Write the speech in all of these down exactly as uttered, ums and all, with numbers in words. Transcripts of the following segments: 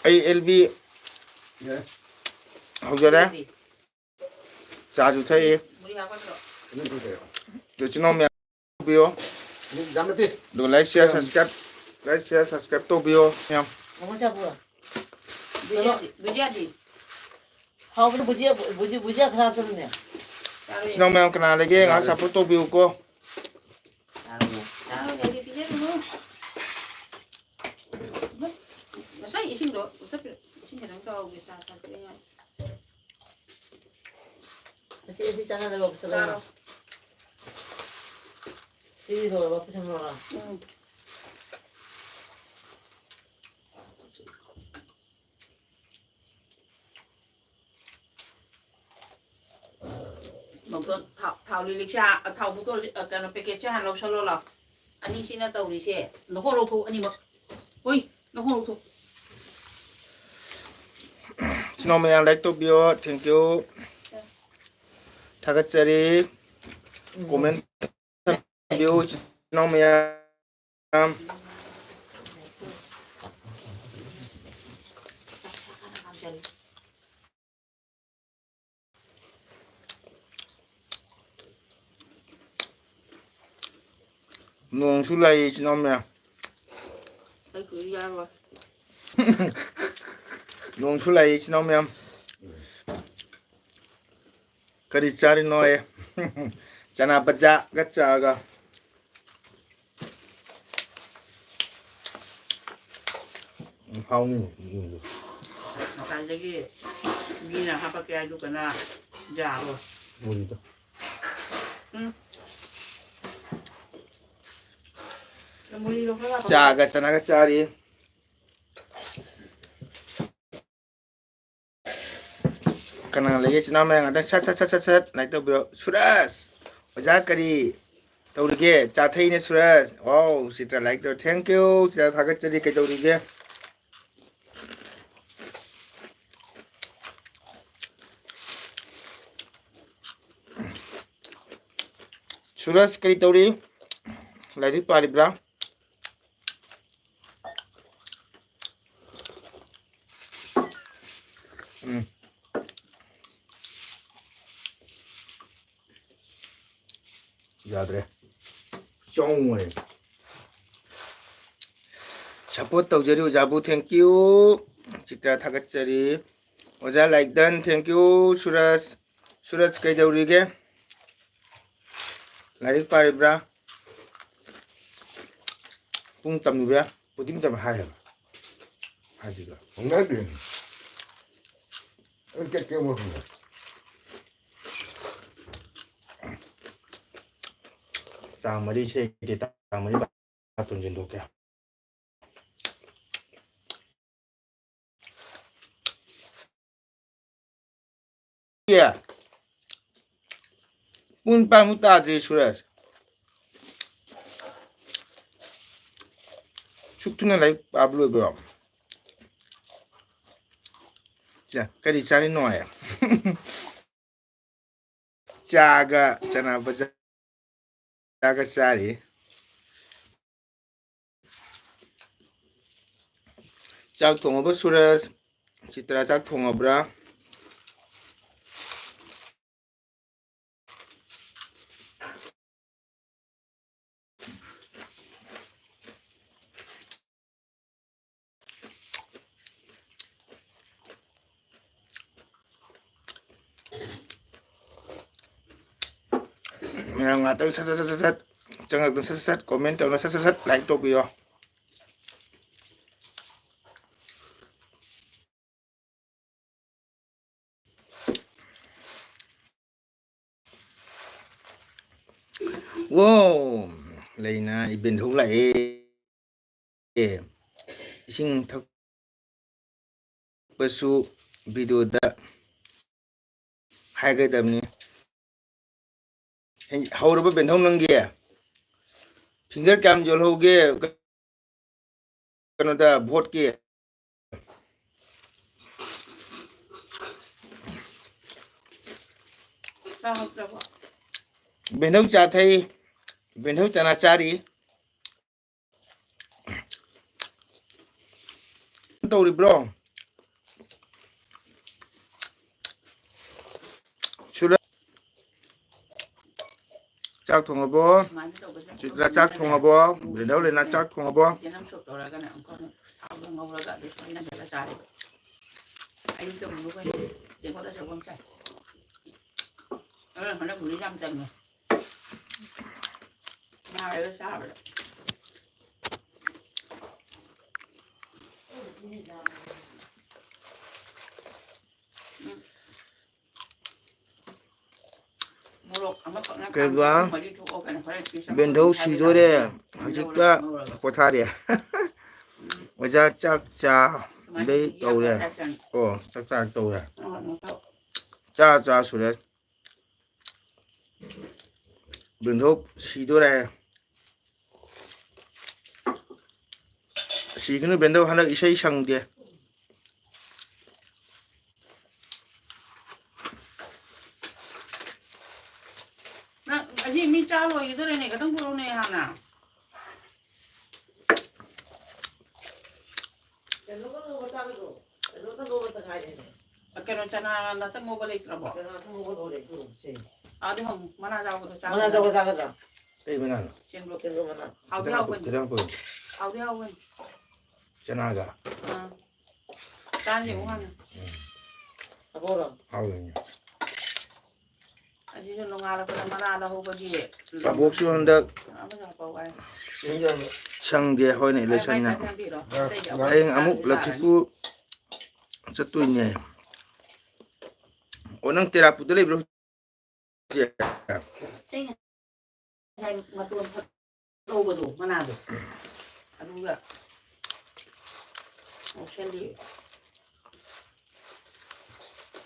ꯑꯩ L B ꯍꯧꯖꯔꯦ꯫ ꯆꯥꯁꯨ ꯊꯛꯏ꯫ ꯑꯗꯨ ꯏꯆꯤꯟ ꯏꯅꯥꯎ ꯃꯌꯥꯝ ꯇꯧꯕꯤꯌꯣ꯫ ꯑꯗꯨꯒ like, share, subscribe, like, share, subscribe ꯇꯧꯕꯤꯌꯣ ꯃꯌꯥꯝ꯫ ꯍꯥꯎꯕꯅꯤ ꯕꯨꯖꯤꯌꯥꯗꯤ꯫ ꯕꯨꯖꯤꯌꯥ, ꯕꯨꯖꯤ-, ꯕꯨꯖꯤꯌꯥ ꯈꯔ ꯍꯥꯞꯆꯜꯂꯨꯅꯦ꯫ ꯏꯆꯤꯟ ꯏꯅꯥꯎ ꯃꯌꯥꯝ ꯀꯅꯥ ꯂꯩꯒꯦ ꯉꯥꯏꯍꯥꯛ support ꯇꯧꯕꯤꯌꯨꯀꯣ꯫ ꯉꯁꯥꯏ ꯏꯁꯤꯡꯗꯣ ꯎꯊꯛꯄꯤꯔꯣ꯫ ꯏꯁꯤꯡ ꯈꯤꯇꯪ ꯇꯧꯍꯧꯒꯦ, ꯆꯥ ꯊꯛꯄ ꯌꯥꯏ꯫ ꯑꯁꯤ, ꯑꯁꯤ ꯆꯥꯅꯅꯕ ꯄꯨꯁꯜꯂꯛꯑꯣ꯫ ꯆꯥꯔꯣ꯫ ꯁꯤꯗꯤ ꯂꯣꯏꯔꯕ ꯄꯨꯁꯟꯈ꯭ꯔꯣꯔꯣ? ꯎꯝ꯫ ꯃꯧꯗꯣ ꯊꯥꯎ, ꯊꯥꯎ ꯂꯤꯛꯂꯤꯛꯁꯦ ꯍꯥ-, ꯊꯥꯎ bottle, ꯑ, ꯀꯩꯅꯣ, packetꯁꯦ ꯍꯥꯟꯅ ꯂꯧꯁꯜꯂꯣ ꯂꯥꯎ꯫ ꯑꯅꯤꯁꯤꯅ ꯇꯧꯔꯤꯁꯦ꯫ ꯂꯧꯍꯣꯛ ꯂꯧꯊꯣꯛ ꯑꯅꯤꯃꯛ꯫ ꯍꯣꯏ, ꯂꯧꯍꯣꯛ ꯂꯧꯊꯣꯛ꯫ ꯏꯆꯤꯟ ꯏꯅꯥꯎ ꯃꯌꯥꯝ like ꯇꯧꯕꯤꯌꯣ꯫ Thank you꯫ ꯊꯥꯒꯠꯆꯔꯤ꯫ ꯎꯝ꯫ Comment ꯊꯝꯕꯤꯌꯨ, ꯏꯆꯤꯟ ꯏꯅꯥꯎ ꯃꯌꯥꯝ꯫ ꯅꯣꯡꯁꯨ ꯂꯥꯛꯏ, ꯏꯆꯤꯟ ꯏꯅꯥꯎ ꯃꯌꯥꯝ꯫ ꯑꯩ ꯀꯨꯏ ꯌꯥꯔꯣꯏ꯫ ꯅꯣꯡꯁꯨ ꯂꯥꯛꯏ, ꯏꯆꯤꯟ ꯏꯅꯥꯎ ꯃꯌꯥꯝ꯫ ꯀꯔꯤ ꯆꯥꯔꯤꯅꯣꯌꯦ? ꯆꯅꯥ ꯕꯖꯥꯒ ꯆꯥꯒ꯫ ꯎꯝ, ꯍꯥꯎꯅꯤ, ꯎꯝ꯫ ꯉꯁꯥꯏꯗꯒꯤ ꯃꯤꯅ ꯍꯥꯄꯛꯀꯦ ꯍꯥꯏꯗꯨ ꯀꯅꯥ ꯌꯥꯔꯣꯏ? ꯃꯨꯔꯤꯗꯣ꯫ ꯎꯝ꯫ ꯃꯨꯔꯤꯗꯣ ꯈꯔ ꯍꯥꯄꯛꯑꯣ꯫ ꯆꯥꯒ ꯆꯅꯥꯒ ꯆꯥꯔꯤ꯫ ꯀꯅꯥ ꯂꯩꯒꯦ? ꯏꯆꯤꯟ ꯏꯅꯥꯎ ꯃꯌꯥꯝ ꯉꯥꯛꯇꯪ ꯁꯠ, ꯁꯠ, ꯁꯠ, ꯁꯠ, ꯁꯠ like ꯇꯧꯕꯤꯔꯣ꯫ ꯁꯨꯔꯖ, ꯑꯣꯖꯥ ꯀꯔꯤ ꯇꯧꯔꯤꯒꯦ? ꯆꯥ ꯊꯛꯏꯅꯦ ꯁꯨꯔꯖ꯫ ꯋꯥꯎ, ꯆꯤꯇ꯭ꯔ like ꯇꯧꯔꯦ꯫ Thank you, ꯆꯤꯇ꯭ꯔ ꯊꯥꯒꯠꯆꯔꯤ꯫ ꯀꯩꯗꯧꯔꯤꯒꯦ? ꯁꯨꯔꯖ ꯀꯔꯤ ꯇꯧꯔꯤ? ꯂꯥꯏꯔꯤꯛ ꯄꯥꯔꯤꯕ꯭ꯔꯥ? ꯌꯥꯗ꯭ꯔꯦ꯫ ꯆꯥꯎꯉꯣꯏ꯫ Support ꯇꯧꯖꯔꯤ ꯑꯣꯖꯥꯕꯨ, thank you꯫ ꯆꯤꯇ꯭ꯔꯥ ꯊꯥꯒꯠꯆꯔꯤ꯫ ꯑꯣꯖꯥ like done, thank you꯫ ꯁꯨꯔꯖ, ꯁꯨꯔꯖ ꯀꯩꯗꯧꯔꯤꯒꯦ? ꯂꯥꯏꯔꯤꯛ ꯄꯥꯔꯤꯕ꯭ꯔꯥ? ꯄꯨꯡ ꯇꯝꯂꯤꯕ꯭ꯔꯥ? ꯄꯨꯗꯤꯡ ꯇꯝ ꯍꯥꯏꯔꯦꯕ꯫ ꯍꯥꯏꯗꯤꯒ꯫ ꯍꯪꯅꯗꯦ꯫ ꯑꯩ ꯆꯠꯀꯦ ꯃꯣꯠꯅ꯫ ꯇꯥꯡ ꯃꯔꯤ ꯁꯦ ꯇꯥꯡ ꯃꯔꯤ ꯕꯥꯇꯣꯟ ꯆꯦꯟꯊꯣꯛꯀꯦ꯫ ꯑꯦ꯫ ꯄꯨꯡ ꯅꯤꯄꯥꯟꯃꯨꯛ ꯇꯥꯗ꯭ꯔꯤ ꯁꯨꯔꯖ꯫ ꯁꯨꯛ ꯊꯨꯅ ꯂꯥꯏꯔꯤꯛ ꯄꯥꯕ ꯂꯣꯏꯕ꯭ꯔꯣ? ꯆꯥ-, ꯀꯔꯤ ꯆꯥꯔꯤꯅꯣ ꯍꯥꯏ? ꯆꯥꯒ ꯆꯅꯥ ꯕꯖꯥꯔꯒ ꯆꯥꯔꯤ꯫ ꯆꯥꯛ ꯊꯣꯡꯉꯕ ꯁꯨꯔꯖ? ꯆꯤꯇ꯭ꯔꯥ ꯆꯥꯛ ꯊꯣꯡꯉꯕ꯭ꯔꯥ? ꯃꯌꯥꯝ ꯉꯥꯛꯇꯪ ꯁꯠ ꯁꯠ ꯁꯠ ꯁꯠ ꯁꯠ ꯆꯪꯉꯛꯇꯅ ꯁꯠ ꯁꯠ ꯁꯠ comment ꯇꯧꯅ ꯁꯠ ꯁꯠ ꯁꯠ like ꯇꯧꯕꯤꯌꯣ꯫ ꯑꯣ, ꯂꯩꯅꯥ ꯏꯕꯦꯟ ꯊꯧ ꯂꯥꯛꯑꯦ꯫ ꯑꯦ, ꯏꯁꯤꯡ ꯊꯛꯄꯁꯨ video ꯗ ꯍꯥꯏꯒꯗꯕꯅꯤ꯫ ꯍꯧꯔꯕ ꯕꯦꯟꯊꯧ ꯅꯪꯒꯤ? Finger ꯀꯌꯥꯝ ꯌꯣꯜꯍꯧꯒꯦ? ꯀꯩꯅꯣꯗ, ꯚꯣꯠꯀꯤ꯫ ꯆꯥ ꯍꯥꯎꯇ꯭ꯔꯕꯣ? ꯕꯦꯟꯊꯧ ꯆꯥ ꯊꯛꯏ, ꯕꯦꯟꯊꯧ ꯆꯅꯥ ꯆꯥꯔꯤ꯫ ꯇꯧꯔꯤꯕ꯭ꯔꯣ? ꯆꯥꯛ ꯊꯣꯡꯉꯕꯣ? ꯁꯨꯃꯥꯏꯅ ꯇꯧꯕꯁꯦ ꯆꯤꯇ꯭ꯔꯥ, ꯆꯥꯛ ꯊꯣꯡꯉꯕꯣ? ꯕ꯭ꯂꯦꯟꯗꯔ ꯂꯩꯅ ꯆꯥꯛ ꯊꯣꯡꯉꯕꯣ? ꯆꯦꯅꯝ ꯁꯣꯛ ꯇꯧꯔꯒꯅꯦ ꯑꯃꯨꯛꯀ ꯑꯃꯨꯛ ꯊꯥꯎꯗ ꯉꯧꯔꯒ ꯑꯗꯨ ꯁꯨꯃꯥꯏꯅ ꯅꯝꯁꯤꯜꯂ ꯆꯥꯔꯦꯕ꯫ ꯑꯌꯨꯛꯇ ꯑꯃꯨꯛ ꯑꯩꯈꯣꯏ ꯇꯦꯡꯀꯣꯠ ꯑꯆꯧꯕ ꯑꯃ ꯆꯥꯏ꯫ ꯑꯗꯨꯅ ꯍꯟꯗꯛ ꯒꯨꯂꯤ ꯌꯥꯝ ꯆꯪꯉꯦ꯫ ꯅꯥꯔꯒ ꯆꯥꯕꯗ꯫ ꯎꯝ꯫ ꯃꯣꯔꯣꯛ ꯑꯃꯈꯛꯅ ꯀꯩꯕ? ꯊꯥꯡ ꯃꯔꯤ ꯊꯣꯛꯑꯣ ꯀꯩꯅꯣ, ꯈꯔ ꯄꯤꯁ ꯑꯃ ꯕꯦꯟꯙꯧ ꯊꯥꯕꯤꯔꯛꯑꯣ꯫ ꯁꯤꯗꯣꯔꯦ꯫ ꯍꯧꯖꯤꯛꯇ ꯉꯧꯔꯒ, ꯉꯧꯔꯒ꯫ ꯄꯣꯊꯥꯔꯦ꯫ ꯎꯝ꯫ ꯑꯣꯖꯥ ꯆꯥꯛ ꯆꯥ ꯁꯨꯃꯥꯏꯅ ꯂꯩ ꯌꯥꯝ ꯇꯧꯔꯦ꯫ ꯆꯥꯏ ꯆꯥꯏ꯫ ꯑꯣ, ꯆꯥꯛ ꯆꯥ ꯇꯧꯔꯦ꯫ ꯑꯣ, ꯑꯗꯨꯃꯥꯏꯅ ꯇꯧ꯫ ꯆꯥ ꯆꯥ ꯁꯨꯔꯦ꯫ ꯕꯦꯟꯙꯧ ꯁꯤꯗꯣꯔꯦ꯫ ꯁꯤꯒꯅꯨ ꯕꯦꯟꯙꯧ, ꯍꯟꯗꯛ ꯏꯁꯩ ꯁꯪꯗꯦ꯫ ꯅꯪ ꯑꯁꯤ ꯃꯤ ꯆꯥ ꯂꯣꯏꯈꯤꯗꯣꯔꯦꯅꯦ, ꯈꯤꯇꯪ ꯄꯨꯔꯛꯎꯅꯦ ꯍꯥꯟꯅ꯫ ꯀꯩꯅꯣꯒ ꯉꯧꯕ ꯆꯥꯒꯗ꯭ꯔꯣ? ꯀꯩꯅꯣꯗ ꯉꯧꯕꯇ ꯉꯥꯏꯔꯦꯅꯦ꯫ ꯀꯩꯅꯣ, ꯆꯅꯥ ꯅꯠꯇ ꯉꯧꯕ ꯂꯩꯇ꯭ꯔꯕꯣ? ꯆꯅꯥ ꯅꯠꯇ ꯉꯧꯕ ꯂꯣꯏꯔꯦ, ꯄꯨꯔꯛꯎꯁꯦ꯫ ꯑꯗꯨ ꯍꯪꯉꯨ, ꯃꯅꯥ ꯆꯥꯕꯗꯣ ꯆꯥꯒꯗ꯭ꯔꯥ? ꯃꯅꯥ ꯆꯥꯕ ꯆꯥꯒꯗ꯭ꯔꯥ? ꯀꯩ ꯃꯅꯥꯅꯣ? ꯁꯦꯝꯗꯣ-, ꯁꯦꯝꯗꯣ ꯃꯅꯥ꯫ ꯍꯥꯎꯗꯤ ꯈꯤꯇꯪ ꯍꯥꯎꯕꯅꯤ꯫ ꯈꯤꯇꯪ ꯄꯨꯔꯛꯎ꯫ ꯍꯥꯎꯗꯤ ꯍꯥꯎꯕꯅꯤ꯫ ꯆꯅꯥꯒ? ꯑꯥ꯫ ꯆꯥꯅꯤ, ꯎꯝ꯫ ꯋꯥꯅꯤ꯫ ꯎꯝ꯫ ꯑꯕꯣꯛꯂꯣ? ꯍꯥꯎꯕꯅꯤ꯫ ꯑꯁꯤꯁꯨ ꯅꯣꯡꯉꯥꯜꯂꯛꯄꯗ ꯃꯅꯥ ꯂꯧꯍꯧꯕꯒꯤ ꯑꯕꯣꯛꯁꯨ ꯍꯟꯗꯛ ꯑꯃꯁꯨ ꯍꯥꯞꯄꯧ ꯍꯥꯏ꯫ ꯁꯪꯗꯦ, ꯍꯣꯏꯅꯦ, ꯏꯂꯦꯛꯁꯟꯅ꯫ ꯃꯥꯏ ꯃꯥꯏ ꯍꯌꯦꯡ ꯑꯃꯨꯛ ꯆꯠꯄꯤꯔꯣ꯫ ꯑꯇꯩꯗꯤ ꯑꯩꯈꯣꯏ ꯂꯛꯈꯤꯄꯨꯔ ꯆꯠꯇꯣꯏꯅꯦ꯫ ꯑꯣ, ꯅꯪ ꯇꯦꯔꯥꯄꯨꯗ ꯂꯩꯕ꯭ꯔꯣ ꯍꯧꯖꯤꯛ? ꯑꯩ ꯉꯁꯥꯏ ꯃꯇꯣꯟ ꯐꯠ ꯇꯧꯕꯗꯣ, ꯃꯅꯥꯗꯣ꯫ ꯑꯗꯨꯒ ꯉꯧꯁꯜꯂꯤ꯫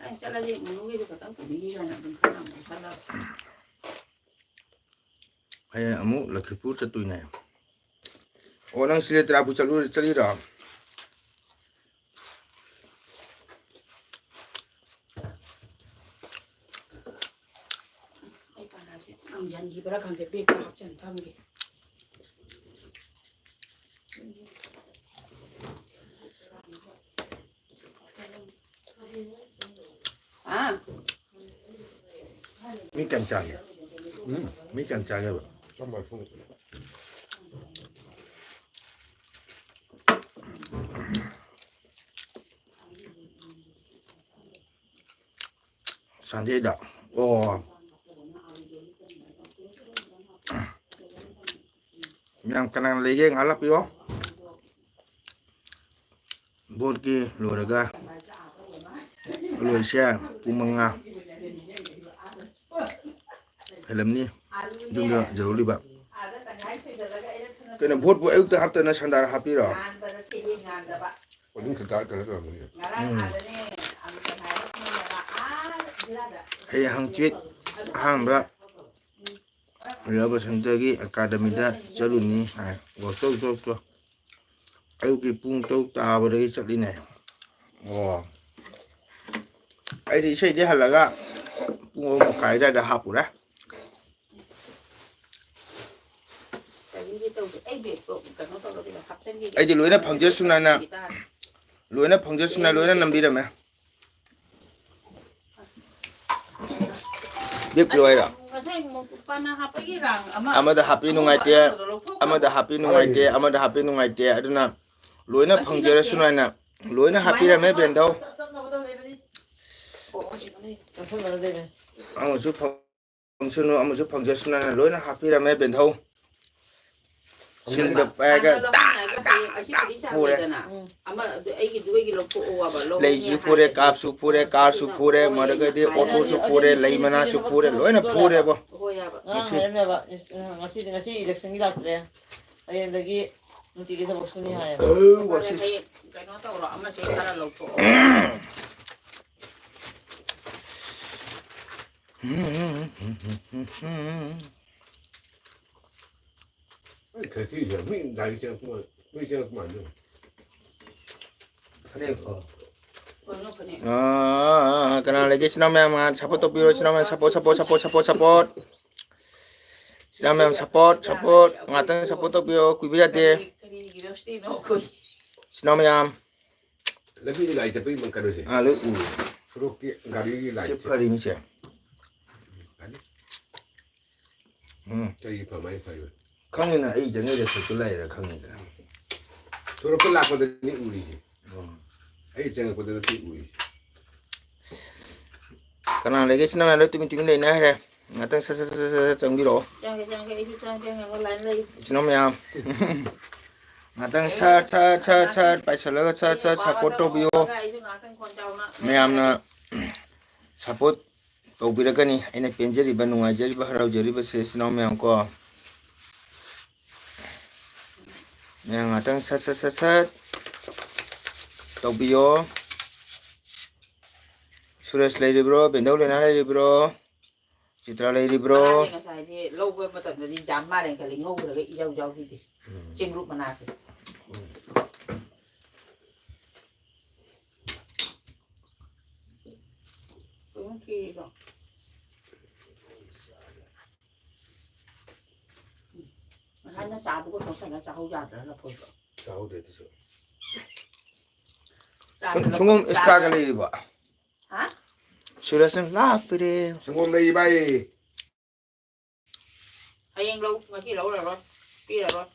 ꯑꯩ ꯆꯠꯂꯗꯤ ꯃꯨꯅꯨꯒꯤꯗꯣ ꯈꯇꯪ ꯄꯨꯕꯤꯒꯦ ꯀꯥꯏꯅ ꯑꯗꯨꯝ ꯈꯜꯂꯝꯕꯅꯤ, ꯈꯜꯂꯒ꯫ ꯍꯌꯦꯡ ꯑꯃꯨꯛ ꯂꯈꯤꯄꯨꯔ ꯆꯠꯇꯣꯏꯅꯦ꯫ ꯑꯣ, ꯅꯪ ꯁꯤꯂꯦ ꯇꯔꯥꯄꯨ ꯆꯠꯂꯨ-, ꯆꯠꯂꯤꯔꯣ? ꯑꯩ ꯄꯥꯅꯥꯁꯦ ꯀꯪꯖꯟꯈꯤꯕ꯭ꯔꯥ ꯈꯪꯗꯦ, ꯕꯦꯛꯇ ꯍꯥꯞꯆꯟ ꯊꯝꯒꯦ꯫ ꯍꯥ? ꯃꯤ ꯀꯌꯥꯝ ꯆꯥꯒꯦ? ꯎꯝ, ꯃꯤ ꯀꯌꯥꯝ ꯆꯥꯒꯦꯕ? ꯆꯥꯝꯃ ꯊꯣꯡ꯫ ꯁꯟꯗꯦꯗ꯫ ꯑꯣ꯫ ꯃꯌꯥꯝ ꯀꯅꯥ ꯂꯩꯒꯦ ꯉꯥꯏꯍꯥꯛ ꯂꯥꯛꯄꯤꯔꯣ꯫ ꯕꯣꯠꯀꯤ ꯂꯣꯏꯔꯒ ꯂꯣꯏꯁꯦ ꯄꯨꯡ ꯃꯉꯥ ꯍꯦꯜꯂꯝꯅꯤ꯫ ꯌꯨꯝꯗ ꯌꯧꯔꯛꯂꯤꯕ꯫ ꯀꯩꯅꯣ, ꯚꯣꯠꯄꯨ ꯑꯌꯨꯛꯇ ꯍꯥꯞꯇꯅ ꯁꯟꯗꯥꯔ ꯍꯥꯞꯄꯤꯔꯣ? ꯎꯝ꯫ ꯍꯌꯦꯡ ꯍꯪꯆꯤꯠ ꯑꯍꯥꯟꯕ ꯔꯤꯍꯥꯕꯤꯂꯤꯇꯦꯁꯟꯒꯤ ꯑꯦꯀꯥꯗꯃꯤꯗ ꯆꯠꯂꯨꯅꯤ ꯍꯥꯏ꯫ ꯑꯣ, ꯆꯠꯂꯨ, ꯆꯠꯂꯨ, ꯆꯠꯂꯨ꯫ ꯑꯌꯨꯛꯀꯤ ꯄꯨꯡ ꯇꯔꯨꯛ ꯇꯥꯕꯗꯒꯤ ꯆꯠꯂꯤꯅꯦ꯫ ꯑꯣ꯫ ꯑꯩꯗꯤ ꯏꯁꯩꯗꯤ ꯍꯜꯂꯒ ꯄꯨꯡ ꯑꯍꯨꯝ ꯃꯈꯥꯏ ꯑꯗꯨꯋꯥꯏꯗ ꯍꯥꯞꯄꯨꯔꯦ꯫ ꯀꯔꯤꯝꯗꯤ ꯇꯧꯗꯦ꯫ ꯑꯩ ꯕꯦꯒꯇꯣ ꯀꯩꯅꯣ ꯇꯧꯔꯒ ꯍꯥꯞꯆꯤꯟꯒꯦ꯫ ꯑꯩꯗꯤ ꯂꯣꯏꯅ ꯐꯪꯖꯁꯅꯨ ꯍꯥꯏꯅ, ꯂꯣꯏꯅ ꯐꯪꯖꯁꯅꯨ ꯍꯥꯏꯅ ꯂꯣꯏꯅ ꯅꯝꯕꯤꯔꯝꯃꯦ꯫ ꯕꯦꯛ ꯄꯤꯔꯛꯑꯣ ꯍꯥꯏꯔꯣ? ꯉꯁꯥꯏ ꯃꯄꯥꯅ ꯍꯥꯞꯄꯒꯤ ꯔꯥꯡ ꯑꯃ ꯑꯃꯗ ꯍꯥꯞꯄꯤ ꯑꯃ ꯅꯨꯡꯉꯥꯏꯇꯦ, ꯑꯅꯧꯕꯗꯣ ꯂꯧꯊꯣꯛꯈ꯭ꯔꯕꯣ? ꯑꯃꯗ ꯍꯥꯞꯄꯤ ꯅꯨꯡꯉꯥꯏꯇꯦ, ꯑꯃꯗ ꯍꯥꯞꯄꯤ ꯅꯨꯡꯉꯥꯏꯇꯦ, ꯑꯗꯨꯅ ꯂꯣꯏꯅ ꯑꯁꯤ ꯐꯪꯖꯔꯁꯅꯨ ꯅꯠꯇꯦ꯫ ꯍꯥꯏꯅ ꯂꯣꯏꯅ ꯁꯨꯃꯥꯏꯅ ꯍꯥꯞꯄꯤꯔꯝꯃꯦ ꯇꯧꯔꯒ ꯕꯦꯟꯊꯧ꯫ ꯆꯞ ꯆꯞ ꯅꯞꯄꯗꯧ ꯂꯩꯕꯅꯤ꯫ ꯑꯣ, ꯑꯣ, ꯆꯞ ꯆꯞ ꯂꯩꯕꯅꯤ꯫ ꯑꯃꯁꯨ ꯐꯪꯁꯅꯨ, ꯑꯃꯁꯨ ꯐꯪꯖꯁꯅꯨ ꯍꯥꯏꯅ ꯂꯣꯏꯅ ꯍꯥꯞꯄꯤꯔꯝꯃꯦ ꯕꯦꯟꯊꯧ꯫ ꯁꯤꯜꯗ ꯄꯥꯏꯔꯒ ꯍꯥꯟꯅ ꯂꯧꯍꯟꯅꯔꯒ ꯍꯌꯦꯡ ꯑꯁꯤꯕꯨꯗꯤ ꯐꯨꯔꯦ꯫ ꯆꯥꯝꯃꯤꯗꯅ꯫ ꯎꯝ꯫ ꯑꯃ ꯑꯗꯨ ꯑꯩꯒꯤꯗꯨ ꯑꯩꯒꯤ ꯂꯧꯊꯣꯛꯑꯣ ꯍꯥꯏꯕ, ꯂꯧꯍꯧꯅꯤ ꯂꯩꯁꯨ ꯐꯨꯔꯦ, ꯍꯥꯏꯔꯗꯤ꯫ ꯀꯥꯞꯁꯨ ꯐꯨꯔꯦ, ꯑꯥ, ꯀꯥꯔꯁꯨ ꯑꯗꯨꯅ ꯐꯨꯔꯦ, ꯍꯣꯏ, ꯃꯗꯨꯗꯒꯗꯤ ꯍꯥꯟꯅ ꯑꯣꯇꯣꯁꯨ ꯑꯗꯨ ꯐꯨꯔꯦ, ꯑꯗꯨ ꯂꯩ ꯁꯤꯟꯕꯤꯒꯦ ꯃꯅꯥꯁꯨ ꯐꯨꯔꯦ, ꯍꯥꯏꯕ ꯂꯣꯏꯅ ꯐꯨꯔꯦꯕꯣ꯫ ꯍꯣꯏ ꯍꯥꯏꯕ꯫ ꯉꯔꯥꯡ ꯉꯁꯤ ꯍꯥꯏꯔꯝꯃꯦꯕ, ꯏꯁ-, ꯉꯁꯤ, ꯉꯁꯤ election ꯒꯤ ꯂꯥꯛꯇ꯭ꯔꯦ꯫ ꯍꯌꯦꯡꯗꯒꯤ ꯅꯨꯡꯇꯤꯒꯤ ꯊꯕꯛ ꯁꯨꯅꯤ ꯍꯥꯏꯌꯦꯕ꯫ ꯑꯧ, ꯐꯔꯦ, ꯋꯥꯁꯤ꯫ ꯍꯌꯦꯡ ꯀꯩꯅꯣ ꯇꯧꯔꯣ, ꯑꯃꯁꯦ ꯈꯔ ꯂꯧꯊꯣꯛꯑꯣ꯫ ꯅꯣꯏ ꯈꯦꯇ꯭ꯔꯤꯁꯦ ꯃꯤ ꯒꯥꯔꯤ ꯆꯪꯉꯛꯄ ꯃꯥꯜꯂꯦ, ꯃꯤ ꯆꯪꯉꯛꯄ ꯃꯥꯜꯂꯦ꯫ ꯐꯅꯦꯛ ꯀꯣ꯫ ꯀꯩꯅꯣ ꯐꯅꯦꯛ? ꯑꯥ, ꯀꯅꯥ ꯂꯩꯒꯦ? ꯏꯆꯤꯟ ꯏꯅꯥꯎ ꯃꯌꯥꯝ, ꯉꯥꯏꯍꯥꯛ support ꯇꯧꯕꯤꯔꯣ, ꯏꯆꯤꯟ ꯏꯅꯥꯎ ꯃꯌꯥꯝ, support, support, support, support, support꯫ ꯏꯆꯤꯟ ꯏꯅꯥꯎ ꯃꯌꯥꯝ, support, support꯫ ꯉꯥꯛꯇꯪ support ꯇꯧꯕꯤꯌꯣ, ꯀꯨꯏꯕ ꯌꯥꯗꯦ꯫ ꯀꯔꯤ, ꯀꯔꯤꯒꯤ ꯔꯁꯇꯤꯅꯣ ꯑꯩꯈꯣꯏ? ꯏꯆꯤꯟ ꯏꯅꯥꯎ ꯃꯌꯥꯝ꯫ ꯂꯝꯕꯤꯗ ꯒꯥꯔꯤ ꯆꯠꯄꯒꯤ ꯀꯩꯅꯣꯁꯦ꯫ ꯑꯥ, ꯂꯣꯏ ꯎꯔꯦ꯫ ꯁꯣꯔꯣꯛꯀꯤ ꯒꯥꯔꯤꯒꯤ ꯁꯤ ꯂꯥꯏꯠꯁꯦ꯫ ꯐꯔꯤꯅꯤꯁꯦ꯫ ꯎꯝ, ꯐꯅꯤ꯫ ꯎꯝ꯫ ꯀꯩꯒꯤ ꯐꯕ ꯍꯥꯏ ꯐꯩꯕ? ꯈꯪꯉꯤꯅ, ꯑꯩ ꯆꯪꯉꯛꯏꯗ ꯁꯨꯠꯇꯨ ꯂꯩꯔꯦ ꯈꯪꯉꯤꯗꯅ꯫ ꯊꯣꯔꯛꯄ ꯂꯥꯛꯄꯗꯅꯤ ꯎꯔꯤꯁꯦ꯫ ꯎꯝ꯫ ꯑꯩ ꯆꯪꯉꯛꯄꯗ ꯅꯠꯇꯦ ꯎꯔꯤꯁꯦ꯫ ꯀꯅꯥ ꯂꯩꯒꯦ? ꯏꯆꯤꯟ ꯏꯅꯥꯎ ꯃꯌꯥꯝ ꯂꯣꯏ ꯇꯨꯃꯤꯟ ꯇꯨꯃꯤꯟ ꯂꯩꯅꯈ꯭ꯔꯦ꯫ ꯉꯥꯛꯇꯪ ꯁꯠ ꯁꯠ ꯁꯠ ꯁꯠ ꯁꯠ ꯆꯪꯕꯤꯔꯛꯑꯣ꯫ ꯆꯪꯒꯦ, ꯆꯪꯒꯦ, ꯑꯩꯁꯨ ꯆꯪꯒꯦ, ꯉꯥꯏꯈꯣ, line ꯂꯩ꯫ ꯏꯆꯤꯟ ꯏꯅꯥꯎ ꯃꯌꯥꯝ꯫ ꯉꯥꯛꯇꯪ ꯁꯠ ꯁꯠ ꯁꯠ ꯁꯠ ꯄꯥꯏꯁꯜꯂꯒ ꯁꯠ ꯁꯠ support ꯇꯧꯕꯤꯌꯣ꯫ ꯑꯩꯁꯨ ꯉꯥꯛꯇꯪ ꯈꯣꯟ ꯆꯥꯎꯅ ꯃꯌꯥꯝꯅ support ꯇꯧꯕꯤꯔꯛꯀꯅꯤ꯫ ꯑꯩꯅ ꯄꯦꯟꯖꯔꯤꯕ, ꯅꯨꯡꯉꯥꯏꯖꯔꯤꯕ, ꯍꯔꯥꯎꯖꯔꯤꯕꯁꯦ ꯏꯆꯤꯟ ꯏꯅꯥꯎ ꯃꯌꯥꯝ ꯀꯣ꯫ ꯃꯌꯥꯝ ꯉꯥꯛꯇꯪ ꯁꯠ ꯁꯠ ꯁꯠ ꯁꯠ ꯇꯧꯕꯤꯌꯣ꯫ ꯁꯨꯔꯦꯁ ꯂꯩꯔꯤꯕ꯭ꯔꯣ? ꯕꯦꯟꯗꯧ ꯂꯩꯅꯥ ꯂꯩꯔꯤꯕ꯭ꯔꯣ? ꯆꯤꯇ꯭ꯔꯥ ꯂꯩꯔꯤꯕ꯭ꯔꯣ? ꯃꯥꯅꯦ, ꯉꯁꯥꯏꯗꯤ ꯂꯧꯕ ꯃꯇꯝꯗꯗꯤ ꯖꯥꯝ ꯃꯥꯜꯂꯦꯅ ꯈꯜꯂꯤ, ꯉꯧꯈ꯭ꯔꯒ ꯏꯖꯥꯎ ꯖꯥꯎꯁꯤꯗꯤ꯫ ꯎꯝ꯫ ꯆꯦꯡꯒ꯭ꯔꯨꯞ ꯃꯅꯥꯁꯦ꯫ ꯎꯝ꯫ ꯀꯩꯅꯣ ꯊꯤꯔꯤꯗꯣ? ꯉꯁꯥꯏꯅ ꯆꯥꯕꯒ ꯇꯧꯁꯜꯂ ꯆꯥꯍꯧ ꯌꯥꯗ꯭ꯔꯥ ꯂꯐꯣꯏꯗꯣ? ꯆꯥꯍꯧꯗꯦ ꯑꯗꯨꯁꯨ꯫ ꯆꯥꯗ ꯁꯨꯡ-, ꯁꯪꯒꯣꯝ ꯂꯐꯣꯏ extra ꯒ ꯆꯥꯗ ꯂꯩꯔꯤꯕꯣ? ꯍꯥ? ꯁꯨꯔꯖꯅ ꯂꯥꯛꯇꯣꯔꯦ꯫ ꯁꯪꯒꯣꯝ ꯂꯩ ꯚꯥꯏ꯫ ꯍꯌꯦꯡ ꯂꯧ, ꯉꯁꯤ ꯂꯧꯔꯔꯣꯏ, ꯄꯤꯔꯔꯣꯏ꯫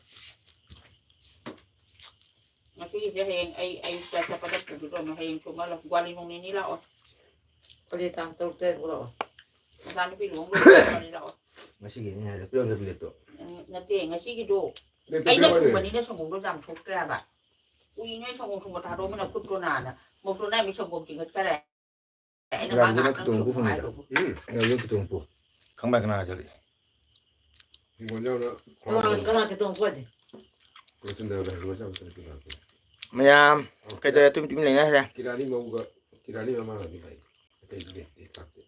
ꯉꯁꯤꯒꯤꯁꯦ ꯍꯌꯦꯡ ꯑꯩ ꯑꯌꯨꯛꯇ ꯆꯠꯄꯗ ꯄꯨꯈꯤꯗꯧꯅꯦ, ꯍꯌꯦꯡ ꯁꯨꯃꯜꯂꯣ, ꯒ꯭ꯋꯥꯂꯤ ꯅꯣꯡ ꯅꯤꯅꯤ ꯂꯥꯛꯑꯣ꯫ ꯀꯔꯤ ꯇꯥꯡ ꯇꯔꯨꯛ ꯇꯔꯦꯠ ꯐꯥꯎ ꯂꯥꯛꯑꯣ? ꯃꯆꯥꯅꯨꯄꯤ ꯂꯨꯍꯣꯡ ꯂꯣꯏꯔꯒ ꯒ꯭ꯋꯥꯂꯤ ꯂꯥꯛꯑꯣ꯫ ꯉꯁꯤꯒꯤꯅꯤ ꯍꯥꯏꯔꯦ, ꯄꯤꯔꯝꯗ ꯄꯤꯔꯦꯠꯇꯣ꯫ ꯎꯝ, ꯅꯠꯇꯦ, ꯉꯁꯤꯒꯤꯗꯣ ꯄꯤꯔꯦꯠꯇꯣ ꯑꯩꯅ ꯄꯤꯔꯝꯃꯅꯤ꯫ ꯁꯨꯝꯕꯅꯤꯅ ꯁꯪꯒꯣꯝꯗꯣ ꯌꯥꯝ ꯊꯣꯛꯇ꯭ꯔꯦ ꯍꯥꯏꯕ꯫ ꯎꯏ ꯅꯣꯏ ꯁꯪꯒꯣꯝ ꯁꯨꯝꯕ ꯊꯥꯗꯣꯛꯑꯃꯤꯅ ꯈꯨꯠꯇꯣ ꯅꯥꯅ ꯃꯧꯇꯣ ꯅꯥꯏꯕꯤ ꯁꯪꯒꯣꯝ ꯆꯤꯡꯈꯠꯈꯔꯦ꯫ ꯑꯩꯅ ꯃꯥ ꯔꯥꯝꯖꯟꯅ ꯉꯥꯏꯍꯥꯛꯇꯪ ꯈꯤꯇꯣꯡ ꯄꯨ ꯁꯨꯝꯃꯨ ꯈꯪꯉꯤꯗ? ꯍꯥꯏꯗꯨꯕꯨ꯫ ꯎꯝ꯫ ꯔꯥꯝꯖꯟ ꯈꯤꯇꯣꯡ ꯄꯨ꯫ ꯈꯪꯕ꯭ꯔꯥ ꯀꯅꯥ ꯆꯠꯂꯤ? ꯍꯤꯡꯒꯣꯜ ꯌꯥꯎꯅ ꯀꯅꯥ, ꯈ꯭ꯋꯥꯡ ꯀꯅꯥ ꯈꯤꯇꯣꯡ ꯄꯨ ꯍꯥꯏꯗꯤ? ꯄ꯭ꯔꯣꯇꯤꯟꯗ ꯂꯩꯍꯧꯕ ꯆꯥꯕ ꯆꯠꯄ ꯂꯥꯛꯄ꯫ ꯃꯌꯥꯝ ꯑꯣ, ꯀꯩꯗꯧꯔꯦ? ꯇꯨꯃꯤꯟ ꯇꯨꯃꯤꯟ ꯂꯩꯅꯈ꯭ꯔꯦ꯫ ꯀꯤꯔꯥꯅꯤ ꯃꯧꯒ, ꯀꯤꯔꯥꯅꯤ ꯃꯃꯥꯒꯗꯤ ꯂꯩ꯫ ꯑꯇꯩꯗꯤ ꯂꯩꯇꯦ, ꯆꯥꯛꯇꯦ꯫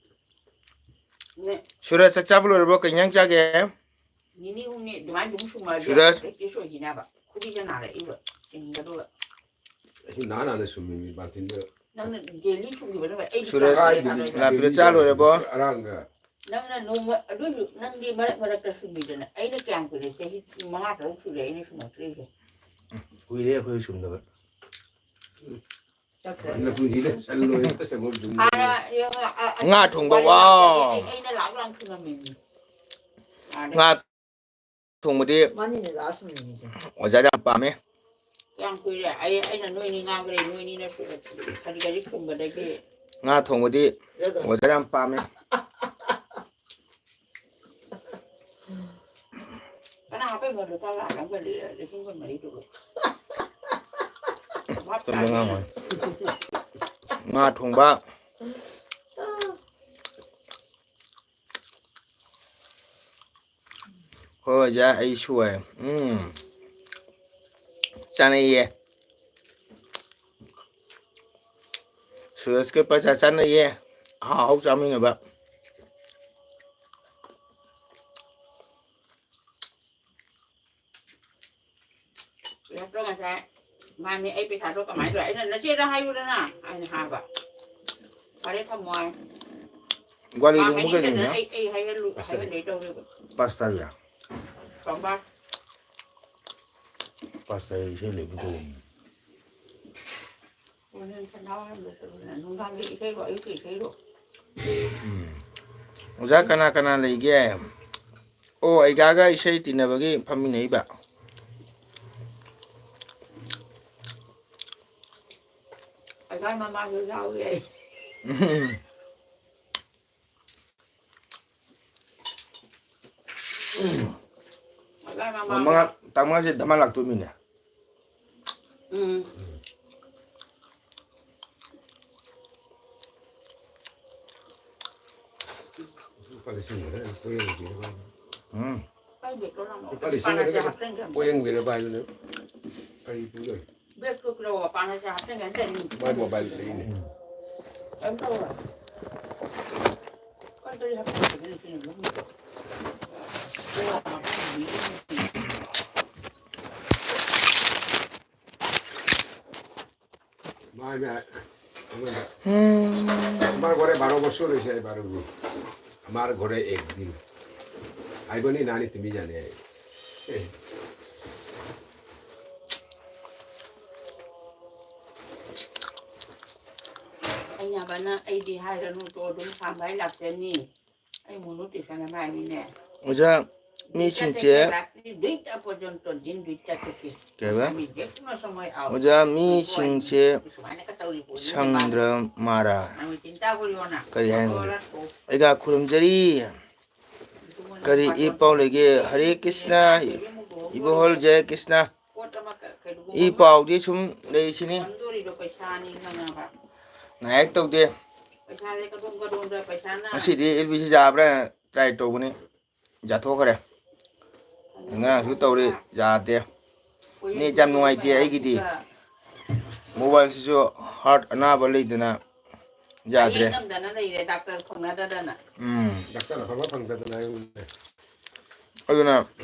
ꯁꯨꯔꯖ ꯆꯥꯛ ꯆꯥꯕ ꯂꯣꯏꯔꯕꯣ? ꯀꯩ ꯏꯟꯖꯥꯡ ꯆꯥꯒꯦ? ꯅꯤꯅꯤ ꯍꯨꯝꯅꯤ ꯑꯗꯨꯃꯥꯏꯅ ꯑꯗꯨꯝ ꯁꯨꯝꯃꯛꯑꯗꯤ ꯁꯨꯔꯖ꯫ Practice ꯑꯣꯏꯈꯤꯅꯦꯕ꯫ ꯈꯨꯕꯤꯁꯦ ꯅꯥꯔꯛꯏꯕ꯫ ꯆꯤꯡꯒꯗꯧꯕ꯫ ꯑꯩꯁꯨ ꯅꯥ ꯅꯥꯅ ꯁꯨꯝꯃꯤꯅꯤ ꯕꯥꯜꯇꯤꯟꯗ꯫ ꯅꯪꯅ daily ꯁꯨꯝꯈꯤꯕꯅ ꯐꯩ꯫ ꯑꯩꯗꯤ ꯁꯨꯔꯖ, ꯆꯥꯛ ꯆꯥꯗꯦ, ꯂꯥꯄꯤꯗ ꯆꯥ ꯂꯣꯏꯔꯕꯣ? ꯑꯔꯥꯡꯒ꯫ ꯅꯪꯅ ꯅꯣꯡꯃ ꯑꯗꯨꯁꯨ ꯅꯪꯗꯤ ꯃꯔꯛ ꯃꯔꯛꯇ ꯁꯨꯝꯃꯤꯗꯅ꯫ ꯑꯩꯅ ꯀꯌꯥꯝ ꯀꯨꯏꯔꯦ? ꯆꯍꯤ ꯃꯉꯥ ꯇꯔꯨꯛ ꯁꯨꯔꯦ ꯑꯩꯅ ꯁꯨꯝꯃꯛꯇ꯭ꯔꯤꯁꯦ꯫ ꯀꯨꯏꯔꯦ ꯑꯩꯈꯣꯏ ꯁꯨꯝꯗꯕ꯫ ꯅꯄꯨꯟꯁꯤꯗ ꯆꯜꯂꯣꯏ, ꯑꯝꯇ ꯆꯪꯉꯣꯏ꯫ ꯍꯥꯟꯅ ꯌꯦꯡꯉꯣ, ꯑ, ꯑ, ꯉꯥ ꯊꯣꯡꯕ, ꯋꯥꯔꯤ ꯋꯥꯎ꯫ ꯑꯩ, ꯑꯩꯅ ꯂꯥꯛ ꯂꯥꯛ ꯊꯨꯡꯉꯝꯃꯤꯅꯤ꯫ ꯉꯥ ꯊꯣꯡꯕꯗꯤ ꯃꯥꯅꯤꯅꯦ ꯂꯥꯁ ꯃꯤꯅꯤꯁꯦ꯫ ꯑꯣꯖꯥꯗ ꯌꯥꯝ ꯄꯥꯝꯃꯦ꯫ ꯀꯌꯥꯝ ꯀꯨꯏꯔꯦ? ꯑꯩ, ꯑꯩꯅ ꯅꯣꯏꯅꯤ ꯉꯥꯡꯈ꯭ꯔꯦ, ꯅꯣꯏꯅꯤꯅ ꯀꯔꯤ ꯀꯔꯤ ꯊꯣꯡꯕꯗꯒꯤ? ꯉꯥ ꯊꯣꯡꯕꯗꯤ ꯑꯣꯖꯥꯗ ꯌꯥꯝ ꯄꯥꯝꯃꯦ꯫ ꯀꯅꯥ ꯍꯥꯞꯄꯩꯅꯣ? ꯂꯨꯄꯥ ꯂꯥꯛ ꯑꯃꯒ ꯂꯤꯁꯤꯡ ꯀꯨꯟꯃꯔꯤꯗꯨꯕꯨ? ꯆꯨꯝꯕ ꯉꯥꯡꯉꯣꯏ꯫ ꯉꯥ ꯊꯣꯡꯕ꯫ ꯍꯣꯏ ꯑꯣꯖꯥ, ꯑꯩ ꯁꯣꯏ꯫ ꯎꯝ꯫ ꯆꯥꯅꯩꯌꯦ꯫ ꯁꯨꯔꯖꯀ ꯄꯩꯁꯥ ꯆꯥꯅꯩꯌꯦ꯫ ꯑꯍꯥꯎ ꯑꯍꯥꯎ ꯆꯥꯃꯤꯟꯅꯕ꯫ ꯁꯨꯔꯖꯇꯣ ꯉꯁꯥꯏ, "ꯃꯥꯃꯤ, ꯑꯩ ꯄꯩꯁꯥꯗꯣ ꯀꯃꯥꯏꯅ ꯇꯧꯔꯦ?" ꯑꯩꯅ, "ꯅꯆꯦꯗ ꯍꯥꯏꯌꯨꯗꯅ," ꯑꯩꯅ ꯍꯥꯏꯕ꯫ "ꯐꯔꯦ, ꯊꯝꯃꯣ," ꯍꯥꯏ꯫ ꯋꯥꯔꯤ ꯃꯥ ꯂꯨꯍꯣꯡꯕ ꯍꯥꯏꯅꯤꯡꯗꯗꯅ ꯀꯩꯅꯣꯅꯦ? ꯑꯩ, ꯑꯩ ꯍꯥꯏꯍꯜꯂꯨ-, ꯄꯥꯁꯇꯔ꯫ ꯍꯥꯏꯍꯜꯂꯣꯏ ꯇꯧꯔꯦꯕ꯫ ꯄꯥꯁꯇꯔ꯫ ꯆꯥꯝꯃꯉꯥ꯫ ꯄꯥꯁꯇꯔ ꯏꯁꯩ ꯂꯩꯕ ꯀꯧꯕꯅꯤ꯫ ꯅꯨꯡꯗꯥꯡꯒꯤ ꯏꯁꯩꯔꯣ, ꯑꯌꯨꯛꯀꯤ ꯏꯁꯩꯔꯣ? ꯎꯝ꯫ ꯑꯣꯖꯥ, ꯀꯅꯥ ꯀꯅꯥ ꯂꯩꯒꯦ? ꯑꯣ, ꯑꯩꯒꯥꯒ ꯏꯁꯩ ꯇꯤꯟꯅꯕꯒꯤ ꯐꯝꯃꯤꯟꯅꯩꯕ꯫ ꯑꯩꯒꯥ ꯃꯃꯥꯁꯨ ꯌꯥꯎꯔꯤ ꯑꯩ꯫ ꯎꯝ꯫ ꯇꯥꯡ ꯃꯉꯥ, ꯇꯥꯡ ꯃꯉꯥꯁꯦ ꯙꯃꯥ ꯂꯥꯛꯇꯣꯏꯃꯤꯅꯦ꯫ ꯎꯝ꯫ ꯂꯨꯄꯥ ꯂꯤꯁꯤꯡ ꯈꯔ ꯄꯣꯌꯦꯡꯕꯤꯔꯕ ꯍꯥꯏꯅ꯫ ꯎꯝ꯫ ꯂꯨꯄꯥ ꯂꯤꯁꯤꯡ ꯈꯔ ꯄꯣꯌꯦꯡꯕꯤꯔꯕ ꯍꯥꯏꯗꯨꯅ ꯀꯔꯤ ꯄꯨꯗꯣꯏ? ꯕꯦꯛꯇꯨ ꯄꯤꯔꯛꯑꯣ, ꯄꯥꯟ ꯍꯥꯏꯁꯦ ꯍꯥꯞꯆꯤꯟꯒꯦ ꯍꯥꯏꯅ ꯇꯧꯔꯤꯅꯤ꯫ ꯃꯥꯏ ꯃꯣꯕꯥꯏꯜ ꯂꯩꯅꯦ꯫ ꯀꯩꯝ ꯇꯧꯔꯣꯏ꯫ ꯀꯔꯤ ꯀꯔꯤ ꯍꯥꯞꯆꯤꯟꯒꯦ ꯍꯥꯏꯅ ꯇꯧꯔꯤꯅꯣ? माय में आए। हमारे घरे बारह बरस रही है, बारह दिन। हमारे घरे एक दिन। आई बनी नानी तिमी जाने आई। ꯑꯩꯅ ꯍꯥꯏꯕꯅ ꯑꯩꯗꯤ ꯍꯥꯏꯔꯅꯨ, ꯇꯣ ꯑꯗꯨꯝ ꯁꯥꯡꯕ ꯍꯥꯏ ꯂꯥꯛꯆꯅꯤ꯫ ꯑꯩ ꯃꯣꯅꯨ ꯇꯦꯁꯟ ꯑꯃ ꯍꯥꯏꯅꯤꯅꯦ꯫ ꯑꯣꯖꯥ, ꯃꯤꯁꯤꯡꯁꯦ ꯀꯩ ꯍꯥꯏꯕ? ꯑꯣꯖꯥ, ꯃꯤꯁꯤꯡꯁꯦ ꯁꯪꯗ꯭ꯔ ꯃꯥꯔꯥ꯫ ꯀꯔꯤ ꯍꯥꯏꯅꯤ? ꯑꯩꯒ ꯈꯨꯔꯨꯝꯖꯔꯤ꯫ ꯀꯔꯤ ꯏ ꯄꯥꯎ ꯂꯩꯒꯦ? ꯍꯔꯦ ꯀ꯭ꯔꯤꯁꯅ, ꯏꯕꯣꯍꯜ ꯖꯌ ꯀ꯭ꯔꯤꯁꯅ꯫ ꯏ ꯄꯥꯎꯗꯤ ꯁꯨꯝ ꯂꯩꯔꯤꯁꯤꯅꯤ꯫ ꯉꯥꯏꯍꯥꯛ ꯇꯧꯗꯦ꯫ ꯉꯁꯤꯗꯤ ꯑꯦꯜ ꯕꯤ ꯁꯤ ꯌꯥꯕ꯭ꯔꯥ ꯇ꯭ꯔꯥꯏ ꯇꯧꯕꯅꯤ꯫ ꯌꯥꯊꯣꯛꯈ꯭ꯔꯦ꯫ ꯉꯔꯥꯡꯁꯨ ꯇꯧꯔꯤ, ꯌꯥꯗꯦ꯫ ꯅꯦꯠ ꯌꯥꯝ ꯅꯨꯡꯉꯥꯏꯇꯦ ꯑꯩꯒꯤꯗꯤ꯫ ꯃꯣꯕꯥꯏꯜꯁꯤꯁꯨ ꯍꯥꯔꯠ ꯑꯅꯥꯕ ꯂꯩꯗꯅ ꯌꯥꯗ꯭ꯔꯦ꯫ ꯂꯥꯏꯌꯦꯡꯉꯝꯗꯅ ꯂꯩꯔꯦ, ꯗꯥꯛꯇꯔ ꯐꯪꯅꯗꯗꯅ꯫ ꯎꯝ꯫ ꯗꯥꯛꯇꯔ ꯑꯐꯕ ꯐꯪꯗꯗꯅ꯫ ꯑꯗꯨꯅ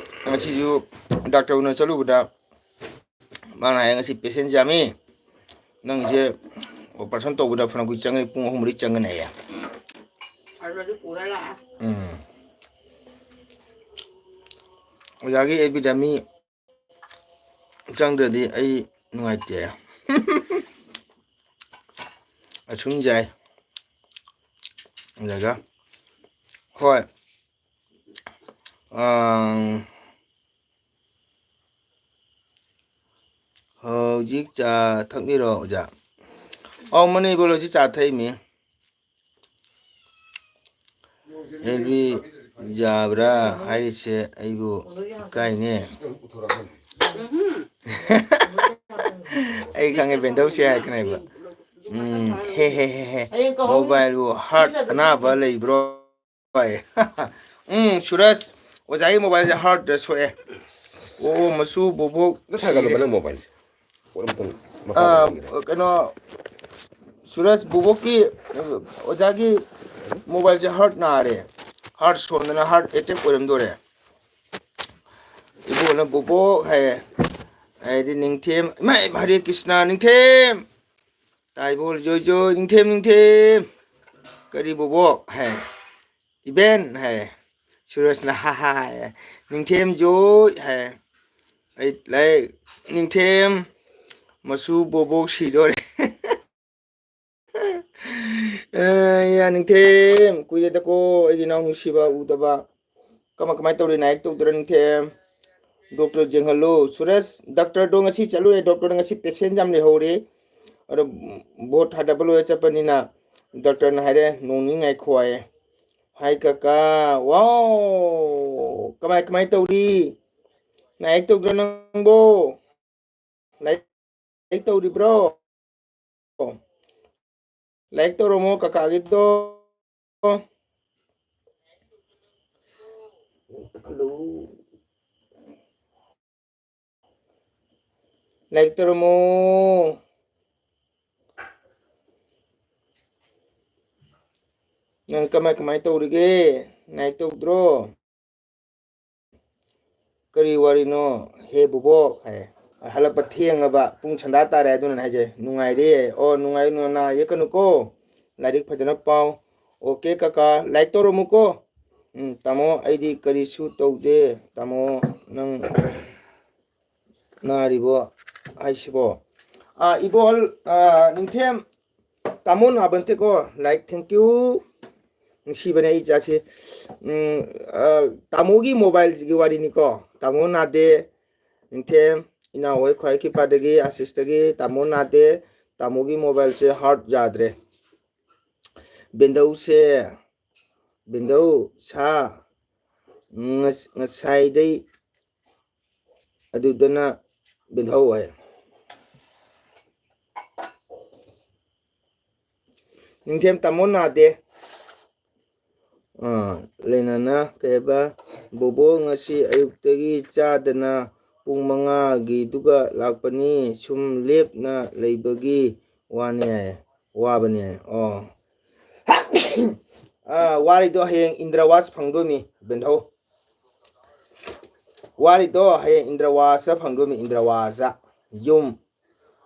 ꯉꯁꯤꯁꯨ ꯗꯥꯛꯇꯔ ꯎꯅ ꯆꯠꯂꯨꯕꯗ ꯃꯥꯅ ꯍꯥꯏ, "ꯉꯁꯤ ꯄꯦꯁꯦꯟ ꯌꯥꯝꯃꯤ, ꯅꯪꯁꯦ ꯑꯣꯄꯔꯦꯁꯟ ꯇꯧꯕꯗ ꯐꯅ ꯀꯨꯏ ꯆꯪꯒꯅꯤ, ꯄꯨꯡ ꯑꯍꯨꯝ ꯃꯔꯤ ꯆꯪꯒꯅꯤ" ꯍꯥꯏꯌꯦ꯫ ꯑꯗꯨꯗꯤ ꯄꯨꯔ ꯂꯥꯛꯑꯦ꯫ ꯎꯝ꯫ ꯑꯣꯖꯥꯒꯤ ꯑꯦꯐ ꯕꯤꯗ ꯃꯤ ꯆꯪꯗ꯭ꯔꯗꯤ ꯑꯩ ꯅꯨꯡꯉꯥꯏꯇꯦ꯫ ꯑꯁꯨꯝ ꯌꯥꯏ꯫ ꯑꯗꯨꯒ ꯍꯣꯏ꯫ ꯑꯥ, ꯍꯧꯖꯤꯛ ꯆꯥ ꯊꯛꯂꯤꯔꯣ, ꯑꯣꯖꯥ? ꯑꯧ, ꯃꯅꯤꯄꯨꯔ ꯍꯧꯖꯤꯛ ꯆꯥ ꯊꯛꯏꯃꯤ꯫ ꯑꯦꯜ ꯕꯤ ꯌꯥꯕ꯭ꯔꯥ ꯍꯥꯏꯔꯤꯁꯦ ꯑꯩꯕꯨ ꯏꯀꯥꯏꯅꯦ꯫ ꯑꯩ ꯈꯪꯉꯦ, ꯕꯦꯟꯗꯧꯁꯦ ꯍꯥꯏꯔꯛꯀꯅꯦꯕ꯫ ꯎꯝ, ꯍꯦ, ꯍꯦ, ꯍꯦ, ꯍꯦ꯫ ꯃꯣꯕꯥꯏꯜꯕꯨ ꯍꯥꯔꯠ ꯑꯅꯥꯕ ꯂꯩꯕ꯭ꯔꯣ? ꯍꯣꯏ꯫ ꯎꯝ, ꯁꯨꯔꯖ, ꯑꯣꯖꯥꯒꯤ ꯃꯣꯕꯥꯏꯜꯁꯦ ꯍꯥꯔꯠꯇ ꯁꯣꯛꯑꯦ꯫ ꯑꯣ, ꯃꯆꯨ ꯕꯣꯕꯣꯛ ꯅꯪ ꯊꯥꯒꯠꯂꯨꯕ ꯁꯤꯔꯦ꯫ ꯅꯪ ꯃꯣꯕꯥꯏꯜꯁꯦ꯫ ꯄꯣꯠ ꯑꯃꯇꯪ ꯃꯈꯥꯗ ꯑꯥ, ꯂꯩꯈ꯭ꯔꯦ꯫ ꯀꯩꯅꯣ, ꯁꯨꯔꯖ, ꯕꯣꯕꯣꯛꯀꯤ, ꯑꯣꯖꯥꯒꯤ ꯃꯣꯕꯥꯏꯜꯁꯦ ꯍꯥꯔꯠ ꯅꯥꯔꯦ꯫ ꯍꯥꯔꯠ ꯁꯣꯟꯗꯅ ꯍꯥꯔꯠ ꯑꯦꯇꯦꯛ ꯑꯣꯏꯔꯝꯗꯣꯔꯦ꯫ ꯏꯕꯣꯅ ꯕꯣꯕꯣꯛ ꯍꯥꯏꯌꯦ꯫ ꯍꯥꯏꯗꯤ ꯅꯤꯡꯊꯦꯝ, ꯏꯃꯥ, ꯍꯔꯦ ꯀ꯭ꯔꯤꯁꯅ, ꯅꯤꯡꯊꯦꯝ꯫ ꯇꯥꯏꯕꯣꯜ ꯖꯣꯏ ꯖꯣꯏ, ꯅꯤꯡꯊꯦꯝ, ꯅꯤꯡꯊꯦꯝ꯫ ꯀꯔꯤ ꯕꯣꯕꯣꯛ? ꯍꯥꯏ꯫ ꯏꯕꯦꯟ? ꯍꯥꯏ꯫ ꯁꯨꯔꯖꯅ ꯍꯥ ꯍꯥ ꯍꯥꯏ꯫ ꯅꯤꯡꯊꯦꯝ ꯖꯣꯏ? ꯍꯥꯏ꯫ ꯑꯩ ꯂꯥꯏꯔꯤꯛ, ꯅꯤꯡꯊꯦꯝ, ꯃꯆꯨ ꯕꯣꯕꯣꯛ ꯁꯤꯗꯣꯔꯦ꯫ ꯑꯦ, ꯌꯥ, ꯅꯤꯡꯊꯦꯝ, ꯀꯨꯏꯔꯦꯗꯀꯣ ꯑꯩꯒꯤ ꯏꯅꯥꯎ ꯅꯨꯡꯁꯤꯕ ꯎꯗꯕ꯫ ꯀꯃꯥꯏ ꯀꯃꯥꯏ ꯇꯧꯔꯤ? ꯅꯥꯏꯛ ꯇꯧꯗꯣꯏꯔꯥ ꯅꯤꯡꯊꯦꯝ? ꯗꯣꯛꯇꯔ ꯌꯦꯡꯍꯜꯂꯨ꯫ ꯁꯨꯔꯦꯁ, ꯗꯥꯛꯇꯔꯗꯣ ꯉꯁꯤ ꯆꯠꯂꯨꯔꯦ꯫ ꯗꯣꯛꯇꯔꯗ ꯉꯁꯤ ꯄꯦꯁꯦꯟ ꯌꯥꯝ ꯂꯩꯍꯧꯔꯤ꯫ ꯑꯗꯣ ꯚꯣꯠ ꯊꯥꯗꯕ ꯂꯣꯏꯔ ꯆꯠꯄꯅꯤꯅ ꯗꯥꯛꯇꯔꯅ ꯍꯥꯏꯔꯦ, "ꯅꯣꯡ ꯅꯤꯅꯤ ꯉꯥꯏꯈꯣ" ꯍꯥꯏꯌꯦ꯫ ꯍꯥꯏ ꯀꯀꯥ, ꯋꯥꯎ! ꯀꯃꯥꯏ ꯀꯃꯥꯏ ꯇꯧꯔꯤ? ꯅꯥꯏꯛ ꯇꯧꯗ꯭ꯔꯣ ꯅꯪꯕꯣ? ꯂꯥꯏꯔꯤꯛ ꯇꯧꯔꯤꯕ꯭ꯔꯣ? ꯂꯥꯏꯔꯤꯛ ꯇꯧꯔꯝꯃꯣ ꯀꯀꯥꯒꯤꯗꯣ꯫ ꯂꯥꯏꯔꯤꯛ ꯇꯧꯔꯝꯃꯣ꯫ ꯅꯪ ꯀꯃꯥꯏ ꯀꯃꯥꯏ ꯇꯧꯔꯤꯒꯦ? ꯂꯥꯏꯔꯤꯛ ꯇꯧꯗ꯭ꯔꯣ? "ꯀꯔꯤ ꯋꯥꯔꯤꯅꯣ ꯍꯦ ꯕꯣꯕꯣꯛ?" ꯍꯥꯏ꯫ ꯍꯜꯂꯛꯄ ꯊꯦꯡꯉꯕ, ꯄꯨꯡ ꯁꯟꯗꯥ ꯇꯥꯔꯦ, ꯑꯗꯨꯅꯅꯦ ꯍꯥꯏꯁꯦ꯫ "ꯅꯨꯡꯉꯥꯏꯔꯦ? ꯑꯣ, ꯅꯨꯡꯉꯥꯏ, ꯅꯨꯡꯉꯥꯏ, ꯅꯥ ꯌꯦꯛꯀꯅꯨꯀꯣ, ꯂꯥꯏꯔꯤꯛ ꯐꯖꯅ ꯄꯥꯎ꯫ ꯑꯣꯀꯦ ꯀꯀꯥ, ꯂꯥꯏꯔꯤꯛ ꯇꯧꯔꯝꯃꯨꯀꯣ꯫ ꯎꯝ, ꯇꯥꯃꯣ, ꯑꯩꯗꯤ ꯀꯔꯤꯁꯨ ꯇꯧꯗꯦ꯫ ꯇꯥꯃꯣ, ꯅꯪ ꯅꯥꯔꯤꯕꯣ ꯍꯥꯏꯁꯤꯕꯣ?" ꯑꯥ, ꯏꯕꯣꯍꯜ, ꯑꯥ, ꯅꯤꯡꯊꯦꯝ, ꯇꯥꯃꯣ ꯅꯥꯕ ꯅꯠꯇꯦꯀꯣ꯫ Like, thank you꯫ ꯅꯨꯡꯁꯤꯕꯅꯦ ꯑꯩ ꯏꯆꯥꯁꯦ꯫ ꯎꯝ, ꯑ, ꯇꯥꯃꯣꯒꯤ ꯃꯣꯕꯥꯏꯜꯁꯤꯒꯤ ꯋꯥꯔꯤꯅꯤꯀꯣ꯫ ꯇꯥꯃꯣ ꯅꯥꯗꯦ꯫ ꯅꯤꯡꯊꯦꯝ, ꯏꯅꯥꯎ ꯍꯣꯏ ꯈ꯭ꯋꯥꯏ ꯀ꯭ꯔꯤꯄꯥꯗꯒꯤ, ꯑꯥꯁꯤꯁꯇꯒꯤ ꯇꯥꯃꯣ ꯅꯥꯗꯦ꯫ ꯇꯥꯃꯣꯒꯤ ꯃꯣꯕꯥꯏꯜꯁꯦ ꯍꯥꯔꯠ ꯌꯥꯗ꯭ꯔꯦ꯫ ꯕꯦꯟꯗꯧꯁꯦ, ꯕꯦꯟꯗꯧ ꯁꯥ, ꯉꯁ-, ꯉꯁꯥꯏꯗꯩ ꯑꯗꯨꯗꯅ ꯕꯦꯟꯗꯧ ꯍꯥꯏ꯫ ꯅꯤꯡꯊꯦꯝ, ꯇꯥꯃꯣ ꯅꯥꯗꯦ꯫ ꯑꯥ, ꯂꯩꯅꯥꯅ ꯀꯩ ꯍꯥꯏꯕ? "ꯕꯣꯕꯣ, ꯉꯁꯤ ꯑꯌꯨꯛꯇꯒꯤ ꯆꯥꯗꯅ ꯄꯨꯡ ꯃꯉꯥꯒꯤꯗꯨꯒ ꯂꯥꯛꯄꯅꯤ꯫ ꯁꯨꯝ ꯂꯦꯞꯅ ꯂꯩꯕꯒꯤ ꯋꯥꯅꯤ" ꯍꯥꯏ꯫ ꯋꯥꯕꯅꯤ ꯍꯥꯏ꯫ ꯑꯣ꯫ ꯑꯥ, ꯋꯥꯔꯤꯗꯣ ꯍꯌꯦꯡ ꯏꯟꯗ꯭ꯔꯋꯥꯁ ꯐꯪꯗꯣꯏꯅꯤ, ꯕꯦꯟꯗꯧ꯫ ꯋꯥꯔꯤꯗꯣ ꯍꯌꯦꯡ ꯏꯟꯗ꯭ꯔꯋꯥꯁꯇ ꯐꯪꯗꯣꯏꯅꯤ, ꯏꯟꯗ꯭ꯔꯋꯥꯁꯇ꯫ ꯌꯨꯝ,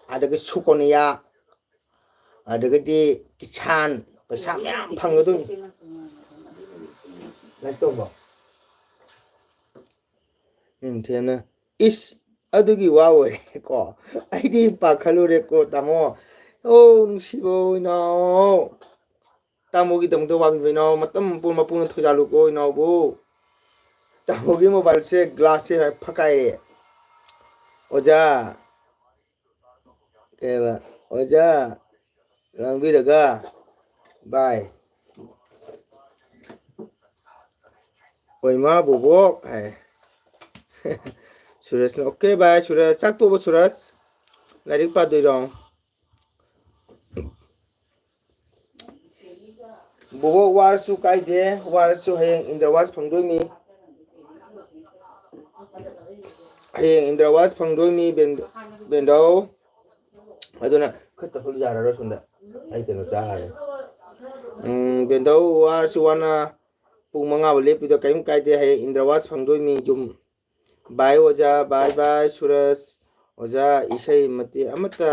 ꯑꯗꯒꯤ ꯁꯨꯀꯣꯅꯤꯌꯥ, ꯑꯗꯒꯤꯗꯤ ꯀꯤꯁꯥꯟ, ꯄꯩꯁꯥ ꯃꯌꯥꯝ ꯐꯪꯒꯗꯣꯏꯅꯤ꯫ ꯂꯥꯏꯔꯤꯛ ꯇꯧꯕ꯫ ꯅꯤꯡꯊꯦꯝꯅ, "ꯏꯁ, ꯑꯗꯨꯒꯤ ꯋꯥ ꯑꯣꯏꯔꯦꯀꯣ? ꯑꯩꯗꯤ ꯄꯥꯈꯠꯂꯨꯔꯦꯀꯣ, ꯇꯥꯃꯣ꯫ ꯑꯣ, ꯅꯨꯡꯁꯤꯕ ꯏꯅꯥꯎ꯫ ꯇꯥꯃꯣꯒꯤꯗꯃꯛꯇ ꯋꯥꯕꯤꯕ ꯏꯅꯥꯎ, ꯃꯇꯝ ꯄꯨꯝ ꯃꯄꯨꯅ ꯊꯧꯖꯥꯜꯂꯨꯀꯣ, ꯏꯅꯥꯎꯕꯨ꯫ ꯇꯥꯃꯣꯒꯤ ꯃꯣꯕꯥꯏꯜꯁꯦ ꯒ꯭ꯂꯥꯁꯁꯦ ꯐꯛꯀꯥꯏꯔꯦ꯫ ꯑꯣꯖꯥ, ꯀꯩ ꯍꯥꯏꯕ? ꯑꯣꯖꯥ, ꯉꯥꯡꯕꯤꯔꯒ, ꯕꯥꯏ꯫ ꯑꯣꯏꯃꯥ ꯕꯣꯕꯣꯛ ꯍꯥꯏ꯫ ꯁꯨꯔꯖꯅ, "ꯑꯣꯀꯦ ꯕꯥꯏ, ꯁꯨꯔꯖ, ꯆꯥꯛ ꯇꯣꯛꯑꯕꯣ ꯁꯨꯔꯖ? ꯂꯥꯏꯔꯤꯛ ꯄꯥꯗꯣꯏꯔꯣ?" ꯕꯣꯕꯣꯛ, ꯋꯥꯔꯁꯨ ꯀꯥꯏꯗꯦ, ꯋꯥꯔꯁꯨ ꯍꯌꯦꯡ ꯏꯟꯗ꯭ꯔꯋꯥꯁ ꯐꯪꯗꯣꯏꯅꯤ꯫ ꯍꯌꯦꯡ ꯏꯟꯗ꯭ꯔꯋꯥꯁ ꯐꯪꯗꯣꯏꯅꯤ, ꯕꯦꯟ-, ꯕꯦꯟꯗꯧ꯫ ꯑꯗꯨꯅ ꯈꯨꯠꯇ ꯐꯨꯜ ꯌꯥꯔꯔꯣꯏ ꯁꯣꯝꯗ꯫ ꯑꯩ ꯀꯩꯅꯣ ꯆꯥꯔꯦ꯫ ꯎꯝ, ꯕꯦꯟꯗꯧ, ꯋꯥꯔꯁꯨ ꯋꯥꯅ ꯄꯨꯡ ꯃꯉꯥ ꯐꯥꯎ ꯂꯦꯞꯄꯤꯗꯣ ꯀꯔꯤꯝ ꯀꯥꯏꯗꯦ꯫ ꯍꯌꯦꯡ ꯏꯟꯗ꯭ꯔꯋꯥꯁ ꯐꯪꯗꯣꯏꯅꯤ ꯌꯨꯝ꯫ ꯕꯥꯏ ꯑꯣꯖꯥ, ꯕꯥꯏ ꯕꯥꯏ ꯁꯨꯔꯖ꯫ ꯑꯣꯖꯥ, ꯏꯁꯩ ꯃꯇꯦꯛ ꯑꯃꯠꯇ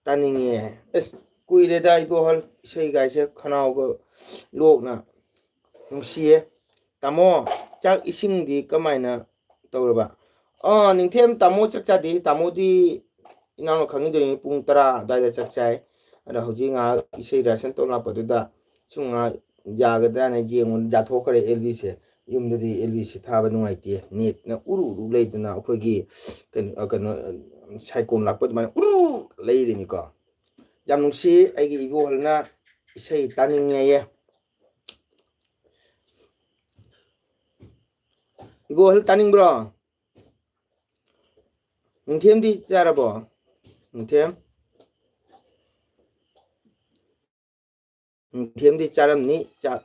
ꯇꯥꯅꯤꯡꯉꯦ꯫ ꯑꯁ, ꯀꯨꯏꯔꯦꯗ ꯏꯕꯣꯍꯜ ꯏꯁꯩꯒꯥꯏꯁꯦ ꯈꯅꯥꯎꯒ ꯂꯣꯛꯅ꯫ ꯅꯨꯡꯁꯤꯌꯦ꯫ ꯇꯥꯃꯣ, ꯆꯥꯛ ꯏꯁꯤꯡꯗꯤ ꯀꯃꯥꯏꯅ ꯇꯧꯔꯕ? ꯑꯥ, ꯅꯤꯡꯊꯦꯝ ꯇꯥꯃꯣ ꯆꯥꯛ ꯆꯥꯗꯦ꯫ ꯇꯥꯃꯣꯗꯤ ꯏꯅꯥꯎꯅ ꯈꯪꯉꯤꯗꯨꯅꯤ, ꯄꯨꯡ ꯇꯔꯥ ꯑꯗꯨꯋꯥꯏꯗ ꯆꯥꯛ ꯆꯥꯏ꯫ ꯑꯗꯣ ꯍꯧꯖꯤꯛ ꯉꯥꯏꯍꯥꯛ ꯏꯁꯩ ꯔꯤꯍꯥꯔꯁꯦꯜ ꯇꯧ ꯂꯥꯛꯄꯗꯨꯗ ꯁꯨꯝ ꯉꯥꯏꯍꯥꯛ ꯌꯥꯒꯗ꯭ꯔꯥꯅ ꯌꯦꯡꯉꯨ, ꯌꯥꯊꯣꯛꯈ꯭ꯔꯦ ꯑꯦꯜ ꯕꯤꯁꯦ꯫ ꯌꯨꯝꯗꯗꯤ ꯑꯦꯜ ꯕꯤꯁꯦ ꯊꯥꯕ ꯅꯨꯡꯉꯥꯏꯇꯦ, ꯅꯦꯠꯅ ꯎꯔꯨ ꯎꯔꯨ ꯂꯩꯗꯅ ꯑꯩꯈꯣꯏꯒꯤ ꯀꯩꯅꯣ, ꯑ, ꯀꯩꯅꯣ, ꯁꯥꯏꯀꯣꯝ ꯂꯥꯛꯄ ꯑꯗꯨꯃꯥꯏꯅ ꯎꯔꯨ ꯂꯩꯔꯤꯅꯤꯀꯣ꯫ ꯌꯥꯝ ꯅꯨꯡꯁꯤ, ꯑꯩꯒꯤ ꯏꯕꯣꯍꯜꯅ ꯏꯁꯩ ꯇꯥꯅꯤꯡꯉꯦꯌꯦ꯫ ꯏꯕꯣꯍꯜ ꯇꯥꯅꯤꯡꯕ꯭ꯔꯣ? ꯅꯨꯡꯊꯦꯝꯗꯤ ꯆꯥꯔꯕꯣ? ꯅꯨꯡꯊꯦꯝ? ꯅꯨꯡꯊꯦꯝꯗꯤ ꯆꯥꯔꯝꯅꯤ ꯆꯥꯛ꯫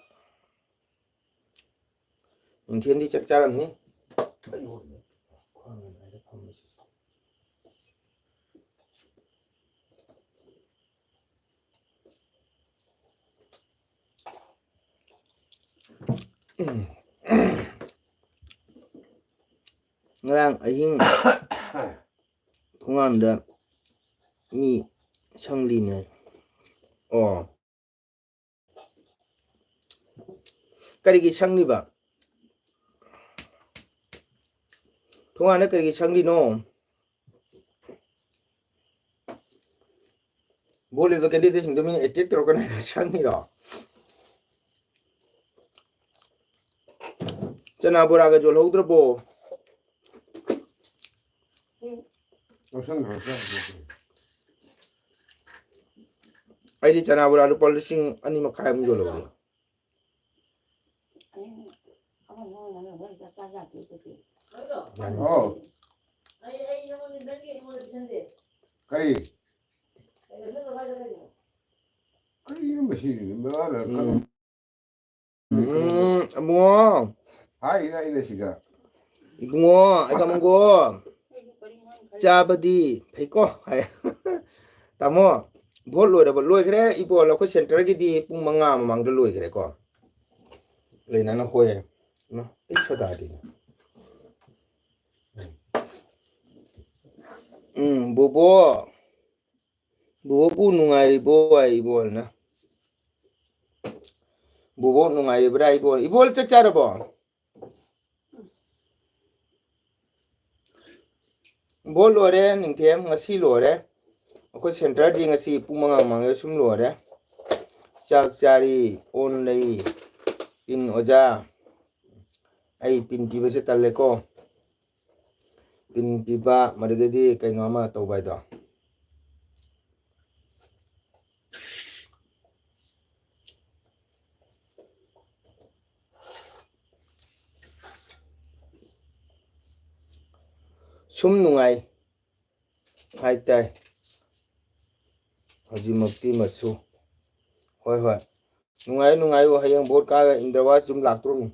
ꯅꯨꯡꯊꯦꯝꯗꯤ ꯆꯥꯛ ꯆꯥꯔꯝꯅꯤ꯫ ꯉꯔꯥꯡ ꯑꯍꯤꯡ ꯊꯣꯡꯒꯥꯟꯗ ꯃꯤ ꯁꯪꯂꯤꯅꯦ꯫ ꯑꯣ꯫ ꯀꯔꯤꯒꯤ ꯁꯪꯂꯤꯕ? ꯊꯣꯡꯒꯥꯟꯗ ꯀꯔꯤꯒꯤ ꯁꯪꯂꯤꯅꯣ? ꯕꯣꯠ ꯂꯦꯞꯄ ꯀꯦꯟꯗꯤꯗꯦꯠꯁꯤꯡꯗꯣ ꯃꯤꯅ ꯑꯦꯇꯦꯛ ꯇꯧꯔꯛꯀꯅꯤ ꯍꯥꯏꯅ ꯁꯪꯉꯤꯔꯣ? ꯆꯅꯥ ꯕꯣꯔꯥꯒ ꯌꯣꯜꯍꯧꯗ꯭ꯔꯕꯣ? ꯑꯩꯗꯤ ꯆꯅꯥ ꯕꯣꯔꯥ ꯂꯨꯄꯥ ꯂꯤꯁꯤꯡ ꯑꯅꯤ ꯃꯈꯥꯏ ꯑꯃ ꯌꯣꯜꯍꯧꯔꯦ꯫ ꯌꯥꯅꯤ꯫ ꯑꯣ꯫ ꯀꯔꯤ? ꯀꯔꯤꯅꯣ ꯃꯁꯤ? ꯎꯝ꯫ ꯎꯝ, ꯑꯕꯨꯡꯉꯣ꯫ ꯍꯥꯏꯔꯤꯅ ꯑꯩꯅ ꯁꯤꯗ꯫ ꯏꯕꯨꯡꯉꯣ, ꯑꯩ ꯇꯥꯃꯣꯒꯣ꯫ ꯆꯥꯕꯗꯤ ꯐꯩꯀꯣ ꯍꯥꯏ꯫ ꯇꯥꯃꯣ, ꯚꯣꯠ ꯂꯣꯏꯔꯕ? ꯂꯣꯏꯈ꯭ꯔꯦ ꯏꯕꯣ, ꯑꯩꯈꯣꯏ centreꯒꯤꯗꯤ ꯄꯨꯡ ꯃꯉꯥ ꯃꯃꯥꯡꯗ ꯂꯣꯏꯈ꯭ꯔꯦꯀꯣ꯫ ꯂꯩꯅꯥꯅ ꯍꯣꯏ꯫ ꯏꯃꯥ, ꯑꯩ ꯁꯣꯗꯥꯗꯤꯅꯦ꯫ ꯎꯝ, ꯕꯣꯕꯣ꯫ ꯕꯣꯕꯣꯕꯨ ꯅꯨꯡꯉꯥꯏꯔꯤꯕꯣ ꯍꯥꯏ ꯏꯕꯣꯜꯅ꯫ ꯕꯣꯕꯣ ꯅꯨꯡꯉꯥꯏꯔꯤꯕ꯭ꯔꯥ ꯏꯕꯣꯜ? ꯏꯕꯣꯜ ꯆꯥꯛ ꯆꯥꯔꯕꯣ? ꯕꯣꯜ ꯂꯣꯏꯔꯦ, ꯅꯤꯡꯊꯦꯝ, ꯉꯁꯤ ꯂꯣꯏꯔꯦ꯫ ꯑꯩꯈꯣꯏ centreꯗꯤ ꯉꯁꯤ ꯄꯨꯡ ꯃꯉꯥ ꯃꯃꯥꯡꯗ ꯁꯨꯝ ꯂꯣꯏꯔꯦ꯫ ꯆꯥꯛ ꯆꯥꯔꯤ, ꯑꯣꯟ ꯂꯩ, ꯄꯤꯟ ꯑꯣꯖꯥ꯫ ꯑꯩ ꯄꯤꯟ ꯄꯤꯕꯁꯦ ꯇꯜꯂꯦꯀꯣ꯫ ꯄꯤꯟ ꯄꯤꯕ, ꯃꯗꯨꯗꯒꯤꯗꯤ ꯀꯩꯅꯣ ꯑꯃ ꯇꯧꯕ ꯍꯥꯏꯗꯣ꯫ ꯁꯨꯝ ꯅꯨꯡꯉꯥꯏ ꯍꯥꯏꯇꯥꯏ꯫ ꯍꯧꯖꯤꯛꯃꯛꯇꯤ ꯃꯁꯨ꯫ ꯍꯣꯏ, ꯍꯣꯏ꯫ ꯅꯨꯡꯉꯥꯏꯌꯨ, ꯅꯨꯡꯉꯥꯏꯌꯨ꯫ ꯍꯌꯦꯡ ꯚꯣꯠ ꯀꯥꯔꯒ ꯏꯟꯗ꯭ꯔꯕꯥꯁ ꯌꯨꯝ ꯂꯥꯛꯇꯣꯔꯝꯅꯤ꯫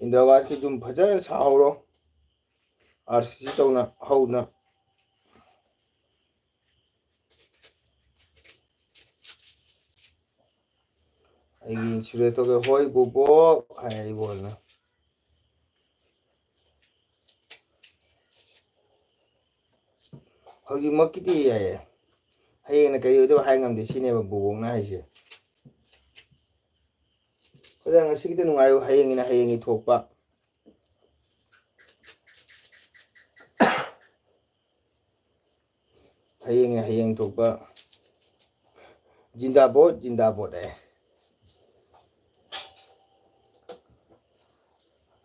ꯏꯟꯗ꯭ꯔꯕꯥꯁꯀꯤ ꯌꯨꯝ ꯐꯖꯅ ꯁꯥꯍꯧꯔꯣ꯫ RCC ꯇꯧꯅ ꯍꯧꯅ꯫ ꯑꯩꯒꯤ insurance ꯇꯧꯒꯦ꯫ ꯍꯣꯏ ꯕꯣꯕꯣꯛ ꯍꯥꯏ ꯑꯩꯕꯨ ꯑꯣꯏꯅ꯫ ꯍꯧꯖꯤꯛꯃꯛꯀꯤꯗꯤ ꯌꯥꯏꯌꯦ꯫ ꯍꯌꯦꯡꯅ ꯀꯔꯤ ꯑꯣꯏꯗꯣꯏꯕ ꯍꯥꯏ ꯉꯝꯗꯦ꯫ ꯁꯤꯅꯦꯕ ꯕꯣꯕꯣꯛꯅ ꯍꯥꯏꯁꯦ꯫ ꯑꯗꯨꯅ ꯉꯁꯤꯒꯤꯗꯤ ꯅꯨꯡꯉꯥꯏꯌꯨ꯫ ꯍꯌꯦꯡꯒꯤꯅ ꯍꯌꯦꯡꯒꯤ ꯊꯣꯛꯄ꯫ ꯍꯌꯦꯡꯅ ꯍꯌꯦꯡ ꯊꯣꯛꯄ꯫ ꯖꯤꯟꯗꯥꯕꯣꯠ, ꯖꯤꯟꯗꯥꯕꯣꯠ ꯑꯦ꯫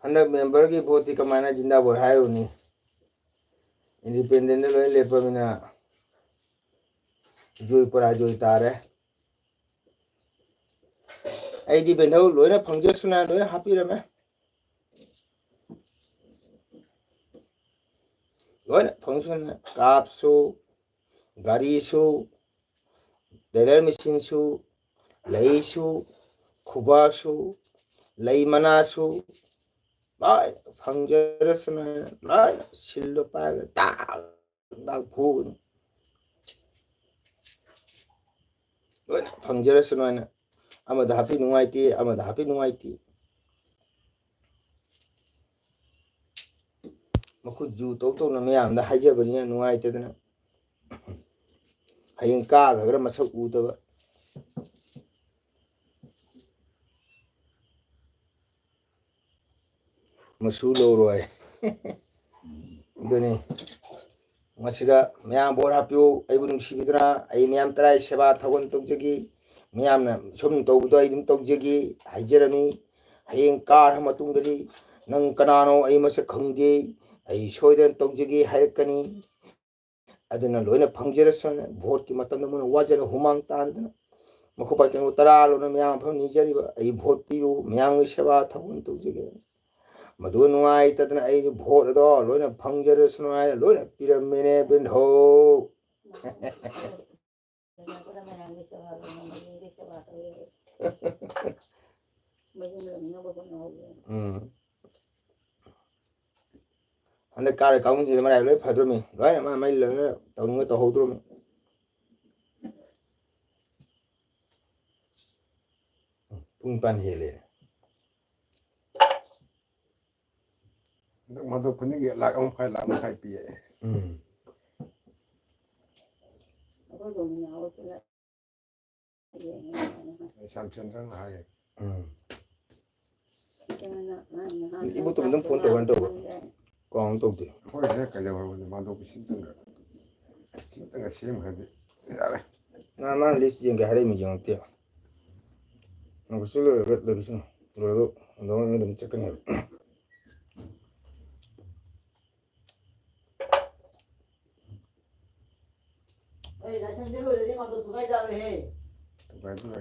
ꯍꯟꯗꯛ ꯃꯦꯝꯕꯔꯒꯤ ꯚꯣꯠꯇꯤ ꯀꯃꯥꯏꯅ ꯖꯤꯟꯗꯥꯕꯣꯠ ꯍꯥꯏꯔꯨꯅꯤ? ꯏꯟꯗꯤꯄꯦꯟꯗꯦꯟꯗ ꯂꯣꯏ ꯂꯦꯞꯄꯃꯤꯅ ꯖꯣꯏ ꯄꯔꯥꯖꯣꯏ ꯇꯥꯔꯦ꯫ ꯑꯩꯗꯤ ꯕꯦꯟꯙꯧ ꯂꯣꯏꯅ ꯐꯪꯖꯁꯅꯨ ꯍꯥꯏꯅ ꯂꯣꯏꯅ ꯍꯥꯞꯄꯤꯔꯝꯃꯦ꯫ ꯂꯣꯏꯅ ꯐꯪꯖꯁꯅꯨ꯫ ꯀꯥꯞꯁꯨ, ꯒꯥꯔꯤꯁꯨ, ꯇꯦꯂꯔ ꯃꯦꯆꯤꯟꯁꯨ, ꯂꯩꯁꯨ, ꯈꯨꯕꯥꯛꯁꯨ, ꯂꯩ ꯃꯅꯥꯁꯨ, ꯂꯣꯏꯅ ꯐꯪꯖꯔꯁꯅꯨ ꯍꯥꯏꯅ ꯂꯣꯏꯅ ꯁꯤꯜꯗꯣ ꯄꯥꯏꯔꯒ ꯗꯥꯛ ꯗꯥꯛ ꯐꯨꯒꯅꯤ꯫ ꯂꯣꯏꯅ ꯐꯪꯖꯔꯁꯅꯨ ꯍꯥꯏꯅ꯫ ꯑꯃꯗ ꯍꯥꯞꯄꯤ ꯅꯨꯡꯉꯥꯏꯇꯦ, ꯑꯃꯗ ꯍꯥꯞꯄꯤ ꯅꯨꯡꯉꯥꯏꯇꯦ꯫ ꯃꯈꯨꯠ ꯖꯨ ꯇꯧ ꯇꯧꯅ ꯃꯌꯥꯝꯗ ꯍꯥꯏꯖꯕꯅꯤꯅ ꯅꯨꯡꯉꯥꯏꯇꯗꯅ꯫ ꯍꯌꯦꯡ ꯀꯥꯈ꯭ꯔꯒ ꯃꯁꯛ ꯎꯗꯕ꯫ ꯃꯁꯨ ꯂꯧꯔꯣꯏ꯫ ꯑꯗꯨꯅꯤ꯫ ꯃꯁꯤꯗ ꯃꯌꯥꯝ ꯚꯣꯠ ꯍꯥꯞꯄꯤꯌꯨ꯫ ꯑꯩꯕꯨ ꯅꯨꯡꯁꯤꯕꯤꯗꯨꯅ ꯑꯩ ꯃꯌꯥꯝ ꯇꯔꯥꯏ ꯁꯦꯕꯥ ꯊꯧꯒꯜ ꯇꯧꯖꯒꯦ꯫ ꯃꯌꯥꯝꯅ ꯁꯨꯝ ꯇꯧꯕꯗꯣ ꯑꯩ ꯑꯗꯨꯝ ꯇꯧꯖꯒꯦ ꯍꯥꯏꯖꯔꯝꯃꯤ꯫ ꯍꯌꯦꯡ ꯀꯥꯔ ꯃꯇꯨꯡꯗꯗꯤ ꯅꯪ ꯀꯅꯥꯅꯣ, ꯑꯩ ꯃꯁꯛ ꯈꯪꯗꯦ, ꯑꯩ ꯁꯣꯏꯗꯅ ꯇꯧꯖꯒꯦ ꯍꯥꯏꯔꯛꯀꯅꯤ꯫ ꯑꯗꯨꯅ ꯂꯣꯏꯅ ꯐꯪꯖꯔꯁꯅꯨ꯫ ꯚꯣꯠꯀꯤ ꯃꯇꯝꯗ ꯃꯣꯏꯅ ꯋꯥꯖꯅ ꯍꯨꯃꯥꯡ ꯇꯥꯟꯗꯅ ꯃꯈꯣꯏ ꯄꯥꯔꯇꯤ ꯇꯔꯥ ꯂꯣꯟꯅ ꯃꯌꯥꯝ ꯃꯐꯝ ꯅꯤꯖꯔꯤꯕ, ꯑꯩ ꯚꯣꯠ ꯄꯤꯌꯨ, ꯃꯌꯥꯝꯒꯤ ꯁꯦꯕꯥ ꯊꯧꯒꯜ ꯇꯧꯖꯒꯦ꯫ ꯃꯗꯨ ꯅꯨꯡꯉꯥꯏꯇꯗꯅ ꯑꯩꯒꯤ ꯚꯣꯠ ꯑꯗꯣ ꯂꯣꯏꯅ ꯐꯪꯖꯔꯁꯅꯨ ꯍꯥꯏꯅ ꯂꯣꯏꯅ ꯄꯤꯔꯝꯃꯤꯅꯦ ꯕꯤꯟꯍꯣ꯫ ꯎꯝ꯫ ꯍꯟꯗꯛ ꯀꯥꯔꯦ ꯀꯥꯡꯕꯨꯁꯤꯗꯤ ꯃꯔꯥꯏ ꯂꯣꯏ ꯐꯗ꯭ꯔꯣꯃꯤ, ꯂꯣꯏꯅ ꯃꯥ ꯃꯩ ꯂꯣꯏꯅ ꯇꯧꯅꯤꯡꯕ ꯇꯧꯍꯧꯗ꯭ꯔꯣꯃꯤ꯫ ꯄꯨꯡ ꯅꯤꯄꯥꯟ ꯍꯦꯜꯂꯦ꯫ ꯍꯟꯗꯛ ꯃꯥꯗꯣ ꯈꯨꯗꯤꯡꯒꯤ ꯂꯥꯛ ꯑꯃ ꯃꯈꯥꯏ, ꯂꯥꯛ ꯑꯃ ꯃꯈꯥꯏ ꯄꯤꯌꯦ꯫ ꯎꯝ꯫ ꯁꯝꯁꯟꯗꯪ ꯍꯥꯏꯌꯦ꯫ ꯎꯝ꯫ ꯏꯕꯣꯇꯣꯝꯕꯗꯪ ꯐꯣꯟ ꯇꯧꯔꯒ ꯇꯧꯕ꯫ ꯀꯥꯎꯟ ꯇꯧꯗꯦ꯫ ꯍꯣꯏ, ꯍꯦ, ꯀꯩꯗꯧꯔꯕꯅꯦ? ꯃꯥꯗꯣ ꯁꯤꯝꯇꯪꯒ, ꯁꯤꯝꯇꯪꯒ ꯁꯦꯝꯈ꯭ꯔꯗꯤ ꯌꯥꯔꯦ꯫ ꯃꯥ, ꯃꯥꯅ ꯂꯤꯁ ꯌꯦꯡꯒꯦ ꯍꯥꯏꯔꯛꯏ ꯃꯤ ꯌꯦꯡꯉꯛꯇꯦ꯫ ꯑꯣꯒꯁ ꯂꯣꯏꯔꯒ ꯂꯩꯕꯁꯤꯅ ꯂꯣꯏꯔꯒ ꯑꯗꯨꯝ ꯑꯗꯨꯝ ꯆꯠꯀꯅꯦꯕ꯫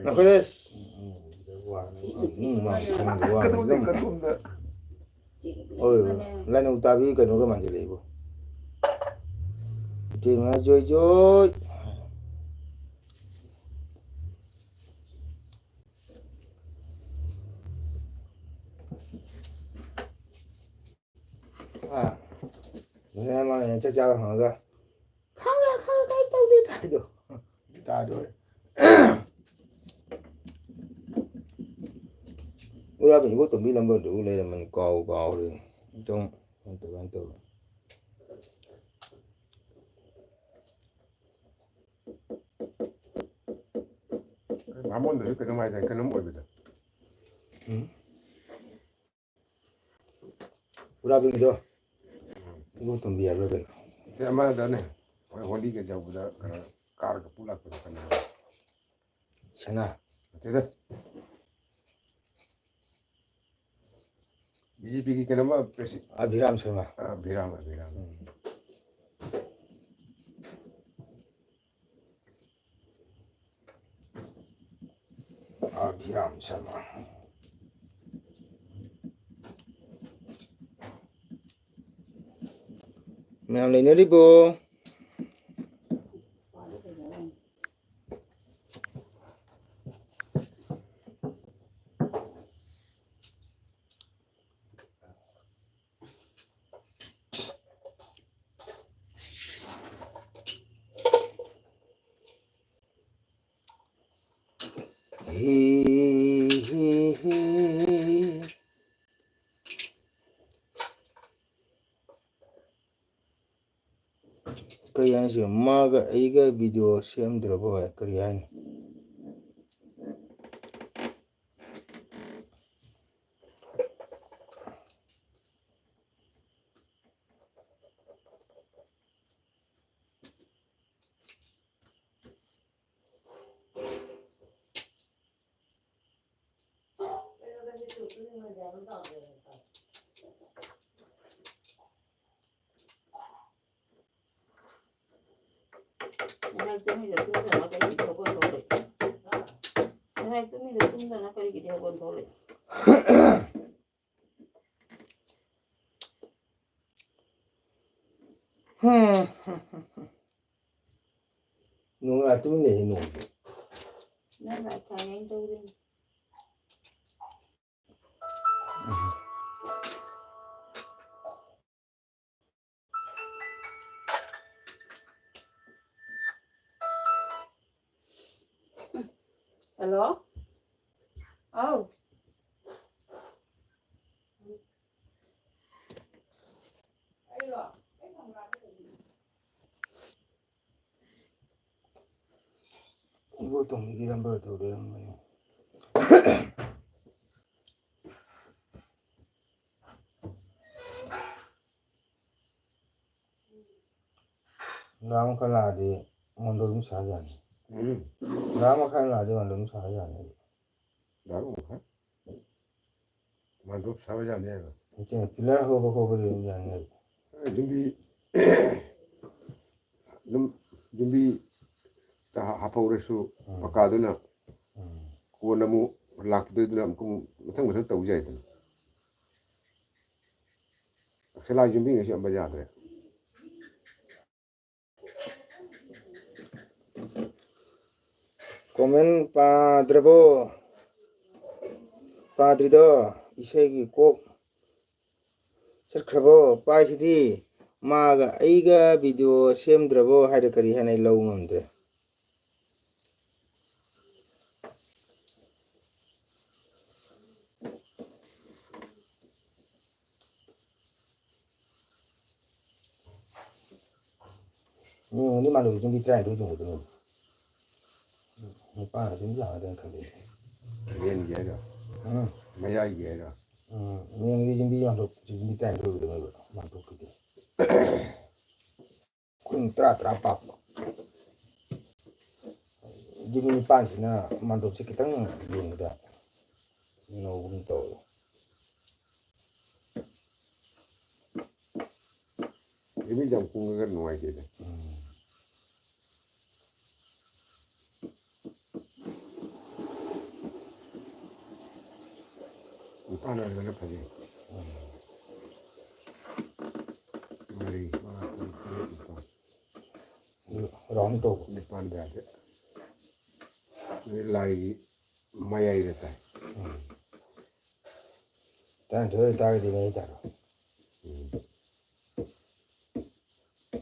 ꯅꯈꯣꯏꯗ ꯎꯝ, ꯎꯝ, ꯎꯝ, ꯋꯥ, ꯋꯥ, ꯋꯥ, ꯀꯗꯣꯝꯗꯩ, ꯋꯥ꯫ ꯀꯗꯣꯝꯗ? ꯍꯣꯏ, ꯂꯥꯏꯅꯧ ꯇꯥꯕꯤ ꯀꯩꯅꯣꯒ ꯃꯥꯟꯁꯤꯜꯂꯛꯏꯕꯣ꯫ ꯏꯇꯩꯃ ꯖꯣꯏ ꯖꯣꯏ꯫ ꯑꯥ, ꯃꯌꯥꯝ ꯃꯥꯅ ꯆꯥꯛ ꯆꯥꯕ ꯍꯪꯉꯒ, "ꯈꯪꯉꯦ, ꯈꯪꯉꯦ, ꯀꯩꯝ ꯇꯧꯗꯦ" ꯍꯥꯏꯗꯣ꯫ ꯇꯥꯗꯣꯔꯦ꯫ ꯎꯔꯥꯕ ꯏꯕꯣꯇꯣꯝꯕꯤ ꯂꯝꯕꯔꯗꯨꯕꯨ ꯂꯩꯔꯝꯃꯅꯤ, ꯀꯥꯎ ꯀꯥꯎꯔꯦ꯫ ꯑꯝꯇꯪ ꯀꯩꯅꯣ ꯇꯧꯕ, ꯀꯩꯅꯣ ꯇꯧꯕ꯫ ꯕꯥꯃꯣꯟꯗꯁꯨ ꯀꯩꯅꯣꯝ ꯍꯥꯏꯗꯥꯏ, ꯀꯩꯅꯣꯝ ꯑꯣꯏꯕꯗꯣ꯫ ꯎꯝ꯫ ꯎꯔꯥꯕꯤꯒꯤꯗꯣ꯫ ꯎꯝ꯫ ꯏꯕꯣꯇꯣꯝꯕꯤ ꯍꯥꯏꯕ꯭ꯔꯥ ꯀꯩꯅꯣ? ꯁꯤ ꯑꯃꯗꯅꯦ, ꯍꯣꯏ, ꯍꯣꯂꯤꯒ ꯌꯧꯕꯗ ꯀꯩꯅꯣ, ꯀꯥꯔꯒ ꯄꯨꯂꯛꯄꯗꯣ ꯀꯩꯅꯣ꯫ ꯁꯅꯥ꯫ ꯅꯠꯇꯦꯗ꯫ ꯕꯤ ꯖꯦ ꯄꯤꯒꯤ ꯀꯩꯅꯣꯝꯃ ꯄ꯭ꯔꯦꯁꯤ-, ꯑꯚꯤꯔꯥꯝ ꯁꯔꯃ꯫ ꯑ, ꯑꯚꯤꯔꯥꯝ, ꯑꯚꯤꯔꯥꯝ꯫ ꯎꯝ꯫ ꯑꯚꯤꯔꯥꯝ ꯁꯔꯃ꯫ ꯃꯌꯥꯝ ꯂꯩꯅꯔꯤꯕꯣ? ꯍꯤ, ꯍꯤ, ꯍꯤ꯫ ꯀꯔꯤ ꯍꯥꯏꯅꯣ ꯁꯤꯕꯣ? ꯃꯥꯒ ꯑꯩꯒ ꯚꯤꯗꯤꯑꯣ ꯁꯦꯝꯗ꯭ꯔꯕꯣ ꯍꯥꯏ, ꯀꯔꯤ ꯍꯥꯏꯅꯣ? ꯉꯁꯥꯏ ꯇꯨꯃꯤꯟꯅ ꯇꯨꯝꯗꯅ ꯀꯔꯤꯒꯤ ꯊꯕꯛ ꯑꯣꯟ ꯊꯣꯛꯂꯛꯏ? ꯉꯁꯥꯏ ꯇꯨꯃꯤꯟꯅ ꯇꯨꯝꯗꯅ ꯀꯔꯤꯒꯤ ꯊꯕꯛ ꯑꯣꯟ ꯊꯣꯛꯂꯛꯏ? ꯅꯣꯡ ꯂꯥꯛ ꯇꯨꯃꯤꯟ ꯂꯩꯌꯦ, ꯅꯣꯡ꯫ ꯅꯪ ꯂꯥꯛ ꯊꯥꯏꯅ ꯑꯩꯅ ꯇꯧꯔꯤꯅꯤ꯫ ꯍꯜꯂꯣ꯫ ꯑꯧ꯫ ꯏꯕꯣꯇꯣꯝꯕꯤꯒꯤ number ꯇꯧ ꯂꯩꯔꯝꯕꯅꯤ꯫ ꯂꯥꯛ ꯑꯃ ꯈꯔ ꯂꯥꯛꯑꯗꯤ ꯃꯣꯟꯗꯣ ꯑꯗꯨꯝ ꯁꯥ ꯌꯥꯅꯤ꯫ ꯎꯝ꯫ ꯂꯥꯛ ꯑꯃ ꯈꯔ ꯂꯥꯛꯑꯗꯤ ꯃꯣꯟꯗꯣ ꯑꯗꯨꯝ ꯁꯥ ꯌꯥꯅꯤ꯫ ꯂꯥꯛ ꯑꯃ ꯈꯔ? ꯃꯥꯟꯗꯣꯞ ꯁꯥꯕ ꯌꯥꯅꯤ ꯍꯥꯏꯕ? ꯅꯠꯇꯦ, pillar ꯍꯧꯕ ꯈꯣꯠꯄꯗꯤ ꯑꯗꯨꯝ ꯌꯥꯅꯤ ꯍꯥꯏꯕ꯫ ꯑꯦ, ꯌꯨꯝꯕꯤ, ꯑꯗꯨꯝ ꯌꯨꯝꯕꯤ ꯇ-, ꯍꯥꯞꯍꯧꯔꯁꯨ ꯎꯝ꯫ ꯄꯀꯥꯗꯨꯅ ꯎꯝ꯫ ꯀꯣꯟꯅ ꯑꯃꯨꯛ ꯂꯥꯛꯄꯗꯨꯗꯨꯅ ꯑꯃꯨꯛ ꯃꯊꯪ ꯃꯊꯪ ꯇꯧ ꯌꯥꯏꯗꯅ꯫ ꯁꯂꯥꯏ ꯌꯨꯝꯕꯤꯉꯩꯁꯦ ꯑꯝꯕ ꯌꯥꯗ꯭ꯔꯦ꯫ Comment ꯄꯥꯗ꯭ꯔꯕꯣ? ꯄꯥꯗ꯭ꯔꯤꯗꯣ? ꯏꯁꯩꯒꯤ ꯀꯣꯛ ꯆꯠꯈ꯭ꯔꯕꯣ? ꯄꯥꯏꯁꯤꯗꯤ꯫ ꯃꯥꯒ ꯑꯩꯒ video ꯁꯦꯝꯗ꯭ꯔꯕꯣ ꯍꯥꯏꯔ ꯀꯔꯤ ꯍꯥꯏꯅ ꯑꯩ ꯂꯧ ꯉꯝꯗ꯭ꯔꯦ꯫ ꯌꯦꯡꯉꯨꯅꯦ, ꯃꯥꯂꯣꯝꯒꯤ ꯌꯨꯝꯕꯤ ꯇꯔꯥꯅꯤꯊꯣꯏ ꯆꯣꯡꯕꯗꯨꯅꯦ꯫ ꯅꯨꯄꯥꯅ ꯁꯨꯝ ꯌꯥꯒꯗ꯭ꯔꯥ ꯈꯜꯂꯦ꯫ ꯂꯦꯟꯒꯤ ꯍꯥꯏꯔꯣ? ꯎꯝ꯫ ꯃꯌꯥꯏꯒꯤ ꯍꯥꯏꯔꯣ? ꯎꯝ, ꯃꯦꯟꯒꯤ ꯌꯨꯝꯕꯤ ꯃꯥꯟꯊꯣꯛ-, ꯌꯨꯝꯕꯤ ꯇꯔꯥꯅꯤꯊꯣꯏ ꯑꯣꯏꯕꯗꯨꯅꯦꯕ, ꯃꯥꯟꯊꯣꯛꯇꯨꯗꯤ꯫ ꯈꯨꯟ ꯇꯔꯥ ꯇꯔꯥ ꯄꯥꯛꯄ꯫ ꯌꯨꯝ ꯅꯤꯄꯥꯟꯁꯤꯅ ꯃꯥꯟꯗꯣꯞꯁꯦ ꯈꯤꯇꯪ ꯌꯦꯡꯕꯗ ꯅꯧꯕꯒꯨꯝ ꯇꯧꯋꯦ꯫ ꯏꯃꯤꯠ ꯌꯥꯝ ꯀꯨꯡꯉꯒ ꯅꯨꯡꯉꯥꯏꯇꯦꯗ꯫ ꯎꯝ꯫ ꯅꯤꯄꯥꯟ ꯑꯣꯏꯔꯒꯅ ꯐꯖꯩ꯫ ꯎꯝ꯫ ꯃꯔꯤ, ꯃꯉꯥ, ꯇꯔꯨꯛ, ꯇꯔꯦꯠ, ꯅꯤꯄꯥꯟ꯫ ꯑꯗꯨ round ꯇꯧꯕ꯫ ꯅꯤꯄꯥꯟ ꯌꯥꯗꯦ꯫ ꯑꯗꯩ ꯂꯥꯏꯒꯤ ꯃꯌꯥꯏꯗ ꯇꯥꯏ꯫ ꯎꯝ꯫ ꯇꯔꯥꯅꯤꯊꯣꯏ ꯑꯣꯏꯇꯥꯔꯒꯗꯤ ꯃꯌꯥꯏ ꯇꯥꯔꯣ꯫ ꯎꯝ꯫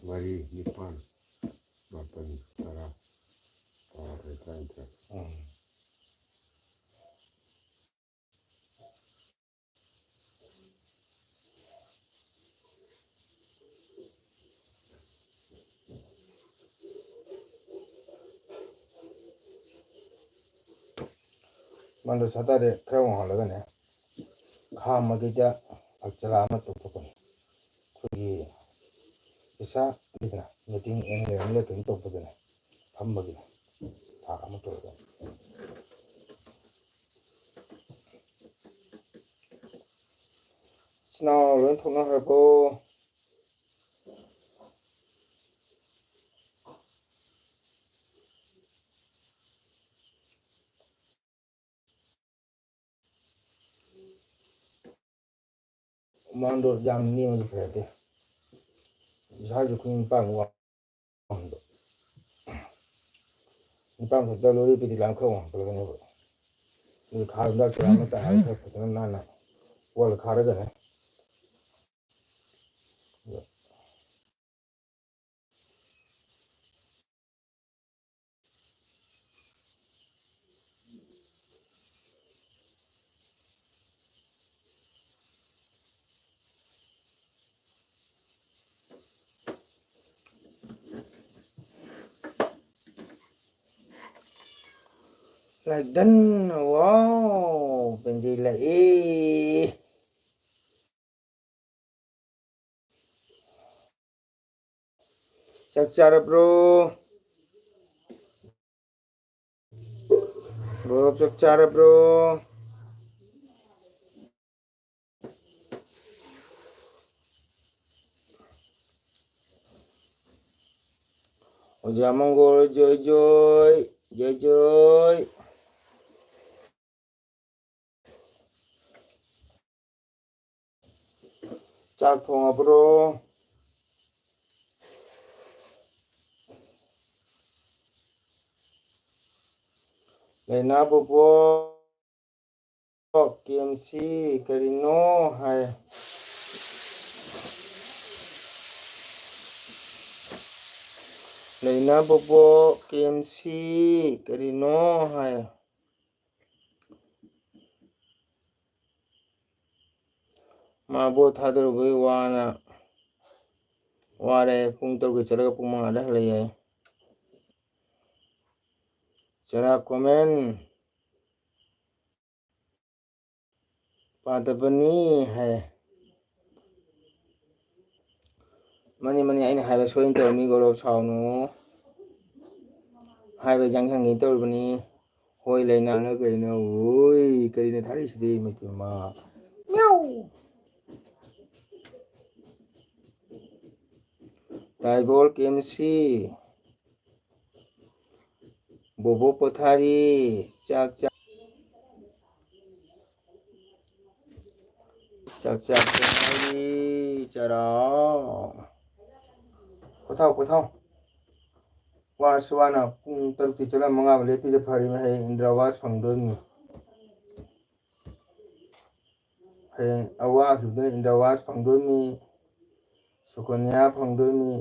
ꯃꯔꯤ, ꯅꯤꯄꯥꯟ, ꯃꯥꯄꯟ, ꯇꯔꯥ, ꯇꯔꯥꯃꯥꯊꯣꯏ, ꯇꯔꯥꯅꯤꯊꯣꯏ꯫ ꯎꯝ꯫ ꯃꯥꯟꯗꯣꯞ ꯁꯥꯇꯥꯗꯤ ꯈꯔ ꯋꯥꯡꯍꯜꯂꯒꯅꯦ, ꯈꯥ ꯃꯈꯩꯗ ꯐꯛꯆꯂꯥ ꯑꯃ ꯇꯧꯊꯣꯛꯀꯅꯤ꯫ ꯑꯩꯈꯣꯏꯒꯤ ꯄꯩꯁꯥ ꯂꯩꯗꯅ, meeting annual ꯑꯃ ꯂꯦꯞꯄꯒꯤ ꯇꯧꯕꯗꯅꯦ, ꯐꯝꯕꯒꯤꯅꯦ, ꯊꯥꯛ ꯑꯃ ꯇꯧꯔꯒ꯫ ꯏꯆꯤꯟ ꯏꯅꯥꯎ ꯂꯣꯏ ꯊꯣꯛꯅꯈ꯭ꯔꯕꯣ? ꯃꯥꯟꯗꯣ ꯌꯥꯝ ꯅꯦꯝꯃꯁꯨ ꯐꯖꯗꯦ꯫ ꯏꯁꯥꯁꯨ ꯈꯨꯅꯤꯡ ꯅꯤꯄꯥꯟꯃꯨꯛ ꯋꯥꯡ-, ꯋꯥꯡꯗꯣ꯫ ꯅꯤꯄꯥꯟ ꯈꯛꯇ ꯂꯣꯏꯔꯦ, ꯄꯤꯗꯤ ꯂꯥꯡ ꯈꯔ ꯋꯥꯡꯈꯠꯂꯒꯅꯦꯕ꯫ ꯑꯗꯨ ꯈꯥꯔꯣꯝꯗ ꯀꯌꯥ ꯑꯃ ꯇꯥꯔꯒ ꯈꯔ ꯐꯖꯅ ꯅꯥꯟꯅ ꯋꯥꯜ ꯈꯥꯔꯒꯅꯦ꯫ Like done. Wow, ꯄꯦꯟꯖꯩ ꯂꯥꯛꯑꯦ꯫ ꯆꯥꯛ ꯆꯥꯔꯕ꯭ꯔꯣ? ꯕ꯭ꯔꯣ, ꯆꯥꯛ ꯆꯥꯔꯕ꯭ꯔꯣ? ꯑꯣꯖꯥ ꯃꯪꯒꯣꯜ, ꯖꯣꯏ ꯖꯣꯏ, ꯖꯣꯏ ꯖꯣꯏ꯫ ꯆꯥꯛ ꯊꯣꯡꯉꯕ꯭ꯔꯣ? ꯂꯩꯅꯥ ꯕꯣꯕꯣꯛ, ꯀꯦ ꯑꯦꯝ ꯁꯤ ꯀꯔꯤꯅꯣ ꯍꯥꯏ꯫ ꯂꯩꯅꯥ ꯕꯣꯕꯣꯛ, ꯀꯦ ꯑꯦꯝ ꯁꯤ ꯀꯔꯤꯅꯣ ꯍꯥꯏ꯫ ꯃꯥ ꯚꯣꯠ ꯊꯥꯗꯔꯨꯕꯒꯤ ꯋꯥꯅ ꯋꯥꯔꯦ꯫ ꯄꯨꯡ ꯇꯔꯨꯛꯇ ꯆꯠꯂꯒ ꯄꯨꯡ ꯃꯉꯥꯗ ꯍꯜꯂꯛꯑꯦ꯫ ꯆꯔꯥ ꯀꯣꯃꯦꯟ ꯄꯥꯗꯕꯅꯤ ꯍꯥꯏ꯫ ꯃꯥꯅꯤ, ꯃꯥꯅꯤ, ꯑꯩꯅ ꯍꯥꯏꯕ ꯁꯣꯏꯅ ꯇꯧꯔꯝꯃꯤ, ꯒꯧꯔꯕ ꯁꯥꯎꯅꯨ꯫ ꯍꯥꯏꯕ ꯌꯥꯡ ꯌꯥꯡꯉꯤ ꯇꯧꯔꯤꯕꯅꯤ꯫ ꯍꯣꯏ, ꯂꯩꯅꯥꯅ ꯀꯩꯅꯣ? ꯑꯣꯏ, ꯀꯔꯤꯅ ꯊꯥꯔꯛꯏꯁꯤꯗꯤ, ꯏꯃꯩ ꯄꯦꯝꯃ? ꯃꯤꯌꯥꯎ! ꯇꯥꯏꯕꯣꯜ ꯀꯦ ꯑꯦꯝ ꯁꯤ꯫ ꯕꯣꯕꯣ ꯄꯣꯊꯥꯔꯤ꯫ ꯆꯥꯛ ꯆꯥ-, ꯆꯥꯛ ꯆꯥꯛ ꯆꯥꯔꯤ꯫ ꯆꯔꯥ꯫ ꯄꯣꯊꯥꯎ, ꯄꯣꯊꯥꯎ꯫ ꯋꯥꯔꯁꯨ ꯋꯥꯅ ꯄꯨꯡ ꯇꯔꯨꯛꯇꯤ ꯆꯠꯂ ꯃꯉꯥ ꯐꯥꯎ ꯂꯦꯞꯄꯤꯗ ꯐꯔꯤꯕꯅꯤ꯫ ꯍꯌꯦꯡ ꯏꯟꯗ꯭ꯔꯥ ꯑꯋꯥꯖ ꯐꯪꯗꯣꯏꯅꯤ꯫ ꯍꯌꯦꯡ ꯑꯋꯥꯈꯤꯕꯗꯨꯅ ꯏꯟꯗ꯭ꯔꯥ ꯑꯋꯥꯖ ꯐꯪꯗꯣꯏꯅꯤ, ꯁꯨꯀꯟꯌꯥ ꯐꯪꯗꯣꯏꯅꯤ꯫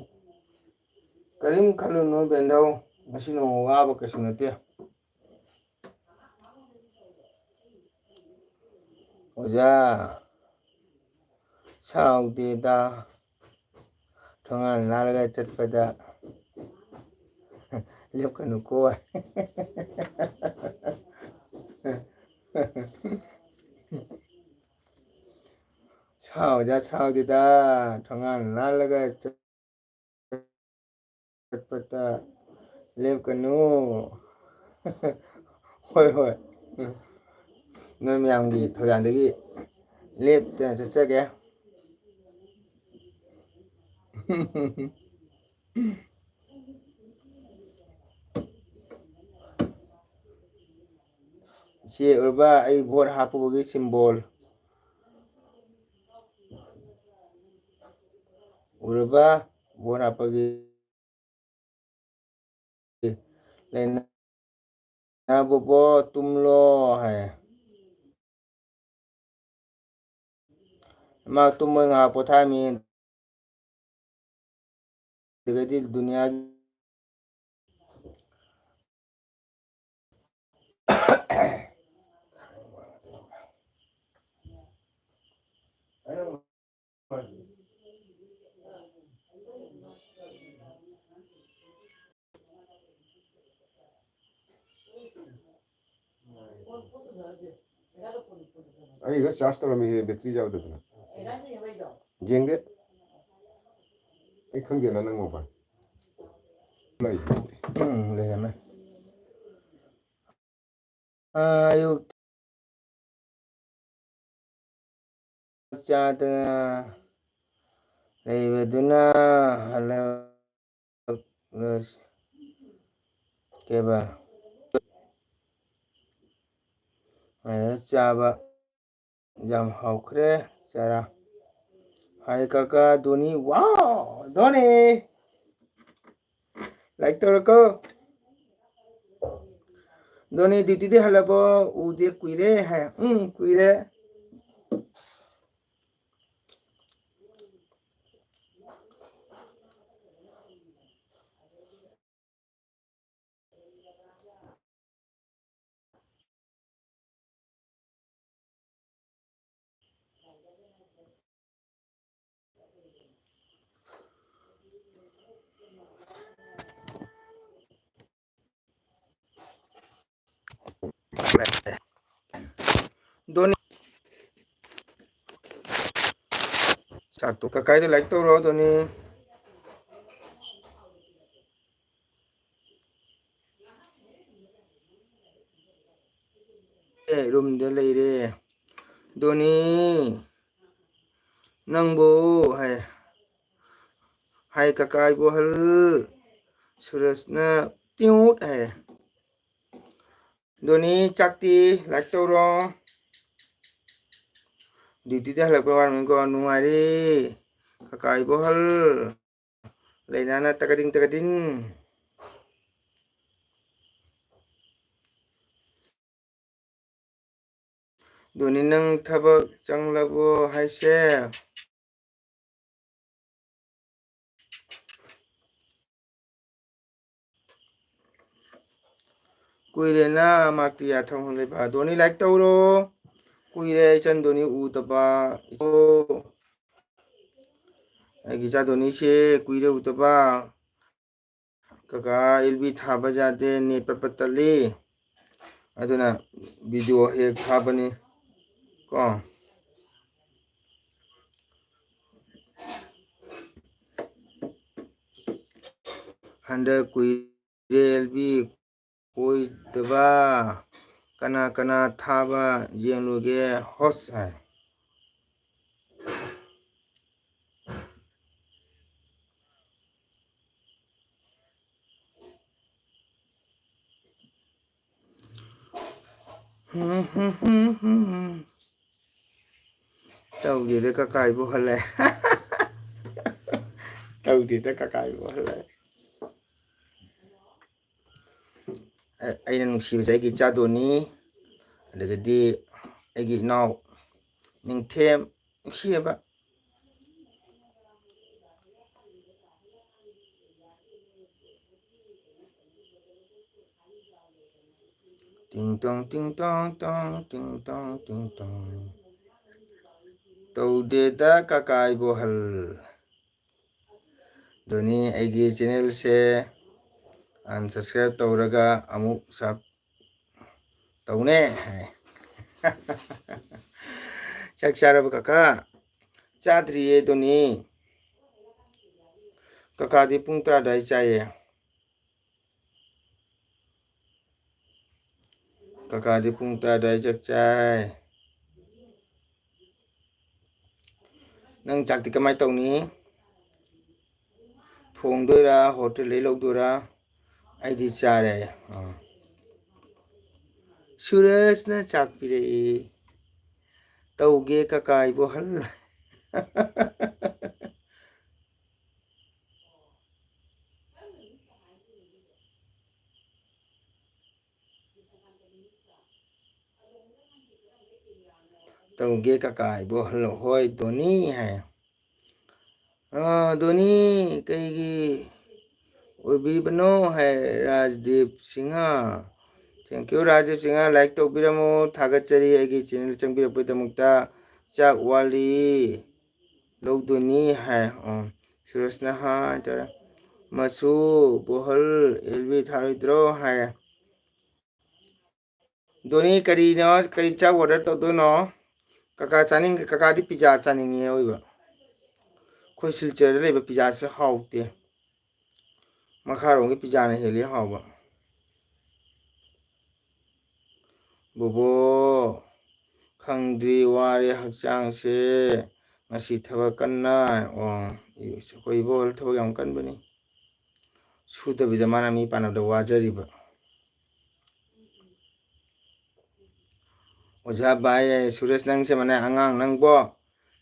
ꯀꯔꯤꯝ ꯈꯜꯂꯨꯅꯨ ꯕꯦꯟꯙꯧ, ꯉꯁꯤ ꯅꯣꯡꯃ ꯋꯥꯕ ꯀꯩꯁꯨ ꯅꯠꯇꯦ꯫ ꯑꯣꯖꯥ, ꯁꯥꯎꯗꯦꯗ꯫ ꯊꯣꯡꯒꯥꯟ ꯂꯥꯜꯂꯒ ꯆꯠꯄꯗ ꯂꯦꯞꯀꯅꯨꯀꯣ꯫ ꯁꯥꯎꯗ, ꯁꯥꯎꯗꯦꯗ, ꯊꯣꯡꯒꯥꯟ ꯂꯥꯜꯂꯒ ꯆꯠ-, ꯆꯠꯄꯗ ꯂꯦꯞꯀꯅꯨ꯫ ꯍꯣꯏ, ꯍꯣꯏ꯫ ꯅꯣꯏ ꯃꯌꯥꯝꯒꯤ ꯊꯧꯖꯥꯜꯗꯒꯤ ꯂꯦꯞꯇꯅ ꯆꯠꯆꯒꯦ꯫ ꯁꯤ ꯎꯔꯕ? ꯑꯩ ꯚꯣꯠ ꯍꯥꯞꯄꯨꯕꯒꯤ symbol꯫ ꯎꯔꯕ? ꯚꯣꯠ ꯍꯥꯞꯄꯒꯤ꯫ ꯂꯩꯅꯥ ꯕꯣꯕꯣ ꯇꯨꯝꯂꯣ ꯍꯥꯏ꯫ ꯃꯥ ꯇꯨꯝꯃꯣꯏ, ꯉꯥꯏꯍꯥꯛ ꯄꯣꯊꯥꯃꯤ꯫ ꯑꯗꯨꯒꯗꯤ ꯗꯨꯅꯤꯌꯥꯒꯤ ꯑꯩꯒ charge ꯇꯧꯔꯝꯃꯤꯍꯦ, battery ꯌꯥꯎꯗꯗꯅ꯫ ꯌꯦꯡꯗꯦ꯫ ꯑꯩ ꯈꯪꯗꯦꯅ ꯅꯪ mobile꯫ ꯂꯩ꯫ ꯎꯝ, ꯂꯩꯔꯝꯃꯦ꯫ ꯑꯥ, ꯑꯌꯨꯛ ꯆꯥꯗꯅ ꯂꯩꯕꯗꯨꯅ ꯍꯜꯂꯛ-, ꯀꯩꯕ? ꯑꯗ ꯆꯥꯕ ꯌꯥꯝ ꯍꯥꯎꯈ꯭ꯔꯦ ꯆꯥꯔꯥ꯫ ꯍꯥꯏ ꯀꯀꯥ Dhoni. Wow, Dhoni! Like ꯇꯧꯔꯣꯀꯣ꯫ Dhoni duty ꯗꯤ ꯍꯜꯂꯕꯣ? ꯎꯗꯦ ꯀꯨꯏꯔꯦ ꯍꯥꯏ꯫ ꯎꯝ, ꯀꯨꯏꯔꯦ꯫ ꯙꯣꯅꯤ꯫ ꯆꯥꯛꯇꯣ ꯀꯀꯥꯏꯗ like ꯇꯧꯔꯣ, ꯙꯣꯅꯤ꯫ ꯑꯦ, room ꯗ ꯂꯩꯔꯦ꯫ ꯙꯣꯅꯤ, ꯅꯪꯕꯨ ꯍꯥꯏ꯫ ꯍꯥꯏ ꯀꯀꯥ ꯏꯕꯣꯍꯜ꯫ ꯁꯨꯔꯖꯅ ꯇꯤꯎꯠ ꯍꯥꯏ꯫ ꯗꯣꯅꯤ ꯆꯥꯛꯇꯤ like ꯇꯧꯔꯣ꯫ Duty ꯗ ꯍꯜꯂꯛꯄ ꯋꯥꯔꯝꯃꯤꯀꯣ꯫ ꯅꯨꯡꯉꯥꯏꯔꯤ ꯀꯀꯥ ꯏꯕꯣꯍꯜ꯫ ꯂꯩꯅꯥꯅ ꯇꯀꯗꯤꯡ ꯇꯀꯗꯤꯡ꯫ ꯗꯣꯅꯤ, ꯅꯪ ꯊꯕꯛ ꯆꯪꯂꯕꯣ ꯍꯥꯏꯁꯦ? ꯀꯨꯏꯔꯦꯅ ꯃꯥꯛꯇꯤ ꯌꯥꯊꯪ ꯍꯣꯜꯂꯦꯕ꯫ ꯗꯣꯅꯤ like ꯇꯧꯔꯣ꯫ ꯀꯨꯏꯔꯦ ꯏꯆꯟ ꯗꯣꯅꯤ ꯎꯗꯕ꯫ ꯏꯆꯣ, ꯑꯩꯒꯤ ꯏꯆꯥ ꯗꯣꯅꯤꯁꯦ ꯀꯨꯏꯔꯦ ꯎꯗꯕ꯫ ꯀꯀꯥ ꯑꯦꯜ ꯕꯤ ꯊꯥꯕ ꯌꯥꯗꯦ, net ꯄꯠ ꯄꯠ ꯇꯠꯂꯤ꯫ ꯑꯗꯨꯅ video ꯍꯦꯛ ꯊꯥꯕꯅꯤ ꯀꯣ꯫ ꯍꯟꯗꯛ ꯀꯨꯏꯔꯦ ꯑꯦꯜ ꯕꯤ ꯀꯣꯏꯗꯕ꯫ ꯀꯅꯥ ꯀꯅꯥ ꯊꯥꯕ ꯌꯦꯡꯂꯨꯒꯦ ꯍꯣꯁ ꯍꯥꯏ꯫ ꯇꯧꯗꯦꯗ ꯀꯀꯥ ꯏꯕꯣꯍꯜ꯫ ꯇꯧꯗꯦꯗ ꯀꯀꯥ ꯏꯕꯣꯍꯜ꯫ ꯑ-, ꯑꯩꯅ ꯅꯨꯡꯁꯤꯕꯁꯦ ꯑꯩꯒꯤ ꯏꯆꯥ ꯗꯣꯅꯤ, ꯑꯗꯒꯤꯗꯤ ꯑꯩꯒꯤ ꯏꯅꯥꯎ ꯅꯤꯡꯊꯦꯝ, ꯅꯨꯡꯁꯤꯌꯦꯕ꯫ ꯇꯤꯡ ꯇꯣꯡ, ꯇꯤꯡ ꯇꯣꯡ ꯇꯣꯡ, ꯇꯤꯡ ꯇꯣꯡ, ꯇꯤꯡ ꯇꯣꯡ꯫ ꯇꯧꯗꯦꯗ ꯀꯀꯥ ꯏꯕꯣꯍꯜ꯫ ꯑꯗꯨꯅꯤ ꯑꯩꯒꯤ channel ꯁꯦ unsubscribe ꯇꯧꯔꯒ ꯑꯃꯨꯛ sub ꯇꯧꯅꯦ ꯍꯥꯏ꯫ ꯆꯥꯛ ꯆꯥꯔꯕ ꯀꯀꯥ? ꯆꯥꯗ꯭ꯔꯤꯌꯦ ꯗꯣꯅꯤ꯫ ꯀꯀꯥꯗꯤ ꯄꯨꯡ ꯇꯔꯥ ꯑꯗꯨꯋꯥꯏ ꯆꯥꯏꯌꯦ꯫ ꯀꯀꯥꯗꯤ ꯄꯨꯡ ꯇꯔꯥ ꯑꯗꯨꯋꯥꯏ ꯆꯥꯛ ꯆꯥꯏ꯫ ꯅꯪ ꯆꯥꯛꯇꯤ ꯀꯃꯥꯏ ꯇꯧꯅꯤ? ꯊꯣꯡꯗꯣꯏꯔꯥ, hotel ꯗꯩ ꯂꯧꯗꯣꯏꯔꯥ? ꯑꯩꯗꯤ ꯆꯥꯔꯦ꯫ ꯑꯥ꯫ ꯁꯨꯔꯖꯅ ꯆꯥꯛ ꯄꯤꯔꯛꯏ꯫ ꯇꯧꯒꯦ ꯀꯀꯥ ꯏꯕꯣꯍꯜ꯫ ꯇꯧꯒꯦ ꯀꯀꯥ ꯏꯕꯣꯍꯜ꯫ ꯍꯣꯏ ꯗꯣꯅꯤ ꯍꯥꯏ꯫ ꯑꯥ, ꯗꯣꯅꯤ ꯀꯩꯒꯤ ꯑꯣꯏꯕꯤꯕꯅꯣ ꯍꯥꯏ ꯔꯥꯖꯗꯤꯞ Singh. Thank you ꯔꯥꯖꯗꯤꯞ Singh, like ꯇꯧꯕꯤꯔꯝꯃꯣ, ꯊꯥꯒꯠꯆꯔꯤ ꯑꯩꯒꯤ channel ꯆꯪꯕꯤꯔꯛꯄꯒꯤꯗꯃꯛꯇ꯫ ꯆꯥꯛ ꯋꯥꯠꯂꯤ, ꯂꯧꯗꯣꯏꯅꯤ ꯍꯥꯏ꯫ ꯑꯣ, ꯁꯨꯔꯖꯅ ꯍꯥꯏ ꯇꯧꯔꯦ, ꯃꯁꯨ ꯕꯣꯍꯜ ꯑꯦꯜ ꯕꯤ ꯊꯥꯔꯣꯏꯗ꯭ꯔꯣ ꯍꯥꯏ꯫ ꯗꯣꯅꯤ, ꯀꯔꯤꯅꯣ, ꯀꯔꯤ ꯆꯥꯛ order ꯇꯧꯗꯣꯏꯅꯣ? ꯀꯀꯥ ꯆꯥꯅꯤꯡ-, ꯀꯀꯥꯗꯤ pizza ꯆꯥꯅꯤꯡꯉꯦ ꯑꯣꯏꯕ꯫ ꯑꯩꯈꯣꯏ ꯁꯤꯜꯆꯔꯗ ꯂꯩꯕ pizzaꯁꯦ ꯍꯥꯎꯇꯦ꯫ ꯃꯈꯥꯔꯣꯝꯒꯤ pizzaꯅ ꯍꯦꯜꯂꯤ ꯍꯥꯎꯕ꯫ ꯕꯣꯕꯣ, ꯈꯪꯗ꯭ꯔꯤ, ꯋꯥꯔꯦ ꯍꯛꯆꯥꯡꯁꯦ꯫ ꯉꯁꯤ ꯊꯕꯛ ꯀꯟꯅ, ꯑꯣ, ꯑꯩꯈꯣꯏ ꯏꯕꯣ ꯊꯕꯛ ꯌꯥꯝ ꯀꯟꯕꯅꯤ꯫ ꯁꯨꯗꯕꯤꯗ ꯃꯥꯅ ꯃꯤ ꯄꯥꯟꯅꯕꯗ ꯋꯥꯖꯔꯤꯕ꯫ ꯑꯣꯖꯥ ꯚꯥꯏ, ꯁꯨꯔꯦꯁ ꯅꯪꯁꯦ ꯃꯅꯦ ꯑꯉꯥꯡ ꯅꯪꯕꯣ꯫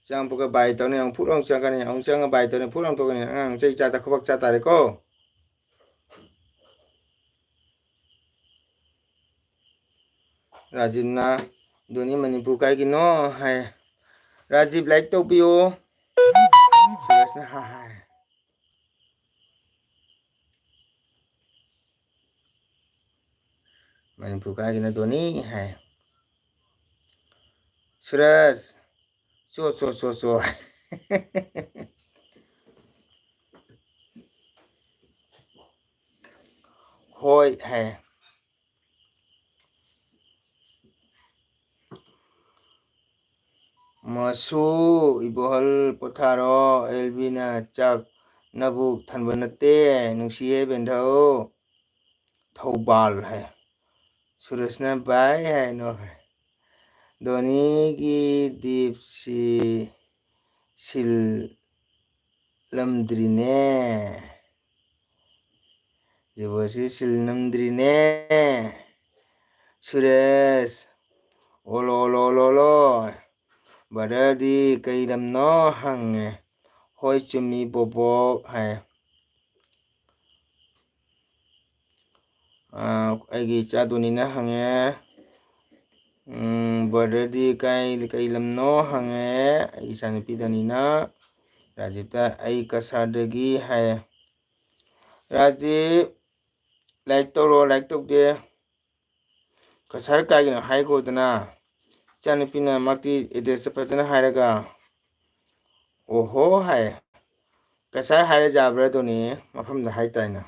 ꯆꯪꯉꯛꯄꯒ ꯚꯥꯏ ꯇꯧꯅꯤ, ꯑꯃꯨꯛ ꯐꯨꯠ ꯑꯃꯨꯛ ꯆꯪꯉꯛꯀꯅꯤ, ꯑꯃꯨꯛ ꯆꯪꯉ ꯚꯥꯏ ꯇꯧꯅꯤ, ꯐꯨꯠ ꯑꯃꯨꯛ ꯊꯣꯛꯀꯅꯤ꯫ ꯑꯉꯥꯡ ꯆꯩ ꯆꯥꯗ ꯈꯨꯕꯥꯛ ꯆꯥ ꯇꯥꯔꯦꯀꯣ꯫ ꯔꯥꯖꯤꯕꯅ, "ꯗꯣꯅꯤ ꯃꯅꯤꯄꯨꯔ ꯀꯥꯏꯒꯤꯅꯣ?" ꯍꯥꯏ꯫ ꯔꯥꯖꯤꯕ like ꯇꯧꯕꯤꯌꯨ꯫ ꯁꯨꯔꯦꯁꯅ ꯍꯥ ꯍꯥꯏ꯫ ꯃꯅꯤꯄꯨꯔ ꯀꯥꯏꯒꯤꯅꯣ ꯗꯣꯅꯤ ꯍꯥꯏ꯫ ꯁꯨꯔꯖ, ꯆꯣ, ꯆꯣ, ꯆꯣ, ꯆꯣ꯫ ꯍꯣꯏ ꯍꯥꯏ꯫ ꯃꯁꯨ ꯏꯕꯣꯍꯜ ꯄꯣꯊꯥꯔꯣ, ꯑꯦꯜꯕꯤꯅ ꯆꯥꯛ ꯅꯕꯨꯛ ꯊꯟꯕ ꯅꯠꯇꯦ, ꯅꯨꯡꯁꯤꯌꯦ ꯕꯦꯟꯙꯧ꯫ ꯊꯧꯕꯥꯜ ꯍꯥꯏ꯫ ꯁꯨꯔꯦꯁꯅ ꯚꯥꯏ ꯍꯥꯏ ꯅꯣꯛꯈ꯭ꯔꯦ꯫ ꯗꯣꯅꯤꯒꯤ ꯗꯤꯞꯁꯤ ꯁꯤꯜꯂꯝꯗ꯭ꯔꯤꯅꯦ꯫ ꯗꯤꯚꯣꯔꯁꯁꯤ ꯁꯤꯜꯂꯝꯗ꯭ꯔꯤꯅꯦ꯫ ꯁꯨꯔꯦꯁ, ꯑꯣꯂꯣ, ꯑꯣꯂꯣ, ꯑꯣꯂꯣ, ꯑꯣꯂꯣ꯫ ꯕ꯭ꯔꯗꯔꯗꯤ ꯀꯩ ꯂꯝꯅꯣ ꯍꯪꯉꯦ꯫ ꯍꯣꯏ, ꯆꯨꯝꯃꯤ, ꯕꯣꯕꯣꯛ ꯍꯥꯏ꯫ ꯑꯥ, ꯑꯩꯒꯤ ꯏꯆꯥ ꯗꯣꯅꯤꯅ ꯍꯪꯉꯦ꯫ ꯎꯝ, ꯕ꯭ꯔꯗꯔꯗꯤ ꯀꯥꯏ, ꯀꯩ ꯂꯝꯅꯣ ꯍꯪꯉꯦ꯫ ꯑꯩꯒꯤ ꯏꯆꯥꯅꯨꯄꯤ ꯗꯣꯅꯤꯅ ꯔꯥꯖꯤꯞꯇ, "ꯑꯩ ꯀꯁꯥꯔꯗꯒꯤ" ꯍꯥꯏꯌꯦ꯫ ꯔꯥꯖꯤꯞ, ꯂꯥꯏꯛ ꯇꯧꯔꯣ, ꯂꯥꯏꯛ ꯇꯧꯗꯦ꯫ ꯀꯁꯥꯔ ꯀꯥꯏꯒꯤꯅꯣ ꯍꯥꯏꯈꯣꯗꯅ꯫ ꯏꯆꯥꯅꯨꯄꯤꯅ ꯃꯛꯇꯤ ꯑꯦꯗ꯭ꯔꯦꯁꯇ ꯐꯖꯅ ꯍꯥꯏꯔꯒ, "ꯑꯣꯍꯣ" ꯍꯥꯏ꯫ ꯀꯁꯥꯔ ꯍꯥꯏꯔ ꯌꯥꯕ꯭ꯔꯥ ꯑꯗꯨꯅꯤ, ꯃꯐꯝꯗ ꯍꯥꯏꯇꯥꯏꯅ꯫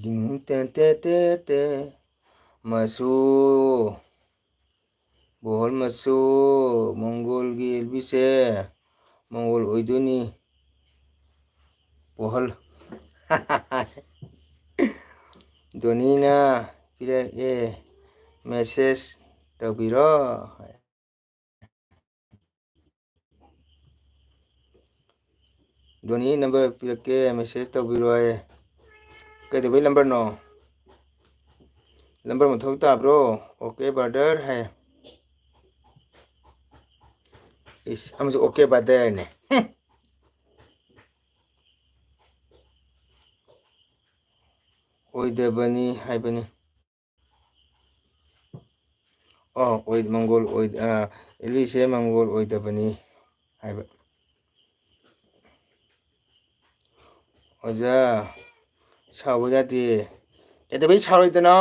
ꯗꯤꯡ ꯇꯦ ꯇꯦ ꯇꯦ ꯇꯦ꯫ ꯃꯆꯨ꯫ ꯕꯣꯍꯜ ꯃꯆꯨ꯫ ꯃꯪꯒꯣꯜꯒꯤ ꯑꯦꯜꯕꯤꯁꯦ ꯃꯪꯒꯣꯜ ꯑꯣꯏꯗꯣꯏꯅꯤ꯫ ꯕꯣꯍꯜ꯫ ꯗꯣꯅꯤꯅ ꯄꯤꯔꯛꯑꯦ, ꯃꯦꯁꯦꯖ ꯇꯧꯕꯤꯔꯣ꯫ ꯗꯣꯅꯤ ꯅꯝꯕꯔ ꯄꯤꯔꯛꯀꯦ, ꯃꯦꯁꯦꯖ ꯇꯧꯕꯤꯔꯣ ꯍꯥꯏꯌꯦ꯫ ꯀꯩꯗꯧꯕꯩ ꯅꯝꯕꯔꯅꯣ? ꯅꯝꯕꯔ ꯃꯊꯧ ꯇꯥꯕ꯭ꯔꯣ? "ꯑꯣꯀꯦ ꯕ꯭ꯔꯗꯔ" ꯍꯥꯏ꯫ ꯏꯁ, ꯑꯃꯁꯨ "ꯑꯣꯀꯦ ꯕ꯭ꯔꯗꯔ" ꯍꯥꯏꯅꯦ꯫ ꯍꯨꯝ꯫ ꯑꯣꯏꯗꯕꯅꯤ ꯍꯥꯏꯕꯅꯤ꯫ ꯑꯣ, ꯑꯣꯏ-, ꯃꯪꯒꯣꯜ ꯑꯣꯏ-, ꯑ, ꯑꯦꯜꯕꯤꯁꯦ ꯃꯪꯒꯣꯜ ꯑꯣꯏꯗꯕꯅꯤ ꯍꯥꯏꯕ꯫ ꯑꯣꯖꯥ, ꯁꯥꯎꯕ ꯌꯥꯗꯦ꯫ ꯀꯩꯗꯧꯕꯩ ꯁꯥꯎꯔꯣꯏꯗꯅꯣ?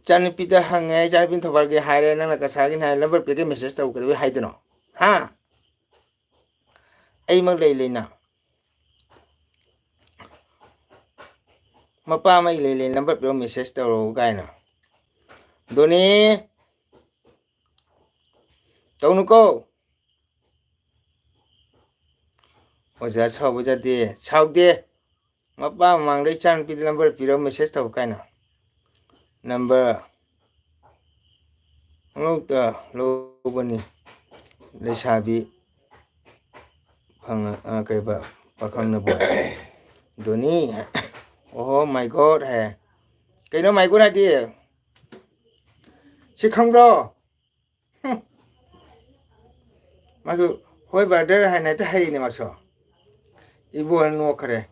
ꯏꯆꯥꯅꯨꯄꯤꯗ ꯍꯪꯉꯦ, ꯏꯆꯥꯅꯨꯄꯤꯅ ꯊꯧꯕꯥꯜꯒꯤ ꯍꯥꯏꯔꯦ, ꯅꯪꯅ ꯀꯁꯥꯔꯒꯤꯅꯤ ꯍꯥꯏꯔꯦ, ꯅꯝꯕꯔ ꯄꯤꯔꯛꯀꯦ, ꯃꯦꯁꯦꯖ ꯇꯧ, ꯀꯩꯗꯧꯕꯩ ꯍꯥꯏꯗꯣꯏꯅꯣ? ꯍꯥ? ꯑꯩꯃꯛ ꯂꯩ ꯂꯩꯅ꯫ ꯃꯄꯥ ꯑꯃ ꯂꯩ ꯂꯩ, ꯅꯝꯕꯔ ꯄꯤꯔꯛꯑꯣ, ꯃꯦꯁꯦꯖ ꯇꯧꯔꯛꯑꯣ ꯀꯥꯏꯅ꯫ ꯗꯣꯅꯤ, ꯇꯧꯅꯨꯀꯣ꯫ ꯑꯣꯖꯥ ꯁꯥꯎꯕ ꯌꯥꯗꯦ꯫ ꯁꯥꯎꯗꯦ꯫ ꯃꯄꯥ ꯃꯃꯥꯡꯗ ꯏꯆꯥꯅꯨꯄꯤꯗ ꯅꯝꯕꯔ ꯄꯤꯔꯛꯑꯣ, ꯃꯦꯁꯦꯖ ꯇꯧ ꯀꯥꯏꯅ꯫ ꯅꯝꯕꯔ꯫ ꯄꯪꯂꯧꯗ ꯂꯧꯕꯅꯤ ꯂꯩꯁꯥꯕꯤ ꯐꯪꯉ-, ꯑ, ꯀꯩꯕ, ꯄꯥꯈꯪꯅꯕꯨ꯫ ꯗꯣꯅꯤ, "ꯑꯣꯍꯣ, my God" ꯍꯥꯏ꯫ ꯀꯩꯅꯣ my God ꯍꯥꯏꯗꯤ? ꯁꯤ ꯈꯪꯕ꯭ꯔꯣ? ꯍꯨꯝ꯫ ꯃꯥꯁꯨ "ꯍꯣꯏ brother" ꯍꯥꯏꯅ ꯍꯦꯛꯇ ꯍꯩꯔꯤꯅꯦ ꯃꯥꯁꯨ꯫ ꯏꯕꯣꯅ ꯅꯣꯛꯈ꯭ꯔꯦ꯫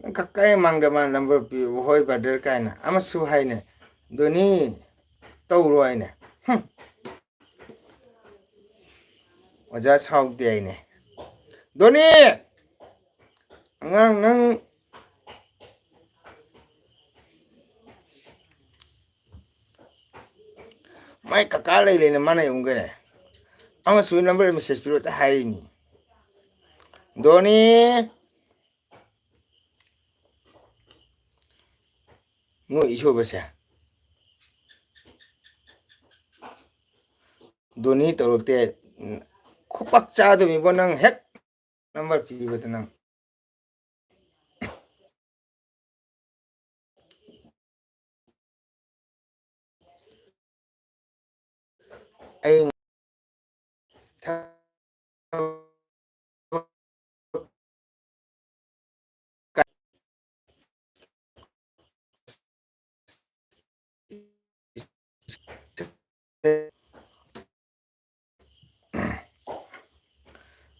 ꯅꯪ ꯀꯛꯀꯥꯏ ꯃꯥꯡꯗ ꯃꯥ number ꯄꯤꯕ, "ꯍꯣꯏ brother" ꯀꯥꯏꯅ ꯑꯃꯁꯨ ꯍꯥꯏꯅꯦ꯫ ꯗꯣꯅꯤ, ꯇꯧꯔꯣ ꯍꯥꯏꯅꯦ꯫ ꯍꯨꯝ꯫ ꯑꯣꯖꯥ ꯁꯥꯎꯗꯦ ꯍꯥꯏꯅꯦ꯫ ꯗꯣꯅꯤ! ꯑꯉꯥꯡ ꯅꯪ ꯃꯥꯏ ꯀꯀꯥ ꯂꯩ ꯂꯩꯅ ꯃꯥꯅ ꯌꯨꯝꯒꯅꯦ꯫ ꯑꯃꯁꯨ number message ꯄꯤꯔꯣ ꯍꯦꯛꯇ ꯍꯥꯏꯔꯤꯅꯤ꯫ ꯗꯣꯅꯤ! ꯅꯣꯏ ꯏꯁꯣꯏꯕꯁꯦ꯫ ꯗꯣꯅꯤ ꯇꯧꯔꯛꯇꯦ꯫ ꯈꯨꯄꯥꯛ ꯆꯥꯗꯕꯤꯕꯣ ꯅꯪ ꯍꯦꯛ number ꯄꯤꯕꯗ ꯅꯪ꯫ ꯑꯩ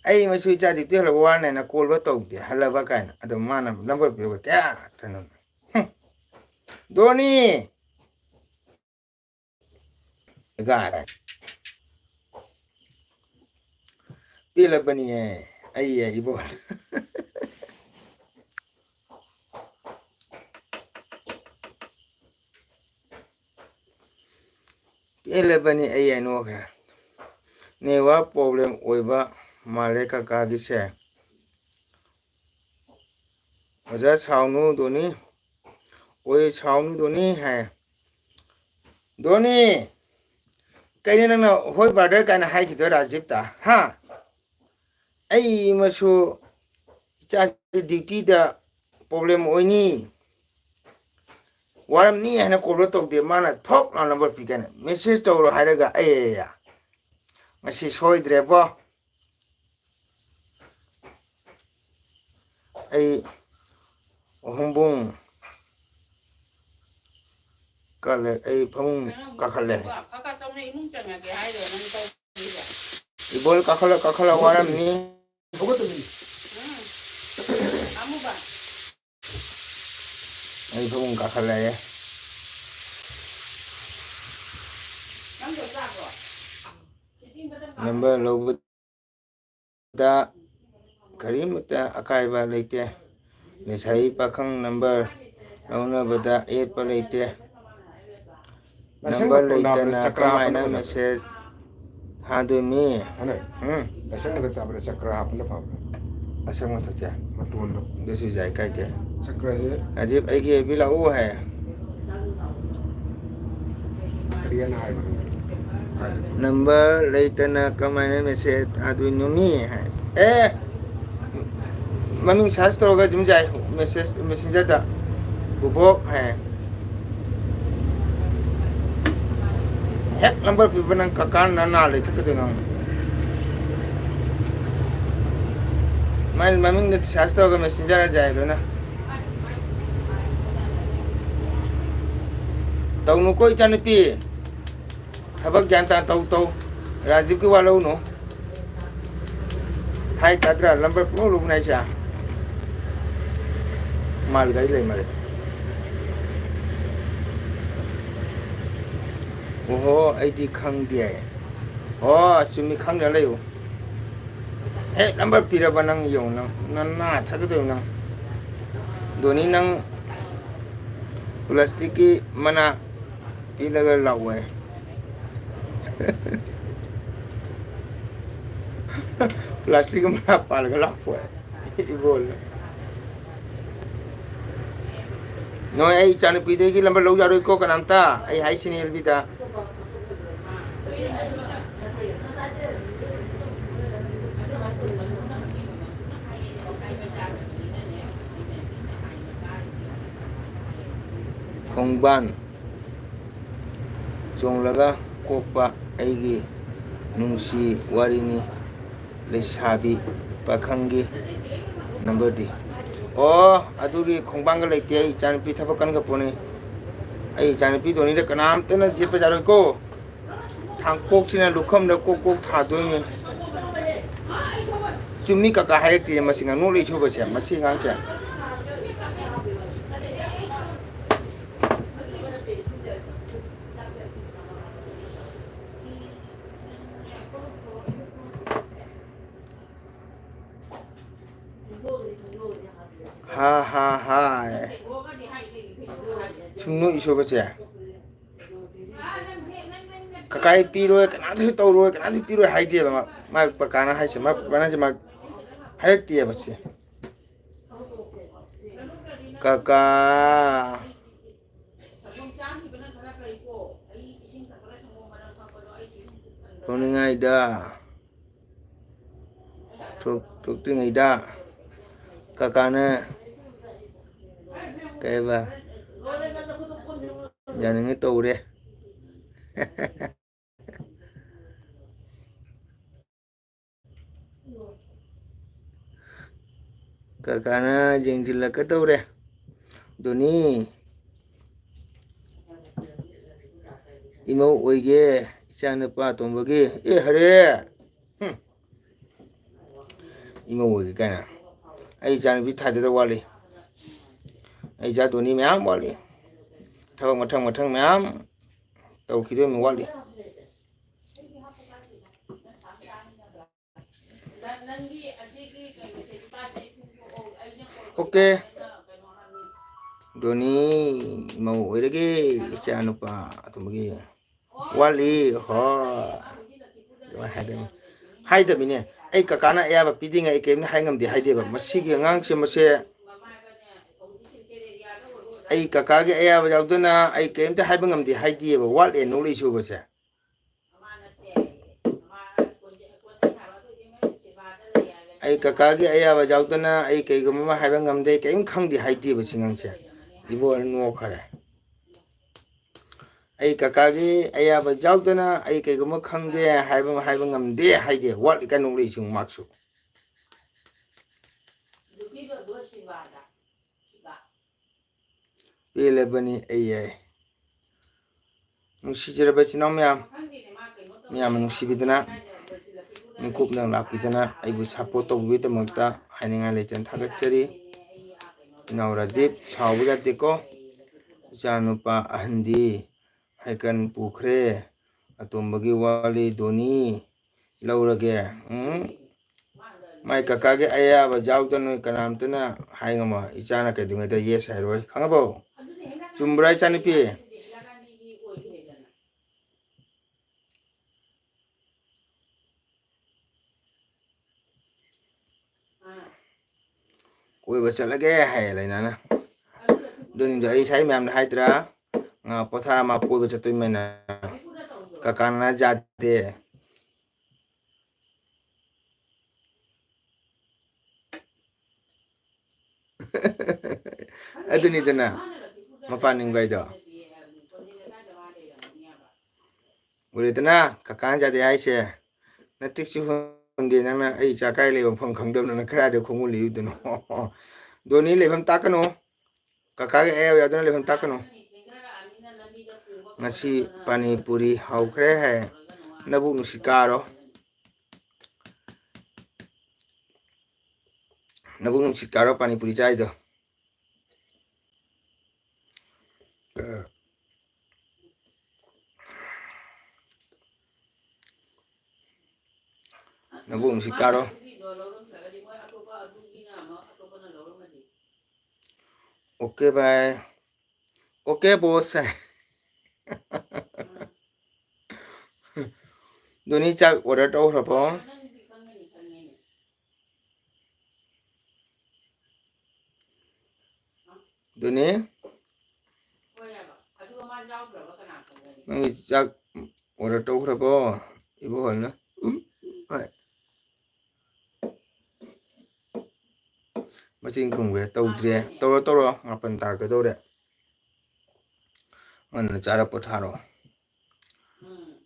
ꯑꯩ ꯃꯁꯨ ꯏꯆꯥ duty ꯍꯜꯂꯛꯄ ꯋꯥꯅꯦꯅ call ꯕ ꯇꯧꯗꯦ, ꯍꯜꯂꯕ ꯀꯥꯏꯅ꯫ ꯑꯗꯣ ꯃꯥꯅ number ꯄꯤꯔꯒ ꯀꯌꯥ ꯀꯩꯅꯣ꯫ ꯍꯨꯝ꯫ ꯗꯣꯅꯤ! ꯒꯥꯔꯦ꯫ ꯄꯦꯜꯂꯕꯅꯤꯍꯦ ꯑꯩ ꯏꯕꯣ꯫ ꯄꯦꯜꯂꯕꯅꯤ ꯑꯩ ꯍꯥꯏꯅꯣꯛꯈ꯭ꯔꯦ꯫ Network problem ꯑꯣꯏꯕ ꯃꯥꯜꯂꯦ ꯀꯀꯥꯒꯤꯁꯦ꯫ ꯑꯣꯖꯥ ꯁꯥꯎꯅꯨ ꯗꯣꯅꯤ꯫ ꯑꯣꯏ ꯁꯥꯎꯅꯨ ꯗꯣꯅꯤ ꯍꯥꯏ꯫ ꯗꯣꯅꯤ! ꯀꯩꯅꯣ ꯅꯪꯅ "ꯍꯣꯏ brother" ꯀꯥꯏꯅ ꯍꯥꯏꯈꯤꯗꯣꯏ ꯔꯥꯖꯤꯞꯇ? ꯍꯥ? ꯑꯩ ꯃꯁꯨ ꯏꯆꯥꯁꯤ duty ꯗ problem ꯑꯣꯏꯅꯤ꯫ ꯋꯥꯔꯝꯅꯤ ꯍꯥꯏꯅ call ꯇꯧꯗꯦ, ꯃꯥꯅ ꯊꯣꯛ ꯂꯥꯎꯅ number ꯄꯤꯒꯅꯤ꯫ Message ꯇꯧꯔꯣ ꯍꯥꯏꯔꯒ ꯑꯩ ꯉꯁꯤ ꯁꯣꯏꯗ꯭ꯔꯦꯕꯣ꯫ ꯑꯩ ꯑꯍꯨꯝꯕꯨꯡ ꯀꯜꯂꯦ, ꯑꯩ ꯐꯃꯨꯡ ꯀꯥꯈꯠꯂꯦ꯫ ꯈꯔ ꯈꯔ ꯇꯧꯅ ꯏꯃꯨꯡ ꯆꯪꯉꯒꯦ ꯍꯥꯏꯔꯣ ꯅꯪ ꯇꯧꯔꯤꯕ? ꯏꯕꯣꯜ ꯀꯥꯈꯠꯂ ꯀꯥꯈꯠꯂ ꯋꯥꯔꯝꯅꯤ꯫ ꯍꯧꯒꯠꯇꯕꯤꯅꯤ꯫ ꯎꯝ꯫ ꯑꯃꯨꯕ꯫ ꯑꯩ ꯐꯃꯨꯡ ꯀꯥꯈꯠꯂꯛꯑꯦ꯫ ꯅꯪꯗꯣ ꯆꯥꯕ꯭ꯔꯣ? Number ꯂꯧꯕꯗ ꯀꯔꯤꯃꯠꯇ ꯑꯀꯥꯏꯕ ꯂꯩꯇꯦ꯫ ꯂꯩꯁꯥꯕꯤ ꯄꯥꯈꯪ number ꯂꯧꯅꯕꯗ ꯑꯌꯦꯠꯄ ꯂꯩꯇꯦ꯫ Number ꯂꯩꯇꯅ ꯀꯃꯥꯏꯅ message ꯊꯥꯗꯣꯏꯅꯤ? ꯍꯅꯦ꯫ ꯎꯝ꯫ ꯑꯁꯪꯕꯗ ꯆꯥꯕ꯭ꯔꯥ, ꯆꯀ꯭ꯔ ꯍꯥꯞꯄꯅ ꯐꯕ꯭ꯔꯥ? ꯑꯁꯪꯕ ꯊꯛꯁꯦ꯫ ꯃꯇꯣꯟꯗꯣ꯫ ꯑꯗꯨꯁꯨ ꯌꯥꯏ, ꯀꯥꯏꯗꯦ꯫ ꯆꯀ꯭ꯔꯁꯦ꯫ ꯔꯥꯖꯤꯕ, ꯑꯩꯒꯤ F B ꯂꯥꯛꯎ ꯍꯥꯏ꯫ ꯀꯔꯤ ꯍꯥꯏꯅ ꯍꯥꯏꯕꯅꯣ? ꯍꯥꯏ꯫ Number ꯂꯩꯇꯅ ꯀꯃꯥꯏꯅ message ꯊꯥꯗꯣꯏꯅꯣ ꯃꯤ ꯍꯥꯏ꯫ ꯑꯦ! ꯃꯃꯤꯡ search ꯇꯧꯔꯒ ꯑꯗꯨꯝ ꯌꯥꯏ, message, messenger ꯗ꯫ ꯕꯨꯕꯣꯛ ꯍꯥꯏ꯫ ꯍꯦꯛ number ꯄꯤꯕ ꯅꯪ ꯀꯀꯥꯅ ꯅꯅꯥ ꯂꯩꯊꯠꯀꯗꯣꯏꯅꯣ꯫ ꯃꯥꯏ ꯃꯃꯤꯡꯗ search ꯇꯧꯔꯒ messenger ꯗ ꯌꯥꯏ ꯂꯣꯏꯅ꯫ ꯇꯧꯅꯨꯀꯣ ꯏꯆꯥꯅꯨꯄꯤ꯫ ꯊꯕꯛ ꯒ꯭ꯌꯥꯟ ꯇꯥꯅ ꯇꯧ, ꯇꯧ꯫ ꯔꯥꯖꯤꯕꯀꯤ ꯋꯥ ꯂꯧꯅꯨ꯫ ꯍꯥꯏ ꯇꯥꯗ꯭ꯔꯥ? Number ꯄꯨꯡꯂꯧ ꯂꯧꯕꯅꯦ ꯍꯥꯏꯁꯦ꯫ ꯃꯥꯜ ꯒꯥꯔꯤ ꯂꯩ ꯃꯥꯜꯂꯦ꯫ ꯑꯣꯍꯣ, ꯑꯩꯗꯤ ꯈꯪꯗꯦ꯫ ꯑꯣ, ꯆꯨꯝꯃꯤ, ꯈꯪꯗꯅ ꯂꯩꯌꯨ꯫ ꯍꯦꯛ number ꯄꯤꯔꯕ ꯅꯪ ꯌꯦꯡꯉꯨ, ꯅꯪ ꯅꯅꯥ ꯊꯛꯀꯗꯣꯏꯕ ꯅꯪ꯫ ꯗꯣꯅꯤ, ꯅꯪ plastic ꯀꯤ ꯃꯅꯥ ꯄꯤꯜꯂꯒ ꯂꯥꯛꯑꯣꯏ꯫ Plastic ꯀꯤ ꯃꯅꯥ ꯄꯥꯜꯂꯒ ꯂꯥꯛꯄꯣꯏ꯫ ꯏꯕꯣꯜ꯫ ꯅꯣꯏ, ꯑꯩ ꯏꯆꯥꯅꯨꯄꯤꯗꯒꯤ number ꯂꯧ ꯌꯥꯔꯣꯏꯀꯣ ꯀꯅꯥꯝꯇ꯫ ꯑꯩ ꯍꯥꯏꯁꯤꯅꯤ ꯑꯦꯜꯕꯤꯗ꯫ ꯈꯣꯡꯕꯥꯟ ꯆꯣꯡꯂꯒ ꯀꯣꯛꯄ ꯑꯩꯒꯤ ꯅꯨꯡꯁꯤ ꯋꯥꯔꯤꯅꯤ꯫ ꯂꯩꯁꯥꯕꯤ ꯄꯥꯈꯪꯒꯤ ꯅꯝꯕꯔꯗꯤ꯫ ꯑꯣ, ꯑꯗꯨꯒꯤ ꯈꯣꯡꯕꯥꯟꯒ ꯂꯩꯇꯦ꯫ ꯑꯩ ꯏꯆꯥꯅꯨꯄꯤ ꯊꯕꯛ ꯀꯟꯈ꯭ꯔ ꯄꯣꯠꯅꯤ꯫ ꯑꯩ ꯏꯆꯥꯅꯨꯄꯤ ꯗꯣꯅꯤꯗ ꯀꯅꯥꯝꯇꯅ ꯌꯦꯠꯄ ꯌꯥꯔꯣꯏꯀꯣ꯫ ꯊꯥꯡꯀꯣꯛꯁꯤꯅ ꯂꯨꯈꯝꯗ ꯀꯣꯛ ꯀꯣꯛ ꯊꯥꯗꯣꯏꯅꯤ꯫ ꯆꯨꯝꯃꯤ ꯀꯀꯥ ꯍꯥꯏꯔꯛꯇ꯭ꯔꯤꯅꯦ ꯃꯁꯤ ꯉꯥꯡ ꯅꯣꯛꯂꯛꯏ ꯁꯨꯕꯁꯦ, ꯃꯁꯤ ꯑꯉꯥꯡꯁꯦ꯫ ꯍꯥ ꯍꯥ ꯍꯥ꯫ ꯁꯨꯝ ꯅꯣꯛꯏ ꯁꯨꯕꯁꯦ꯫ ꯀꯀꯥꯏ ꯄꯤꯔꯣꯏ, ꯀꯅꯥꯗꯁꯨ ꯇꯧꯔꯣꯏ, ꯀꯅꯥꯗꯁꯨ ꯄꯤꯔꯣꯏ ꯍꯥꯏꯗꯦꯕ ꯃꯥ, ꯃꯥ ꯀꯀꯥꯅ ꯍꯥꯏꯁꯦ, ꯃꯥ ꯀꯀꯥꯅ ꯍꯥꯏꯁꯦ ꯃꯥ ꯍꯥꯏꯔꯛꯇꯦꯕ ꯁꯦ꯫ ꯀꯀꯥ꯫ ꯊꯣꯛꯅꯤꯡꯉꯥꯏꯗ꯫ ꯊꯣꯛ-, ꯊꯣꯛꯇ꯭ꯔꯤꯉꯩꯗ ꯀꯀꯥꯅ ꯀꯩꯕ? ꯌꯥꯅꯤꯡꯉꯤ ꯇꯧꯔꯦ꯫ ꯀꯀꯥꯅ ꯌꯦꯡꯁꯤꯜꯂꯛꯀꯗꯧꯔꯦ꯫ ꯗꯣꯅꯤ, ꯏꯃꯧ ꯑꯣꯏꯒꯦ, ꯏꯆꯥ ꯅꯨꯄꯥ ꯑꯇꯣꯝꯕꯒꯤ꯫ ꯑꯦ, ꯍꯔꯦ! ꯍꯨꯝ꯫ ꯏꯃꯧ ꯑꯣꯏꯒꯦ ꯀꯥꯏꯅ꯫ ꯑꯩ ꯏꯆꯥꯅꯨꯄꯤ ꯊꯥꯖꯗ ꯋꯥꯠꯂꯤ꯫ ꯑꯩ ꯏꯆꯥ ꯗꯣꯅꯤ ꯃꯌꯥꯝ ꯋꯥꯠꯂꯤ꯫ ꯊꯕꯛ ꯃꯊꯪ ꯃꯊꯪ ꯃꯌꯥꯝ ꯇꯧꯈꯤꯗꯣꯏꯅꯤ ꯋꯥꯠꯂꯤ꯫ ꯑꯣꯀꯦ꯫ ꯗꯣꯅꯤ ꯃꯧ ꯑꯣꯏꯔꯒꯦ ꯏꯆꯥ ꯅꯨꯄꯥ ꯑꯇꯣꯝꯕꯒꯤ꯫ ꯋꯥꯠꯂꯤ꯫ ꯍꯣꯏ꯫ ꯑꯗꯨꯃꯥꯏꯅ ꯍꯥꯏꯗꯣꯏꯅꯤ꯫ ꯍꯥꯏꯗꯕꯤꯅꯦ꯫ ꯑꯩ ꯀꯀꯥꯅ ꯑꯌꯥꯕ ꯄꯤꯗ꯭ꯔꯤꯉꯩ ꯑꯩ ꯀꯔꯤꯝꯇ ꯍꯥꯏ ꯉꯝꯗꯦ ꯍꯥꯏꯗꯦꯕ꯫ ꯃꯁꯤꯒꯤ ꯑꯉꯥꯡꯁꯦ ꯃꯁꯦ ꯑꯩ ꯀꯀꯥꯒꯤ ꯑꯌꯥꯕ ꯌꯥꯎꯗꯅ ꯑꯩ ꯀꯔꯤꯝꯇ ꯍꯥꯏꯕ ꯉꯝꯗꯦ ꯍꯥꯏꯗꯦꯕ꯫ ꯋꯥꯠꯂꯦ ꯅꯣꯛꯂꯛꯏ ꯁꯨꯕꯁꯦ꯫ ꯑꯩ ꯀꯀꯥꯒꯤ ꯑꯌꯥꯕ ꯌꯥꯎꯗꯅ ꯑꯩ ꯀꯩꯒꯨꯝꯕ ꯑꯃ ꯍꯥꯏꯕ ꯉꯝꯗꯦ, ꯀꯔꯤꯝ ꯈꯪꯗꯦ ꯍꯥꯏꯗꯦꯕ ꯁꯤ ꯑꯉꯥꯡꯁꯦ꯫ ꯏꯕꯣ ꯅꯣꯛꯈꯔꯦ꯫ ꯑꯩ ꯀꯀꯥꯒꯤ ꯑꯌꯥꯕ ꯌꯥꯎꯗꯅ ꯑꯩ ꯀꯩꯒꯨꯝꯕ ꯈꯪꯗꯦ ꯍꯥꯏꯕ, ꯍꯥꯏꯕ ꯉꯝꯗꯦ ꯍꯥꯏꯗꯦ꯫ ꯋꯥꯠꯂꯤ ꯀꯥꯏ ꯅꯣꯛꯂꯛꯏꯁꯤ ꯃꯥꯛꯁꯨ꯫ ꯄꯦꯜꯂꯕꯅꯤ ꯑꯩ ꯌꯥꯏ꯫ ꯅꯨꯡꯁꯤꯖꯔꯕ ꯏꯆꯤꯟ ꯏꯅꯥꯎ ꯃꯌꯥꯝ, ꯃꯌꯥꯝꯅ ꯅꯨꯡꯁꯤꯕꯤꯗꯅ, ꯃꯤꯀꯨꯞꯅ ꯂꯥꯛꯄꯤꯗꯅ ꯑꯩꯕꯨ ꯁꯞꯄꯣꯔꯠ ꯇꯧꯕꯤꯕꯒꯤꯗꯃꯛꯇ ꯍꯥꯏꯅꯤꯡꯉꯥꯏ ꯂꯩꯇꯅ ꯊꯥꯒꯠꯆꯔꯤ꯫ ꯏꯅꯥꯎ ꯔꯥꯖꯤꯞ, ꯁꯥꯎꯕ ꯌꯥꯗꯦꯀꯣ꯫ ꯏꯆꯥꯅꯨꯄꯥ ꯑꯍꯟꯗꯤ ꯍꯩꯀꯟ ꯄꯨꯈ꯭ꯔꯦ꯫ ꯑꯇꯣꯝꯕꯒꯤ ꯋꯥꯂꯤ ꯗꯣꯅꯤ ꯂꯧꯔꯒꯦ꯫ ꯎꯝ? ꯃꯥꯏ ꯀꯀꯥꯒꯤ ꯑꯌꯥꯕ ꯌꯥꯎꯗꯅ ꯅꯣꯏ ꯀꯅꯥꯝꯇꯅ ꯍꯥꯏ ꯉꯝꯃꯣꯏ꯫ ꯏꯆꯥꯅ ꯀꯩꯗꯧꯉꯩꯗ ꯌꯦꯁ ꯍꯥꯏꯔꯣꯏ꯫ ꯈꯪꯉꯕꯣ? ꯆꯨꯝꯕ꯭ꯔꯥ, ꯏꯆꯥꯅꯨꯄꯤ? ꯀꯣꯏꯕ ꯆꯠꯂꯒꯦ ꯍꯥꯏꯌꯦ ꯂꯩꯅꯥꯅ꯫ ꯑꯗꯨꯅꯤꯗꯣ ꯑꯩ ꯉꯁꯥꯏ ꯃꯌꯥꯝꯗ ꯍꯥꯏꯗ꯭ꯔꯥ? ꯉꯥ ꯄꯣꯊꯥꯔ ꯃꯥ ꯀꯣꯏꯕ ꯆꯠꯇꯣꯏꯃꯦꯅ꯫ ꯀꯀꯥꯅ ꯌꯥꯗꯦ꯫ ꯑꯗꯨꯅꯤꯗꯅ ꯃꯄꯥꯟ ꯅꯤꯡꯕ ꯍꯥꯏꯗꯣ꯫ ꯎꯔꯦꯗꯅ, ꯀꯀꯥꯅ ꯌꯥꯗꯦ ꯍꯥꯏꯁꯦ꯫ ꯅꯇꯤꯛꯁꯤ ꯍꯨꯟꯗꯦ ꯅꯪꯅ꯫ ꯑꯩ ꯏꯆꯥ ꯀꯥꯏ ꯂꯩꯕ ꯃꯐꯝ ꯈꯪꯗꯕꯅꯣ, ꯅꯪ ꯀꯗꯥꯏꯗ ꯈꯣꯡꯒꯨꯜ ꯂꯤꯗꯣꯏꯅꯣ? ꯗꯣꯅꯤ ꯂꯩꯐꯝ ꯇꯥꯛꯀꯅꯨ꯫ ꯀꯀꯥꯒꯤ ꯑꯌꯥꯕ ꯌꯥꯎꯗꯅ ꯂꯩꯐꯝ ꯇꯥꯛꯀꯅꯨ꯫ ꯉꯁꯤ ꯄꯥꯅꯤ ꯄꯨꯔꯤ ꯍꯧꯈ꯭ꯔꯦ ꯍꯥꯏ꯫ ꯅꯕꯨꯛ ꯅꯨꯡꯁꯤꯠ ꯀꯥꯔꯣ꯫ ꯅꯕꯨꯛ ꯅꯨꯡꯁꯤꯠ ꯀꯥꯔꯣ ꯄꯥꯅꯤ ꯄꯨꯔꯤ ꯆꯥꯏꯗꯣ꯫ ꯅꯕꯨꯛ ꯅꯨꯡꯁꯤꯠ ꯀꯥꯔꯣ꯫ OK bhai, OK boss ꯍꯥꯏ꯫ ꯗꯣꯅꯤ ꯆꯥꯛ order ꯇꯧꯈ꯭ꯔꯕꯣ? ꯗꯣꯅꯤ, ꯅꯪꯒꯤ ꯆꯥꯛ order ꯇꯧꯈ꯭ꯔꯕꯣ? ꯏꯕꯣꯍꯜꯅ꯫ ꯎꯝ, ꯍꯣꯏ꯫ ꯃꯆꯤꯟ ꯈꯨꯝꯈ꯭ꯔꯦ꯫ ꯇꯧꯗ꯭ꯔꯦ꯫ ꯇꯧꯔꯣ, ꯇꯧꯔꯣ꯫ ꯃꯥꯄꯟ ꯇꯥꯔꯛꯀꯗꯧꯔꯦ꯫ ꯉꯟꯅ ꯆꯥꯔ ꯄꯣꯊꯥꯔꯣ꯫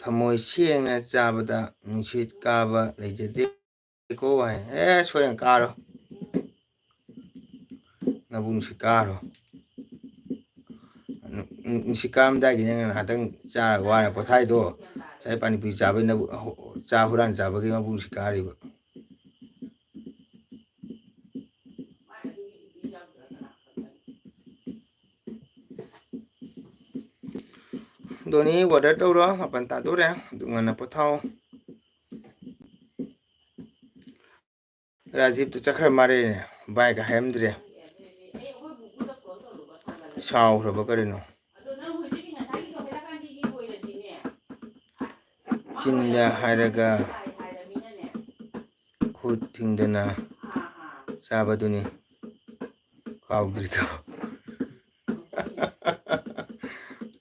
ꯊꯃꯣꯏ ꯁꯦꯡꯅ ꯆꯥꯕꯗ ꯅꯨꯡꯁꯤꯠ ꯀꯥꯕ ꯂꯩꯖꯗꯦꯀꯣ ꯍꯥꯏ꯫ ꯑꯦ, ꯁꯣꯏꯗꯅ ꯀꯥꯔꯣ꯫ ꯅꯕꯨ ꯅꯨꯡꯁꯤꯠ ꯀꯥꯔꯣ꯫ ꯅꯨ-, ꯅꯨ-, ꯅꯨꯡꯁꯤꯠ ꯀꯥꯔꯝꯗꯥꯏꯒꯤ ꯅꯪꯅ ꯉꯥꯏꯍꯥꯛꯇꯪ ꯆꯥꯔꯒ ꯋꯥꯔ ꯄꯣꯊꯥꯏꯗꯣ, ꯉꯁꯥꯏ ꯄꯥꯅꯤꯄꯨꯔꯤ ꯆꯥꯕꯩ ꯅꯕꯨ-, ꯆꯥ ꯍꯨꯔꯥꯟ ꯆꯥꯕꯒꯤ ꯃꯕꯨ ꯅꯨꯡꯁꯤꯠ ꯀꯥꯔꯤꯕ꯫ ꯗꯣꯅꯤ, order ꯇꯧꯔꯣ, ꯃꯥꯄꯟ ꯇꯥꯗꯣꯔꯦ, ꯑꯗꯨ ꯉꯟꯅ ꯄꯣꯊꯥꯑꯣ꯫ ꯔꯥꯖꯤꯕꯇꯨ ꯆꯠꯈ꯭ꯔ ꯃꯥꯜꯂꯦꯅꯦ, ꯕꯥꯏꯒ ꯍꯥꯏꯔꯝꯗ꯭ꯔꯦ, ꯁꯥꯎꯈ꯭ꯔꯕ ꯀꯔꯤꯅꯣ? ꯆꯤꯟꯗ ꯍꯥꯏꯔꯒ ꯈꯨꯠ ꯊꯤꯡꯗꯅ ꯆꯥꯕꯗꯨꯅꯤ ꯀꯥꯎꯗ꯭ꯔꯤꯗꯣ꯫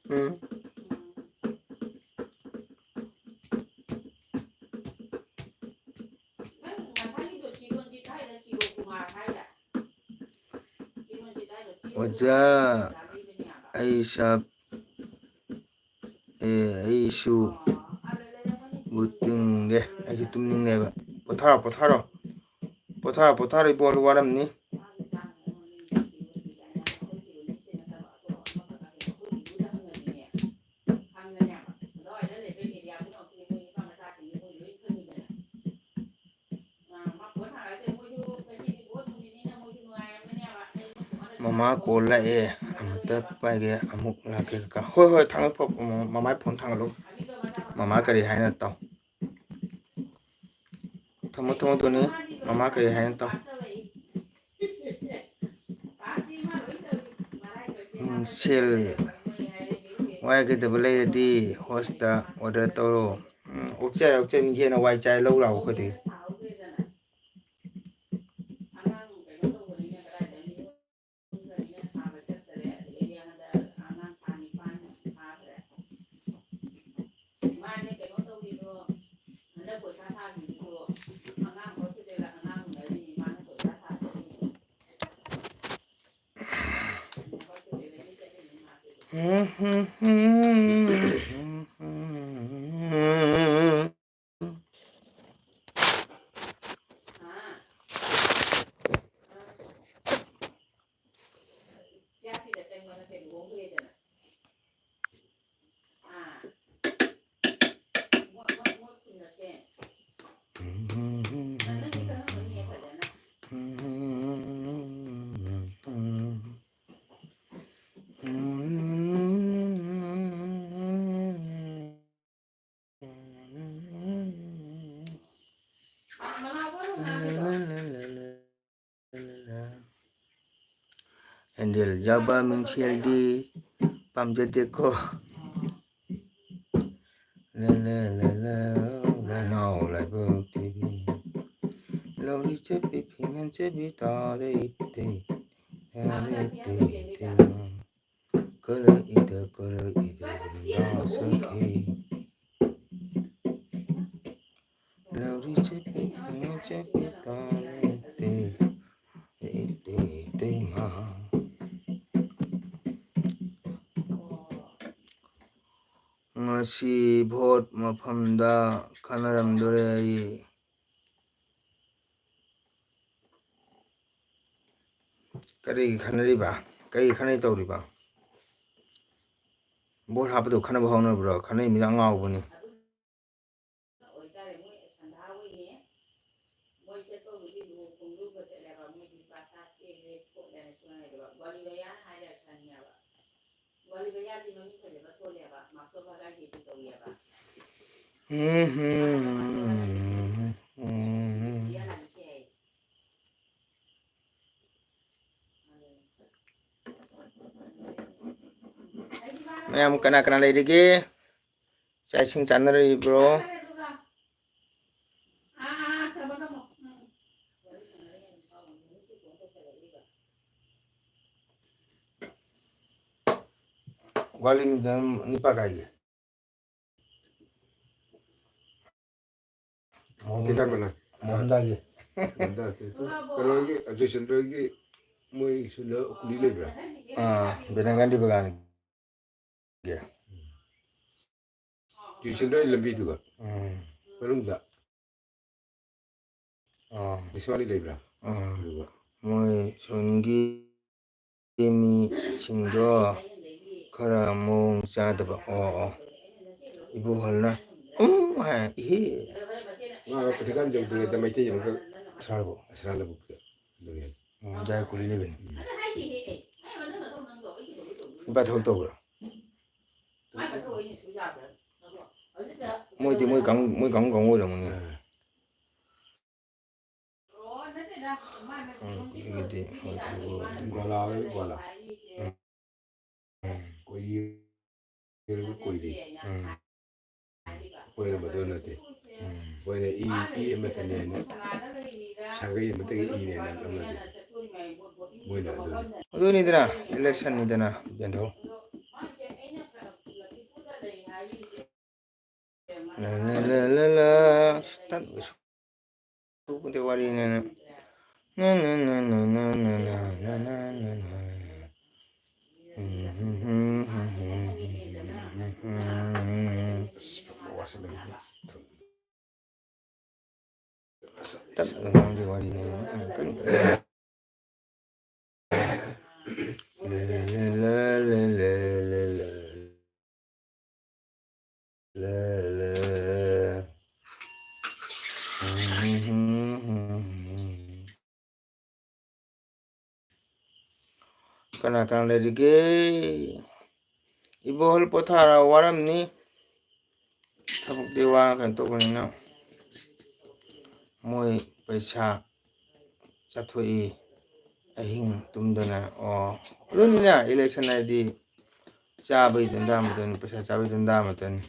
ꯎꯝ꯫ ꯑꯣꯖꯥ, ꯑꯩ ꯁꯥꯞ-, ꯑꯦ, ꯑꯩꯁꯨ ꯕꯨ ꯇꯤꯡꯒꯦ, ꯑꯩꯁꯨ ꯇꯨꯝꯅꯤꯡꯉꯦꯕ꯫ ꯄꯣꯊꯥꯔꯣ, ꯄꯣꯊꯥꯔꯣ꯫ ꯄꯣꯊꯥꯔꯣ, ꯄꯣꯊꯥꯔꯣ, ꯏꯕꯣꯜ ꯋꯥꯔꯝꯅꯤ꯫ ꯃꯃꯥ call ꯂꯥꯛꯑꯦ, ꯑꯃꯨꯛꯇ ꯄꯥꯏꯒꯦ, ꯑꯃꯨꯛ ꯂꯥꯛꯀꯦ ꯀꯀꯥ꯫ ꯍꯣꯏ, ꯍꯣꯏ, ꯊꯥꯡꯒꯠ-, ꯃꯃꯥꯏ phone ꯊꯥꯡꯒꯠꯂꯨ꯫ ꯃꯃꯥ ꯀꯔꯤ ꯍꯥꯏꯅꯣ ꯇꯥꯎ꯫ ꯊꯝꯃꯣ, ꯊꯝꯃꯣ, ꯇꯣꯅꯤ꯫ ꯃꯃꯥ ꯀꯔꯤ ꯍꯥꯏꯅꯣ ꯇꯥꯎ꯫ ꯎꯝ, ꯁꯦꯜ ꯋꯥꯏꯒꯗꯕ ꯂꯩꯔꯗꯤ ꯍꯣꯁꯇ order ꯇꯧꯔꯣ꯫ ꯎꯝ, ꯑꯣꯛꯆꯔꯦ, ꯑꯣꯛꯆꯔꯦ, ꯃꯤꯡꯁꯦꯜꯅ ꯋꯥꯏ ꯆꯥꯏ, ꯂꯧ ꯂꯥꯛꯑꯣ ꯑꯩꯈꯣꯏꯗꯒꯤ꯫ ꯍꯦꯟꯗꯦꯜ ꯌꯥꯎꯕ ꯃꯤꯡꯁꯦꯜꯗꯤ ꯄꯥꯝꯖꯗꯦꯀꯣ꯫ ꯂ, ꯂ, ꯂ, ꯂ, ꯂꯅꯥꯎ ꯂꯥꯏꯕꯛ ꯊꯤꯕꯤ꯫ ꯂꯧꯔꯤ ꯆꯠꯄꯤ ꯐꯤꯉꯥꯟ ꯆꯠꯄꯤ ꯇꯥꯔꯦ ꯇꯦ, ꯇꯥꯔꯦ ꯇꯦ, ꯇꯦ꯫ ꯀꯔꯛꯏꯗ ꯀꯔꯛꯏꯗ ꯒꯨꯟꯗꯥ ꯁꯛꯈꯤ꯫ ꯂꯧꯔꯤ ꯆꯠꯄꯤ ꯐꯤꯉꯥꯟ ꯆꯠꯄꯤ ꯇꯥꯔꯦ ꯇꯦ, ꯇꯦ, ꯇꯦ, ꯏꯇꯩꯃ꯫ ꯉꯁꯤ ꯚꯣꯠ ꯃꯐꯝꯗ ꯈꯟꯅꯔꯝꯗꯣꯔꯦ ꯑꯩ꯫ ꯀꯔꯤꯒꯤ ꯈꯟꯅꯔꯤꯕ? ꯀꯔꯤ ꯈꯟꯅꯩ ꯇꯧꯔꯤꯕ? ꯚꯣꯠ ꯍꯥꯞꯄꯗꯨ ꯈꯟꯅꯕ ꯍꯧꯅꯕ꯭ꯔꯣ? ꯈꯟꯅꯩ ꯃꯤꯗꯤ ꯑꯉꯥꯎꯕꯅꯤ꯫ ꯃꯌꯥꯝ ꯀꯅꯥ ꯀꯅꯥ ꯂꯩꯔꯤꯒꯦ? ꯆꯥꯛ ꯏꯁꯤꯡ ꯆꯥꯅꯔꯤꯕ꯭ꯔꯣ? ꯒ꯭ꯋꯥꯂꯤ ꯅꯨꯃꯤꯗꯥꯡ ꯅꯤꯄꯥ ꯀꯥꯏꯒꯦ꯫ ꯃꯣꯍꯟ-, ꯀꯤꯀꯥꯟ ꯃꯅꯥ? ꯃꯣꯍꯟꯗꯥꯒꯤ꯫ ꯃꯣꯍꯟꯗꯥꯒꯤ꯫ ꯀꯩꯅꯣꯒꯤ, ꯑꯖꯣꯏ ꯆꯟꯗ꯭ꯔꯒꯤ ꯃꯣꯏ ꯁꯨ ꯂ-, ꯀꯨꯂꯤ ꯂꯩꯕ꯭ꯔꯥ? ꯑꯥ, ꯕꯦꯅꯪꯒꯥꯟꯗꯤ ꯕꯒꯥꯟ꯫ ꯇ꯭ꯌꯨꯁꯟꯗ ꯂꯝꯕꯤꯗꯨꯒ ꯎꯝ꯫ ꯃꯅꯨꯡꯗ ꯑꯥ꯫ ꯂꯩꯁ꯭ꯋꯥꯔꯤ ꯂꯩꯕ꯭ꯔꯥ? ꯑꯥ꯫ ꯑꯗꯨꯒ ꯃꯣꯏ ꯁꯣꯝꯒꯤ ꯃꯤꯁꯤꯡꯗꯣ ꯈꯔ ꯃꯑꯣꯡ ꯆꯥꯗꯕ꯫ ꯑꯣ, ꯑꯣ꯫ ꯏꯕꯣꯍꯜꯅ ꯎꯝ ꯍꯥꯏ, ꯏꯍꯦ꯫ ꯃꯥ ꯄ꯭ꯔꯦꯛꯇꯤꯀꯦꯜ ꯌꯧꯗ꯭ꯔꯤꯉꯩꯗ ꯃꯩꯇꯩ ꯑꯃꯈꯛ ꯑꯁ꯭ꯔꯥꯔꯕꯨ? ꯑꯁ꯭ꯔꯥ ꯂꯧꯕꯨꯛꯇ꯫ ꯑꯗꯨꯒꯤ ꯍꯥꯏ꯫ ꯎꯝ, ꯑꯗꯥꯏ ꯀꯣꯂꯤ ꯂꯩꯕꯅꯤ꯫ ꯎꯝ꯫ ꯏꯄꯥ ꯊꯕꯛ ꯇꯧꯕ꯭ꯔꯥ? ꯃꯣꯏꯗꯤ ꯃꯣꯏ ꯀꯥꯡ-, ꯃꯣꯏ ꯀꯥꯡꯕꯨ ꯀꯥꯡꯕꯨ ꯑꯣꯏꯔꯝꯒꯅꯤ꯫ ꯑꯥ꯫ ꯎꯝ, ꯑꯗꯨꯒꯤꯗꯤ ꯃꯣꯏ ꯀꯥꯡꯕꯨ ꯑꯣꯏꯔꯝꯒꯅꯤ꯫ ꯒꯣꯂꯥ ꯑꯣꯏ ꯒꯣꯂꯥ꯫ ꯎꯝ꯫ ꯀꯣꯏꯔꯤ꯫ ꯀꯣꯏꯔꯤ꯫ ꯎꯝ꯫ ꯑꯩꯈꯣꯏꯅ ꯃꯗꯨ ꯅꯠꯇꯦ꯫ ꯎꯝ꯫ ꯃꯣꯏꯅ ꯏ, ꯏ ꯑꯃꯠꯇꯅꯦꯅ, ꯁꯥꯒꯩ ꯑꯃꯠꯇꯒꯤ ꯏꯅꯦꯅ ꯑꯃꯗꯤ꯫ ꯃꯣꯏꯅ ꯑꯗꯨꯅꯤ꯫ ꯑꯗꯨꯅꯤꯗꯅ, election ꯅꯤꯗꯅ, ꯕꯦꯟꯙꯧ꯫ ꯂ, ꯂ, ꯂ, ꯂ, ꯂ꯫ ꯇꯠ-, ꯇꯨꯕꯗꯤ ꯋꯥꯔꯤꯅꯦꯅ꯫ ꯅ, ꯅ, ꯅ, ꯅ, ꯅ꯫ ꯇꯞꯅ ꯉꯥꯡꯕꯒꯤ ꯋꯥꯔꯤꯅꯦ꯫ ꯌꯥꯝ ꯀꯟꯅ ꯂꯦ, ꯂꯦ, ꯂꯦ, ꯂꯦ꯫ ꯂꯦ, ꯂꯦ꯫ ꯀꯅꯥ ꯀꯅꯥ ꯂꯩꯔꯤꯒꯦ? ꯏꯕꯣꯍꯜ ꯄꯣꯊꯥꯔ ꯋꯥꯔꯝꯅꯤ꯫ ꯊꯕꯛꯇꯤ ꯋꯥꯅ ꯀꯩꯅꯣ ꯇꯧꯕꯅꯤꯅ꯫ ꯃꯣꯏ ꯄꯩꯁꯥ ꯆꯥꯊꯣꯛꯏ꯫ ꯑꯍꯤꯡ ꯇꯨꯝꯗꯅ꯫ ꯑꯣ, ꯑꯗꯨꯅꯤꯅ election ꯍꯥꯏꯗꯤ ꯆꯥꯕꯒꯤ ꯙꯟꯗꯥ ꯑꯃꯇꯅꯤ, ꯄꯩꯁꯥ ꯆꯥꯕꯒꯤ ꯙꯟꯗꯥ ꯑꯃꯇꯅꯤ꯫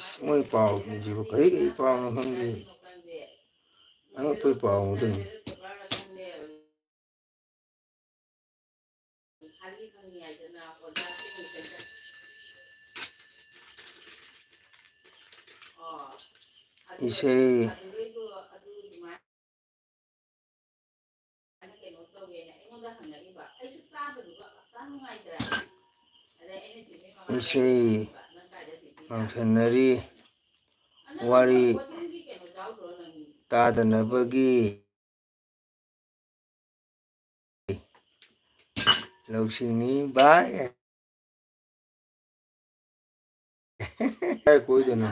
ꯑꯁ, ꯃꯣꯏ ꯄꯥꯎꯁꯤꯡꯁꯤꯕꯨ ꯀꯔꯤ ꯀꯔꯤ ꯄꯥꯎꯅꯣ ꯈꯪꯗꯦ꯫ ꯑꯉꯛꯄꯒꯤ ꯄꯥꯎ ꯉꯥꯛꯇꯅꯤ꯫ ꯏꯁꯩ ꯏꯁꯩ ꯉꯪꯁꯟꯅꯔꯤ, ꯋꯥꯔꯤ ꯇꯥꯗꯅꯕꯒꯤ꯫ ꯂꯧꯁꯤꯡꯅꯤ ꯚꯥꯏ꯫ ꯀꯥꯏ ꯀꯣꯏꯗꯣꯏꯅꯣ?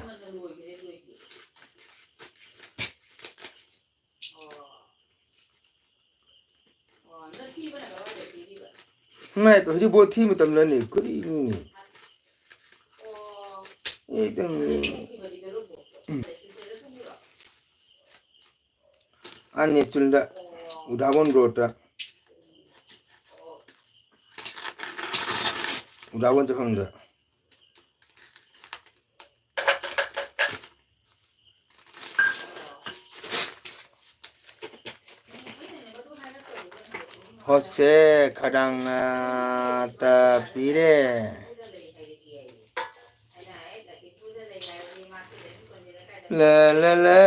ꯉꯥꯏꯈꯣ, ꯍꯧꯖꯤꯛ ꯕꯣꯠ ꯊꯤ ꯃꯇꯝꯗꯅꯤ꯫ ꯀꯔꯤꯅꯣ? ꯑꯦꯛꯗꯝ꯫ ꯎꯝ꯫ ꯑꯥ ꯅꯦꯞꯆꯨꯟꯗ, ꯎꯗꯥꯕꯣꯟ ꯔꯣꯗꯇ꯫ ꯎꯗꯥꯕꯣꯟ ꯆꯠꯐꯝꯗ꯫ ꯍꯣꯁꯦ ꯈꯗꯥꯡꯅ ꯇ ꯄꯤꯔꯦ꯫ ꯂ, ꯂ, ꯂ꯫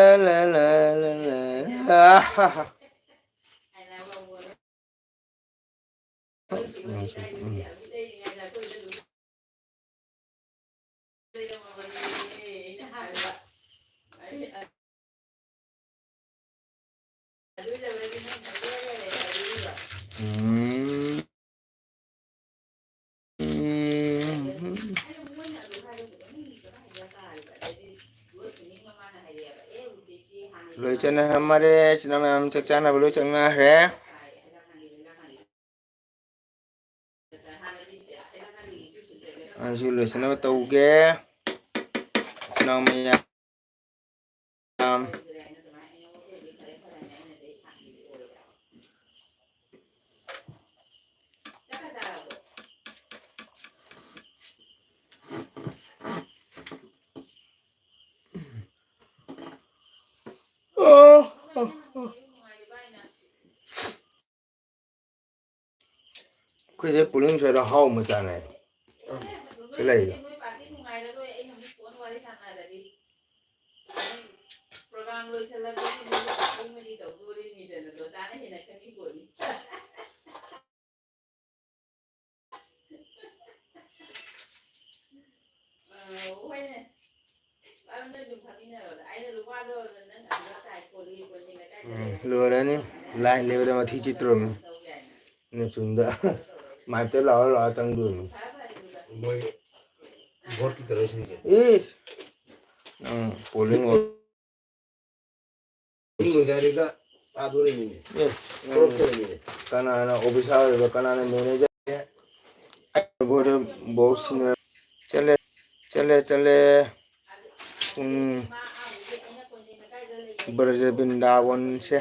ꯑꯥ꯫ ꯎꯝ꯫ ꯎꯝ꯫ ꯂꯣꯏ ꯆꯠꯅꯈ꯭ꯔ ꯃꯥꯜꯂꯦ꯫ ꯏꯆꯤꯟ ꯏꯅꯥꯎ ꯃꯌꯥꯝ ꯆꯥꯛ ꯆꯥꯅꯕ ꯂꯣꯏ ꯆꯠꯅꯈ꯭ꯔꯦ꯫ ꯑꯩꯁꯨ ꯂꯣꯏꯁꯤꯟꯅꯕ ꯇꯧꯒꯦ꯫ ꯏꯆꯤꯟ ꯏꯅꯥꯎ ꯃꯌꯥꯝ꯫ ꯑꯩꯈꯣꯏꯁꯦ ꯄꯨꯂꯤꯡ ꯁꯣꯏꯗ ꯍꯥꯎ ꯑꯃ ꯆꯥꯅꯩ꯫ ꯁꯤ ꯂꯩ꯫ ꯎꯝ, ꯂꯣꯏꯔꯅꯤ꯫ ꯂꯥꯏꯟ ꯂꯦꯕꯦꯜꯗ ꯃꯊꯤ ꯆꯤꯠꯇ꯭ꯔꯣꯃꯤ꯫ ꯅꯦꯞꯆꯨꯟꯗ ꯃꯥꯏꯞꯇ ꯂꯥꯎꯔ ꯂꯥꯎꯔ ꯆꯪꯗꯣꯏꯅꯤ꯫ ꯃꯣꯏ ꯚꯣꯠꯀꯤ ꯀꯩꯅꯣꯁꯤꯡꯁꯦ꯫ ꯏꯁ! ꯅꯪ ꯄꯣꯂꯤꯡ ꯑꯣ- ꯂꯣꯏꯔꯦ ꯍꯥꯏꯔꯒ ꯊꯥꯗꯣꯔꯛꯏꯅꯤꯅꯦ꯫ ꯑꯦ, ꯊꯣꯛꯂꯛꯇꯣꯔꯤꯅꯤꯅꯦ꯫ ꯀꯅꯥꯅ ꯑꯣꯐꯤꯁꯥꯔ ꯑꯣꯏꯕ, ꯀꯅꯥꯅ ꯃꯦꯅꯦꯖꯔ? ꯕꯣꯔꯗ ꯕꯣꯛꯁꯁꯤꯅ ꯆꯠꯂꯦ, ꯆꯠꯂꯦ, ꯆꯠꯂꯦ꯫ ꯄꯨꯡ ꯕ꯭ꯔꯖ ꯕ꯭ꯔꯤꯟꯗꯥꯕꯟꯁꯦ꯫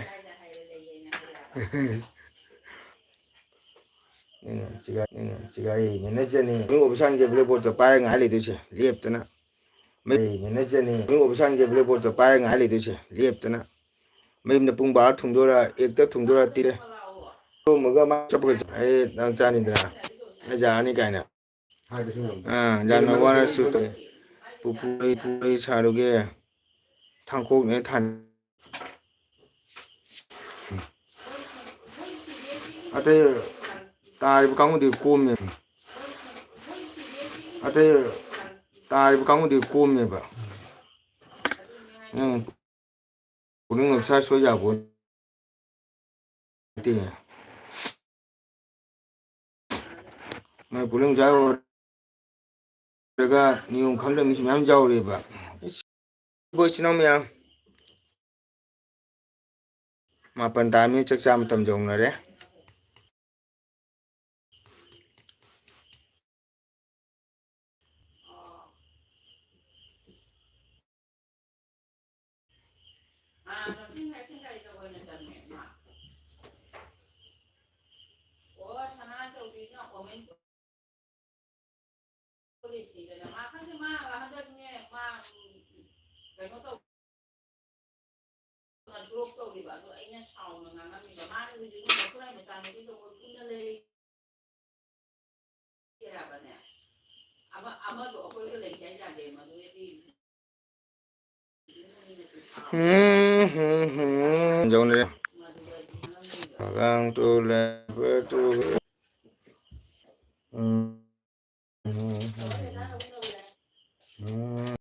ꯃꯤꯅ ꯁꯤꯒꯥꯏ, ꯃꯤꯅ ꯁꯤꯒꯥꯏ ꯃꯦꯅꯦꯖꯔꯅꯤ꯫ ꯃꯤ ꯑꯣꯐꯤꯁꯥꯔꯁꯤꯡꯁꯦ ꯕ꯭ꯂꯦꯛꯕꯣꯔꯗꯇ ꯄꯥꯏꯔꯒ ꯉꯥꯏ ꯂꯩꯗꯣꯏꯁꯦ, ꯂꯦꯞꯇꯅ꯫ ꯃꯤ ꯃꯦꯅꯦꯖꯔꯅꯤ꯫ ꯃꯤ ꯑꯣꯐꯤꯁꯥꯔꯁꯤꯡꯁꯦ ꯕ꯭ꯂꯦꯛꯕꯣꯔꯗꯇ ꯄꯥꯏꯔꯒ ꯉꯥꯏ ꯂꯩꯗꯣꯏꯁꯦ, ꯂꯦꯞꯇꯅ꯫ ꯃꯌꯨꯝꯗ ꯄꯨꯡ ꯕꯥꯔꯣ ꯊꯨꯡꯗꯣꯏꯔꯥ, ꯑꯦꯛꯇ ꯊꯨꯡꯗꯣꯏꯔꯥ, ꯇꯤꯔꯦ꯫ ꯇꯨꯝꯃꯒ ꯃꯥ ꯆꯠꯄꯒ ꯑꯩ ꯅꯪ ꯆꯥꯅꯤꯗꯅ꯫ ꯑꯩ ꯌꯥꯔꯅꯤ ꯀꯥꯏꯅ꯫ ꯑꯥ, ꯌꯥꯝꯅ ꯋꯥꯅꯁꯨ ꯇꯧꯋꯦ꯫ ꯄꯨꯄꯨ, ꯑꯩ ꯄꯨꯄꯨ, ꯑꯩ ꯁꯥꯔꯨꯒꯦ꯫ ꯊꯥꯡꯀꯣꯛꯅꯦ ꯊꯥꯟ-, ꯑꯇꯩ ꯇꯥꯔꯤꯕ ꯀꯥꯡꯕꯨꯗꯤ ꯀꯣꯝꯃꯦ꯫ ꯑꯇꯩ ꯇꯥꯔꯤꯕ ꯀꯥꯡꯕꯨꯗꯤ ꯀꯣꯝꯃꯦꯕ꯫ ꯎꯝ꯫ ꯄꯨꯛꯅꯤꯡ ꯅꯨꯡꯁꯥ ꯁꯣꯏ ꯌꯥꯄꯣꯠ ꯅꯠꯇꯦ꯫ ꯃꯣꯏ ꯄꯨꯛꯅꯤꯡ ꯅꯨꯡꯁꯥ ꯑꯣꯏꯔꯒ ꯅꯤꯌꯣꯝ ꯈꯪꯗꯕ ꯃꯤꯁꯨ ꯃꯌꯥꯝ ꯌꯥꯎꯔꯤꯕ꯫ ꯑꯩꯈꯣꯏ ꯏꯆꯤꯟ ꯏꯅꯥꯎ ꯃꯌꯥꯝ ꯃꯥꯄꯟ ꯇꯥꯔꯃꯤ, ꯆꯥꯛ ꯆꯥ ꯃꯇꯝ ꯌꯧꯅꯔꯦ꯫ ꯎꯝ, ꯎꯝ, ꯎꯝ꯫ ꯑꯉꯥꯡ ꯇꯨ ꯂꯩꯕ ꯇꯨ꯫ ꯎꯝ꯫ ꯎꯝ꯫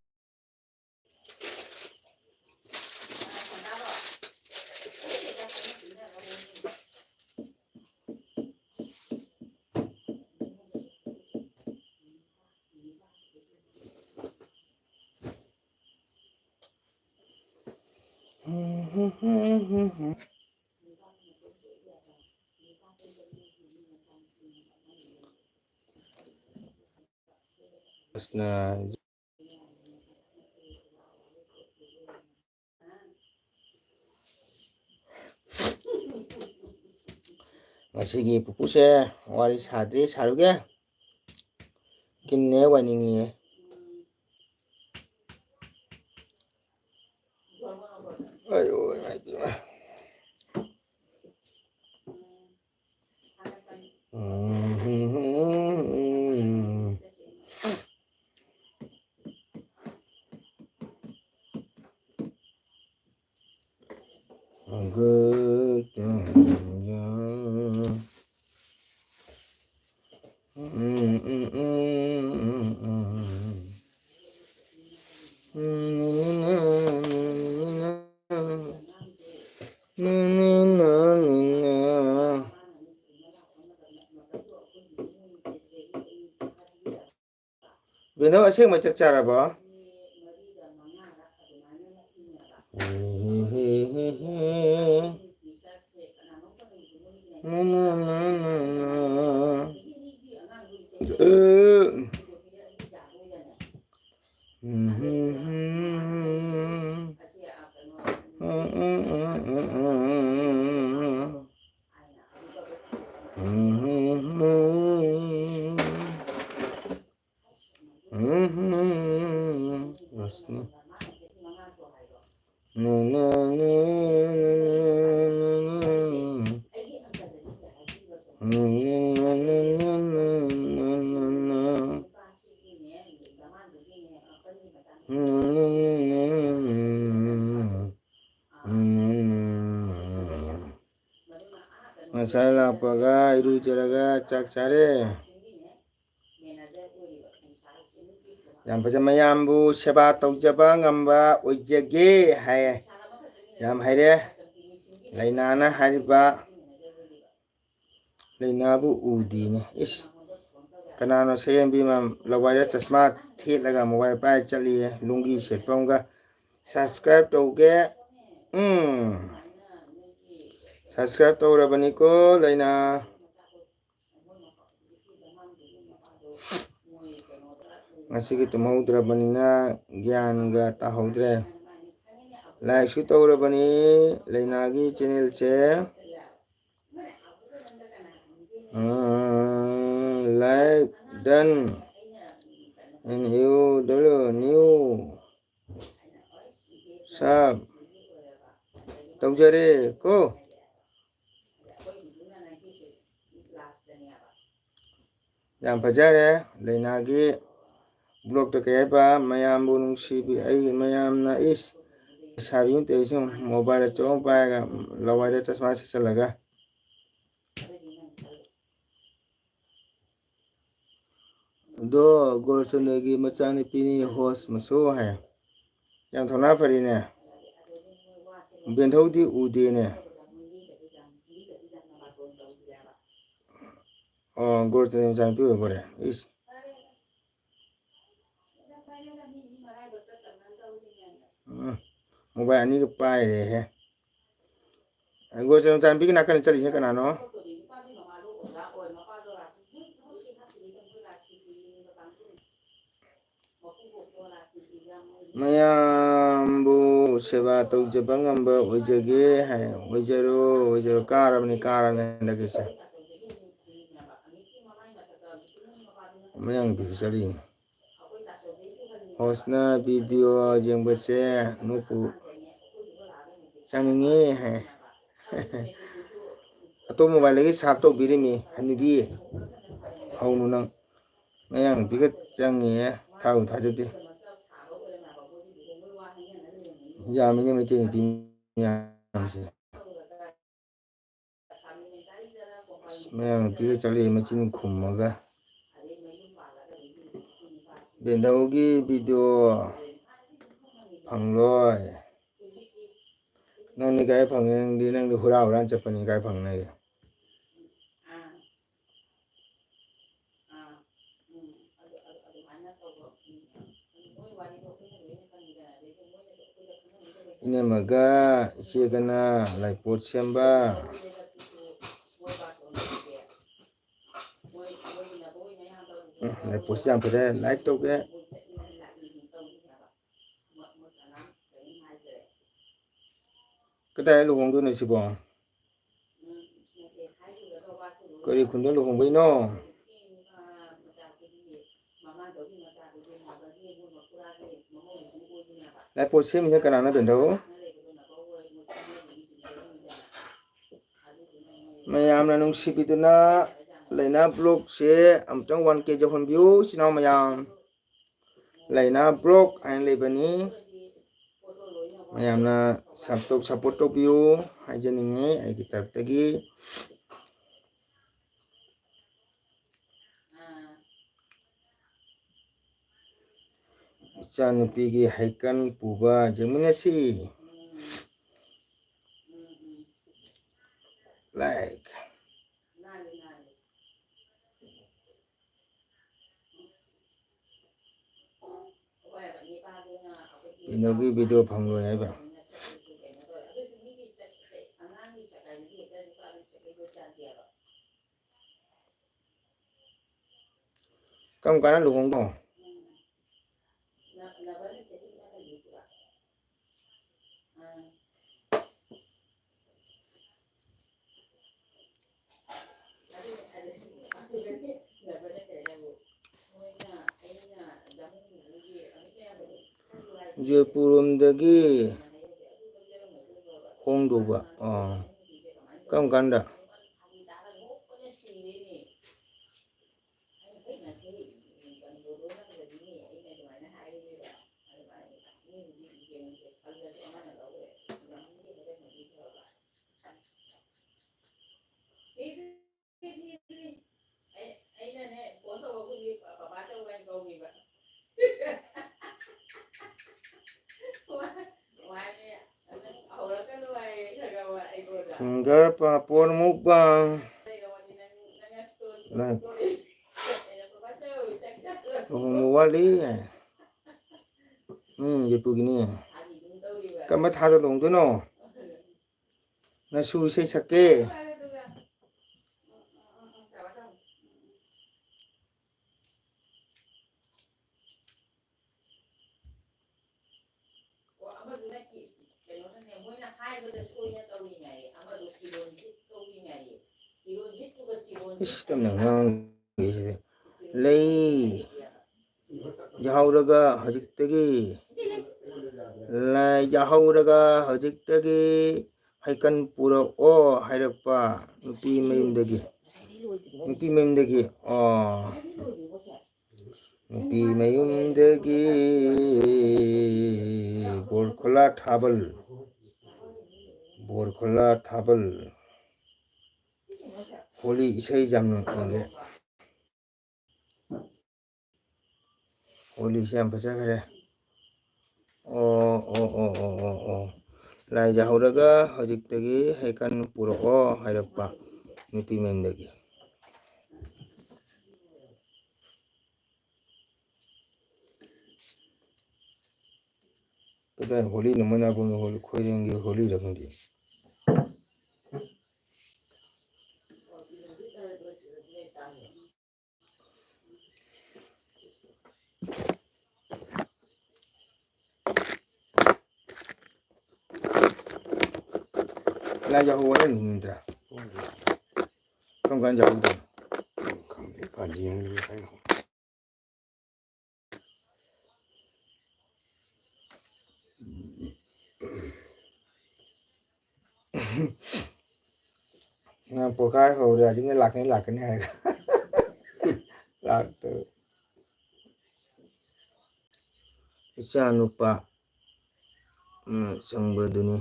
ꯉꯁꯤꯒꯤ ꯄꯨꯄꯨꯁꯦ ꯋꯥꯔꯤ ꯁꯥꯗ꯭ꯔꯤ, ꯁꯥꯔꯨꯒꯦ꯫ ꯀꯤꯟꯅꯦ ꯋꯥꯏꯅꯤꯡꯉꯤꯌꯦ꯫ ꯑꯌꯣ, ꯏꯃꯥꯏ ꯄꯦꯝꯃ꯫ ꯕꯤꯅꯣ, ꯑꯁꯦꯡꯕ ꯆꯥꯛ ꯆꯥꯔꯕꯣ? ꯉꯁꯥꯏ ꯂꯥꯛꯄꯒ ꯏꯔꯨꯖꯔꯒ ꯆꯥꯛ ꯆꯥꯔꯦ꯫ ꯌꯥꯝ ꯐꯖ, ꯃꯌꯥꯝꯕꯨ ꯁꯦꯕꯥ ꯇꯧꯖꯕ ꯉꯝꯕ ꯑꯣꯏꯖꯒꯦ ꯍꯥꯏꯌꯦ꯫ ꯌꯥꯝ ꯍꯩꯔꯦ꯫ ꯂꯩꯅꯥꯅ ꯍꯥꯏꯔꯤꯕ ꯂꯩꯅꯥꯕꯨ ꯎꯗꯦꯅꯦ꯫ ꯏꯁ! ꯀꯅꯥꯅꯣ ꯁꯌꯦꯟꯕꯤ ꯑꯃ ꯂꯋꯥꯏꯗ ꯆꯁꯃꯥ ꯊꯦꯠꯂꯒ ꯃꯣꯕꯥꯏꯜ ꯄꯥꯏꯔ ꯆꯠꯂꯤꯌꯦ? ꯂꯨꯡꯒꯤ ꯁꯦꯠꯄ ꯑꯃꯒ꯫ Subscribe ꯇꯧꯒꯦ꯫ ꯎꯝ꯫ Subscribe ꯇꯧꯔꯕꯅꯤꯀꯣ, ꯂꯩꯅꯥ꯫ ꯉꯁꯤꯒꯤ ꯇꯨꯝꯍꯧꯗ꯭ꯔꯕꯅꯤꯅ ꯒ꯭ꯌꯥꯟꯒ ꯇꯥꯍꯧꯗ꯭ꯔꯦ꯫ Likeꯁꯨ ꯇꯧꯔꯕꯅꯤ ꯂꯩꯅꯥꯒꯤ channelꯁꯦ꯫ ꯎꯝ, like done. And you do new sub ꯇꯧꯖꯔꯦ ꯀꯣ꯫ ꯌꯥꯝ ꯐꯖꯔꯦ꯫ ꯂꯩꯅꯥꯒꯤ vlogꯇ ꯀꯩ ꯍꯥꯏꯕ, ꯃꯌꯥꯝꯕꯨ ꯅꯨꯡꯁꯤꯕꯤ, ꯑꯩ ꯃꯌꯥꯝꯅ, ꯏꯁ, ꯂꯩꯁꯥꯕꯤ ꯑꯃ ꯇꯧꯔꯤꯁꯤ ꯌꯦꯡꯉꯨ, mobile ꯑꯆꯧꯕ ꯑꯃ ꯄꯥꯏꯔꯒ ꯂꯋꯥꯏꯗ ꯆꯁꯃꯥ ꯁꯦꯠꯆꯜꯂꯒ꯫ ꯑꯗꯣ ꯒꯣꯔꯆꯟꯗ꯭ꯔꯒꯤ ꯃꯆꯥꯅꯨꯄꯤꯅꯤ ꯍꯣꯁ ꯃꯆꯨ ꯍꯥꯏ꯫ ꯌꯥꯝ ꯊꯧꯅꯥ ꯐꯔꯤꯅꯦ꯫ ꯕꯦꯟꯊꯧꯗꯤ ꯎꯗꯦꯅꯦ꯫ ꯑꯣ, ꯒꯣꯔꯆꯟꯗ꯭ꯔꯒꯤ ꯃꯆꯥꯅꯨꯄꯤ ꯑꯣꯏꯕꯣꯔꯦ꯫ ꯏꯁ꯫ ꯎꯝ, mobile ꯑꯅꯤꯒ ꯄꯥꯏꯔꯦꯍꯦ꯫ ꯒꯣꯔꯆꯟꯗ꯭ꯔꯒꯤ ꯃꯆꯥꯅꯨꯄꯤꯒꯤ ꯅꯥꯀꯟꯗ ꯆꯠꯂꯤꯁꯤꯅ ꯀꯅꯥꯅꯣ? ꯃꯌꯥꯝꯕꯨ ꯁꯦꯕꯥ ꯇꯧꯖꯕ ꯉꯝꯕ ꯑꯣꯏꯖꯒꯦ ꯍꯥꯏ꯫ ꯑꯣꯏꯖꯔꯣ, ꯑꯣꯏꯖꯔꯣ꯫ ꯀꯥꯔꯕꯅꯤ, ꯀꯥꯔꯕꯅꯤ ꯍꯟꯗꯛꯀꯤꯁꯦ꯫ ꯃꯌꯥꯡ ꯅꯨꯄꯤꯁꯨ ꯆꯠꯂꯤꯅꯤ꯫ ꯍꯣꯁꯅ video ꯌꯦꯡꯕꯁꯦ ꯅꯣꯛꯄꯨ ꯆꯪꯅꯤꯡꯉꯤ ꯍꯥꯏ꯫ ꯑꯇꯣꯞꯄ mobileꯗꯒꯤ save ꯇꯧꯕꯤꯔꯤꯃꯤ ꯍꯅꯨꯕꯤ꯫ ꯍꯧꯅꯨ ꯅꯪ꯫ ꯃꯌꯥꯡ ꯅꯨꯄꯤꯒ ꯆꯪꯉꯤꯌꯦ꯫ ꯊꯥꯕꯨ ꯊꯥꯖꯗꯦ꯫ ꯌꯥꯝꯃꯤꯅꯦ ꯃꯩꯇꯩ ꯅꯨꯄꯤ ꯃꯌꯥꯝꯁꯦ꯫ ꯑꯁ, ꯃꯌꯥꯡ ꯅꯨꯄꯤꯒ ꯆꯠꯂꯛꯑꯦ ꯃꯆꯤꯟ ꯈꯨꯝꯃꯒ꯫ ꯕꯦꯟꯗꯧꯒꯤ ꯚꯤꯗꯤꯑꯣ ꯐꯪꯂꯣꯏ꯫ ꯅꯪꯗꯤ ꯀꯥꯏ ꯐꯪꯉꯦ? ꯅꯪꯗꯤ, ꯅꯪꯗꯤ ꯍꯨꯔꯥ ꯍꯨꯔꯥꯟ ꯆꯠꯄꯅꯤ, ꯀꯥꯏ ꯐꯪꯅꯒꯦ? ꯏꯅꯝꯃꯒ ꯏꯆꯦꯒꯅ ꯂꯥꯏꯄꯣꯠ ꯁꯦꯝꯕ꯫ ꯎꯝ, ꯂꯥꯏꯄꯣꯠꯁꯤ ꯌꯥꯝ ꯐꯖꯩ, ꯂꯥꯏꯛ ꯇꯧꯒꯦ꯫ ꯀꯗꯥꯏ ꯂꯨꯍꯣꯡꯗꯣꯏꯅꯣ ꯁꯤꯕꯣ? ꯀꯔꯤ ꯈꯨꯟꯗ ꯂꯨꯍꯣꯡꯕꯩꯅꯣ? ꯂꯥꯏꯄꯣꯠ ꯁꯦꯝꯃꯤꯁꯦ ꯀꯅꯥꯅꯣ, ꯕꯦꯟꯗꯧ? ꯃꯌꯥꯝꯅ ꯅꯨꯡꯁꯤꯕꯤꯗꯨꯅ ꯂꯩꯅꯥ ꯕ꯭ꯂꯣꯛꯁꯦ ꯑꯃꯨꯛꯇꯪ ꯋꯥꯟ ꯀꯦ ꯌꯧꯍꯟꯕꯤꯌꯨ, ꯏꯆꯤꯟ ꯏꯅꯥꯎ ꯃꯌꯥꯝ꯫ ꯂꯩꯅꯥ ꯕ꯭ꯂꯣꯛ ꯍꯥꯏꯅ ꯂꯩꯕꯅꯤ꯫ ꯃꯌꯥꯝꯅ ꯁꯞꯇꯣꯛ ꯁꯞꯄꯣꯔꯠ ꯇꯧꯕꯤꯌꯨ ꯍꯥꯏꯖꯅꯤꯡꯉꯤ ꯑꯩꯒꯤ ꯇꯔꯞꯇꯒꯤ꯫ ꯏꯆꯥꯅꯨꯄꯤꯒꯤ ꯍꯩꯀꯟ ꯄꯨꯕ ꯌꯦꯡꯃꯤꯟꯅꯁꯤ꯫ ꯂꯥꯏꯛ꯫ ꯀꯩꯅꯣꯒꯤ ꯚꯤꯗꯤꯑꯣ ꯐꯪꯂꯣꯏ ꯍꯥꯏꯕ꯫ ꯀꯔꯝ ꯀꯥꯟꯗ ꯂꯨꯍꯣꯡꯗꯣ? ꯖꯣꯏꯄꯨꯔ ꯔꯣꯝꯗꯒꯤ ꯍꯣꯡꯗꯧꯕ꯫ ꯑꯥ꯫ ꯀꯔꯝ ꯀꯥꯟꯗ? ꯁꯤꯡꯒꯔ ꯄꯥꯄꯣꯔ ꯃꯨꯛꯕꯥꯡ꯫ ꯂꯨꯍꯣꯡꯕ ꯋꯥꯠꯂꯤ꯫ ꯎꯝ, ꯖꯤꯄꯨꯒꯤꯅꯤ꯫ ꯀꯔꯝꯕ ꯊꯥꯗ ꯂꯨꯍꯣꯡꯗꯣꯏꯅꯣ? ꯅꯁꯨ ꯏꯁꯩ ꯁꯛꯀꯦ꯫ ꯏꯁ, ꯇꯞꯅ ꯉꯥꯡꯉꯤꯁꯤꯗꯤ꯫ ꯂꯩ ꯌꯥꯍꯧꯔꯒ ꯍꯧꯖꯤꯛꯇꯒꯤ, ꯂꯥꯏ ꯌꯥꯍꯧꯔꯒ ꯍꯧꯖꯤꯛꯇꯒꯤ ꯍꯩꯀꯟ ꯄꯨꯔꯛꯑꯣ ꯍꯥꯏꯔꯛꯄ ꯅꯨꯄꯤ ꯃꯌꯨꯝꯗꯒꯤ, ꯅꯨꯄꯤ ꯃꯌꯨꯝꯗꯒꯤ꯫ ꯑꯣ, ꯅꯨꯄꯤ ꯃꯌꯨꯝꯗꯒꯤ꯫ ꯕꯣꯔꯈꯣꯂꯥ ꯊꯥꯕꯜ, ꯕꯣꯔꯈꯣꯂꯥ ꯊꯥꯕꯜ꯫ ꯍꯣꯂꯤ ꯏꯁꯩ ꯌꯥꯝ ꯅꯣꯛꯅꯤꯡꯉꯦ꯫ ꯍꯣꯂꯤꯁꯦ ꯌꯥꯝ ꯐꯖꯈ꯭ꯔꯦ꯫ ꯑꯣ, ꯑꯣ, ꯑꯣ, ꯑꯣ, ꯑꯣ, ꯑꯣ꯫ ꯂꯥꯏ ꯌꯥꯍꯧꯔꯒ ꯍꯧꯖꯤꯛꯇꯒꯤ ꯍꯩꯀꯟ ꯄꯨꯔꯛꯑꯣ ꯍꯥꯏꯔꯛꯄ ꯅꯨꯄꯤ ꯃꯌꯨꯝꯗꯒꯤ꯫ ꯀꯗꯥꯏ ꯍꯣꯂꯤꯅꯣ? ꯃꯣꯏꯅꯥꯕꯨꯡꯒꯤ ꯍꯣꯂꯤ, ꯈꯣꯏꯔꯦꯡꯒꯤ ꯍꯣꯂꯤꯔ ꯈꯪꯗꯦ꯫ ꯂꯥꯏ ꯌꯥꯍꯧ ꯋꯥꯔꯝꯈꯤꯅꯤꯗ꯭ꯔꯥ? ꯀꯔꯝ ꯀꯥꯟ ꯌꯥꯍꯧꯗꯣꯏꯅꯣ? ꯈꯪꯗꯦ, ꯄꯥꯟꯖꯤ ꯌꯦꯡꯉꯒ ꯍꯥꯏꯌꯣ꯫ ꯅꯪ ꯄꯣꯈꯥꯏ ꯍꯧꯔꯦ, ꯍꯧꯖꯤꯛꯅ ꯂꯥꯛꯀꯅꯤ, ꯂꯥꯛꯀꯅꯤ ꯍꯥꯏꯔꯒ꯫ ꯂꯥꯛꯇꯕ꯫ ꯏꯆꯥ ꯅꯨꯄꯥ, ꯎꯝ, ꯆꯪꯕꯗꯨꯅꯤ꯫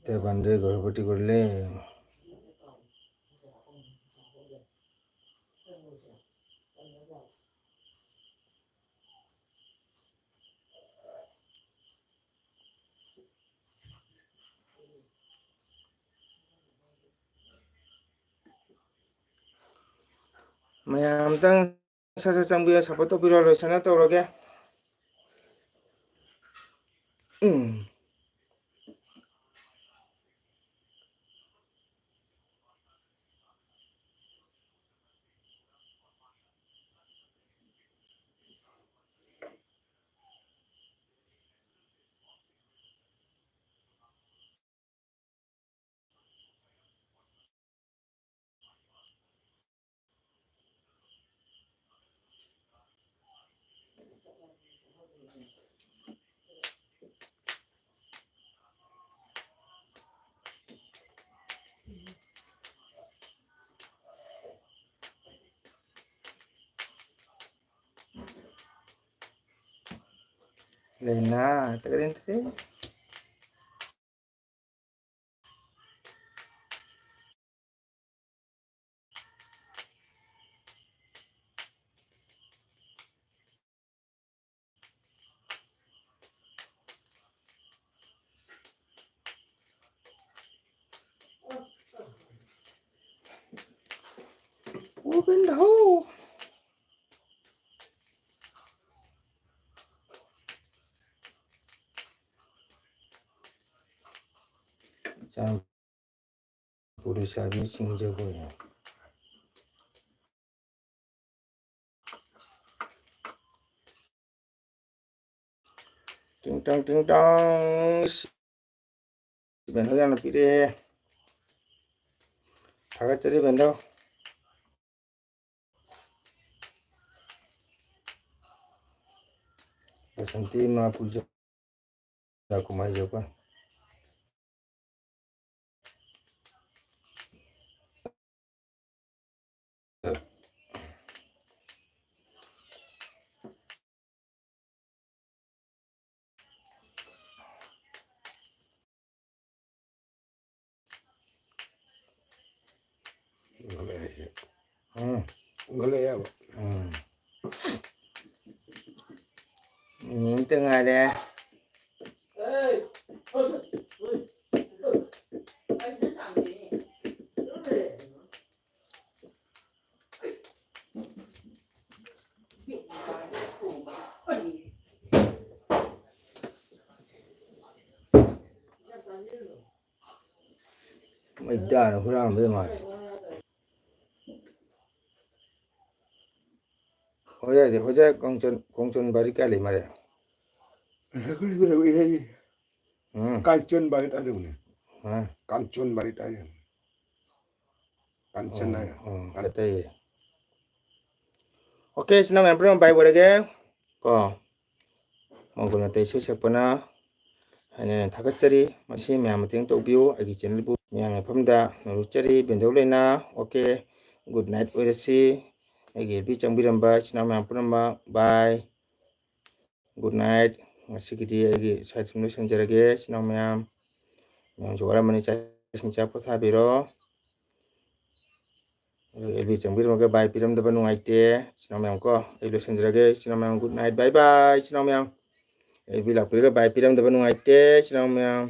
ꯁꯦꯕꯟꯗꯦ ꯒꯔꯚꯕꯇꯤ ꯀꯣꯔꯂꯦ꯫ ꯃꯌꯥꯝ ꯑꯝꯇꯪ ꯁꯠ ꯁꯠ ꯆꯪꯕꯤꯌꯣ, support ꯇꯧꯕꯤꯔꯣ, ꯂꯣꯏꯁꯟꯅ ꯇꯧꯔꯒꯦ꯫ ꯎꯝ꯫ Lena, te karen te. Open the hole. ꯆꯥꯟ ꯄꯨꯔꯤꯁꯥꯕꯤ ꯆꯤꯡꯖꯒꯣꯏ꯫ ꯇꯤꯡ ꯇꯥꯡ, ꯇꯤꯡ ꯇꯥꯡ꯫ ꯏꯁ, ꯏꯕꯦꯟ ꯍꯣꯏ ꯌꯥꯝꯅ ꯄꯤꯔꯛꯑꯦ꯫ ꯊꯥꯒꯠꯆꯔꯤ ꯏꯕꯦꯟꯗꯣ꯫ ꯕꯁꯟꯇꯤ ꯏꯃꯥ ꯄꯨꯖꯥ ꯀꯨꯃꯥꯔꯤ ꯖꯒꯣꯏ꯫ ꯎꯝ꯫ ꯍꯧꯒꯠꯂꯛꯑꯦꯕ꯫ ꯎꯝ꯫ ꯃꯤꯅꯤꯠ ꯑꯃꯇ ꯉꯥꯏꯔꯦ꯫ ꯃꯩꯗꯥꯅ ꯍꯨꯔꯥꯟꯕꯗ ꯃꯥꯜꯂꯦ꯫ ꯍꯣꯏ, ꯍꯣꯏ, ꯀꯣꯡꯆꯣꯟ, ꯀꯣꯡꯆꯣꯟ ꯕꯥꯔꯤ ꯀꯥꯏ ꯂꯩ ꯃꯥꯜꯂꯦ? ꯎꯝ꯫ ꯀꯥꯏꯆꯣꯟ ꯕꯥꯔꯤ ꯀꯥꯏ ꯂꯩꯕꯅꯦ? ꯍꯥ? ꯀꯥꯡꯆꯣꯟ ꯕꯥꯔꯤ ꯀꯥꯏ ꯂꯩꯕꯅꯦ? ꯀꯥꯡꯆꯟ ꯑꯣ, ꯍꯥꯏꯅ꯫ ꯑꯣ, ꯑꯇꯩ꯫ ꯑꯣꯀꯦ, ꯏꯆꯤꯟ ꯏꯅꯥꯎ ꯃꯌꯥꯝ ꯄꯨꯝꯅꯃꯛ bye ꯑꯣꯏꯔꯒꯦ꯫ ꯀꯣ꯫ ꯃꯪꯒꯣꯜ ꯅꯥꯇꯩ ꯏꯁꯩ ꯁꯛꯄꯅ ꯍꯥꯏꯅ ꯊꯥꯒꯠꯆꯔꯤ꯫ ꯃꯁꯤ ꯃꯌꯥꯝ ꯃꯇꯦꯡ ꯇꯧꯕꯤꯌꯨ꯫ ꯑꯩꯒꯤ channelꯕꯨ ꯃꯌꯥꯝꯒꯤ ꯃꯐꯝꯗ ꯅꯣꯂꯨꯛꯆꯔꯤ꯫ ꯕꯦꯟꯗꯧ ꯂꯩꯅ꯫ ꯑꯣꯀꯦ꯫ Good night ꯑꯣꯏꯔꯁꯤ꯫ ꯑꯩꯒꯤ FB ꯆꯪꯕꯤꯔꯝꯕ ꯏꯆꯤꯟ ꯏꯅꯥꯎ ꯃꯌꯥꯝ ꯄꯨꯝꯅꯃꯛ bye꯫ Good night꯫ ꯉꯁꯤꯒꯤꯗꯤ ꯑꯩꯒꯤ ꯁ꯭ꯋꯥꯏꯗ ꯁꯨꯝ ꯂꯣꯏꯁꯤꯟꯖꯔꯒꯦ ꯏꯆꯤꯟ ꯏꯅꯥꯎ ꯃꯌꯥꯝ꯫ ꯃꯌꯥꯝꯁꯨ ꯋꯥꯔꯝꯃꯅꯤ, ꯆꯥꯛ ꯏꯁꯤꯡ ꯆꯥ ꯄꯣꯊꯥꯕꯤꯔꯣ꯫ ꯑꯗꯨ FB ꯆꯪꯕꯤꯔꯝꯃꯒ bye ꯄꯤꯔꯝꯗꯕ ꯅꯨꯡꯉꯥꯏꯇꯦ ꯏꯆꯤꯟ ꯏꯅꯥꯎ ꯃꯌꯥꯝ ꯀꯣ꯫ ꯑꯩ ꯂꯣꯏꯁꯤꯟꯖꯔꯒꯦ ꯏꯆꯤꯟ ꯏꯅꯥꯎ ꯃꯌꯥꯝ꯫ Good night, bye bye ꯏꯆꯤꯟ ꯏꯅꯥꯎ ꯃꯌꯥꯝ꯫ FB ꯂꯥꯛꯄꯤꯔꯒ bye ꯄꯤꯔꯝꯗꯕ ꯅꯨꯡꯉꯥꯏꯇꯦ ꯏꯆꯤꯟ ꯏꯅꯥꯎ ꯃꯌꯥꯝ꯫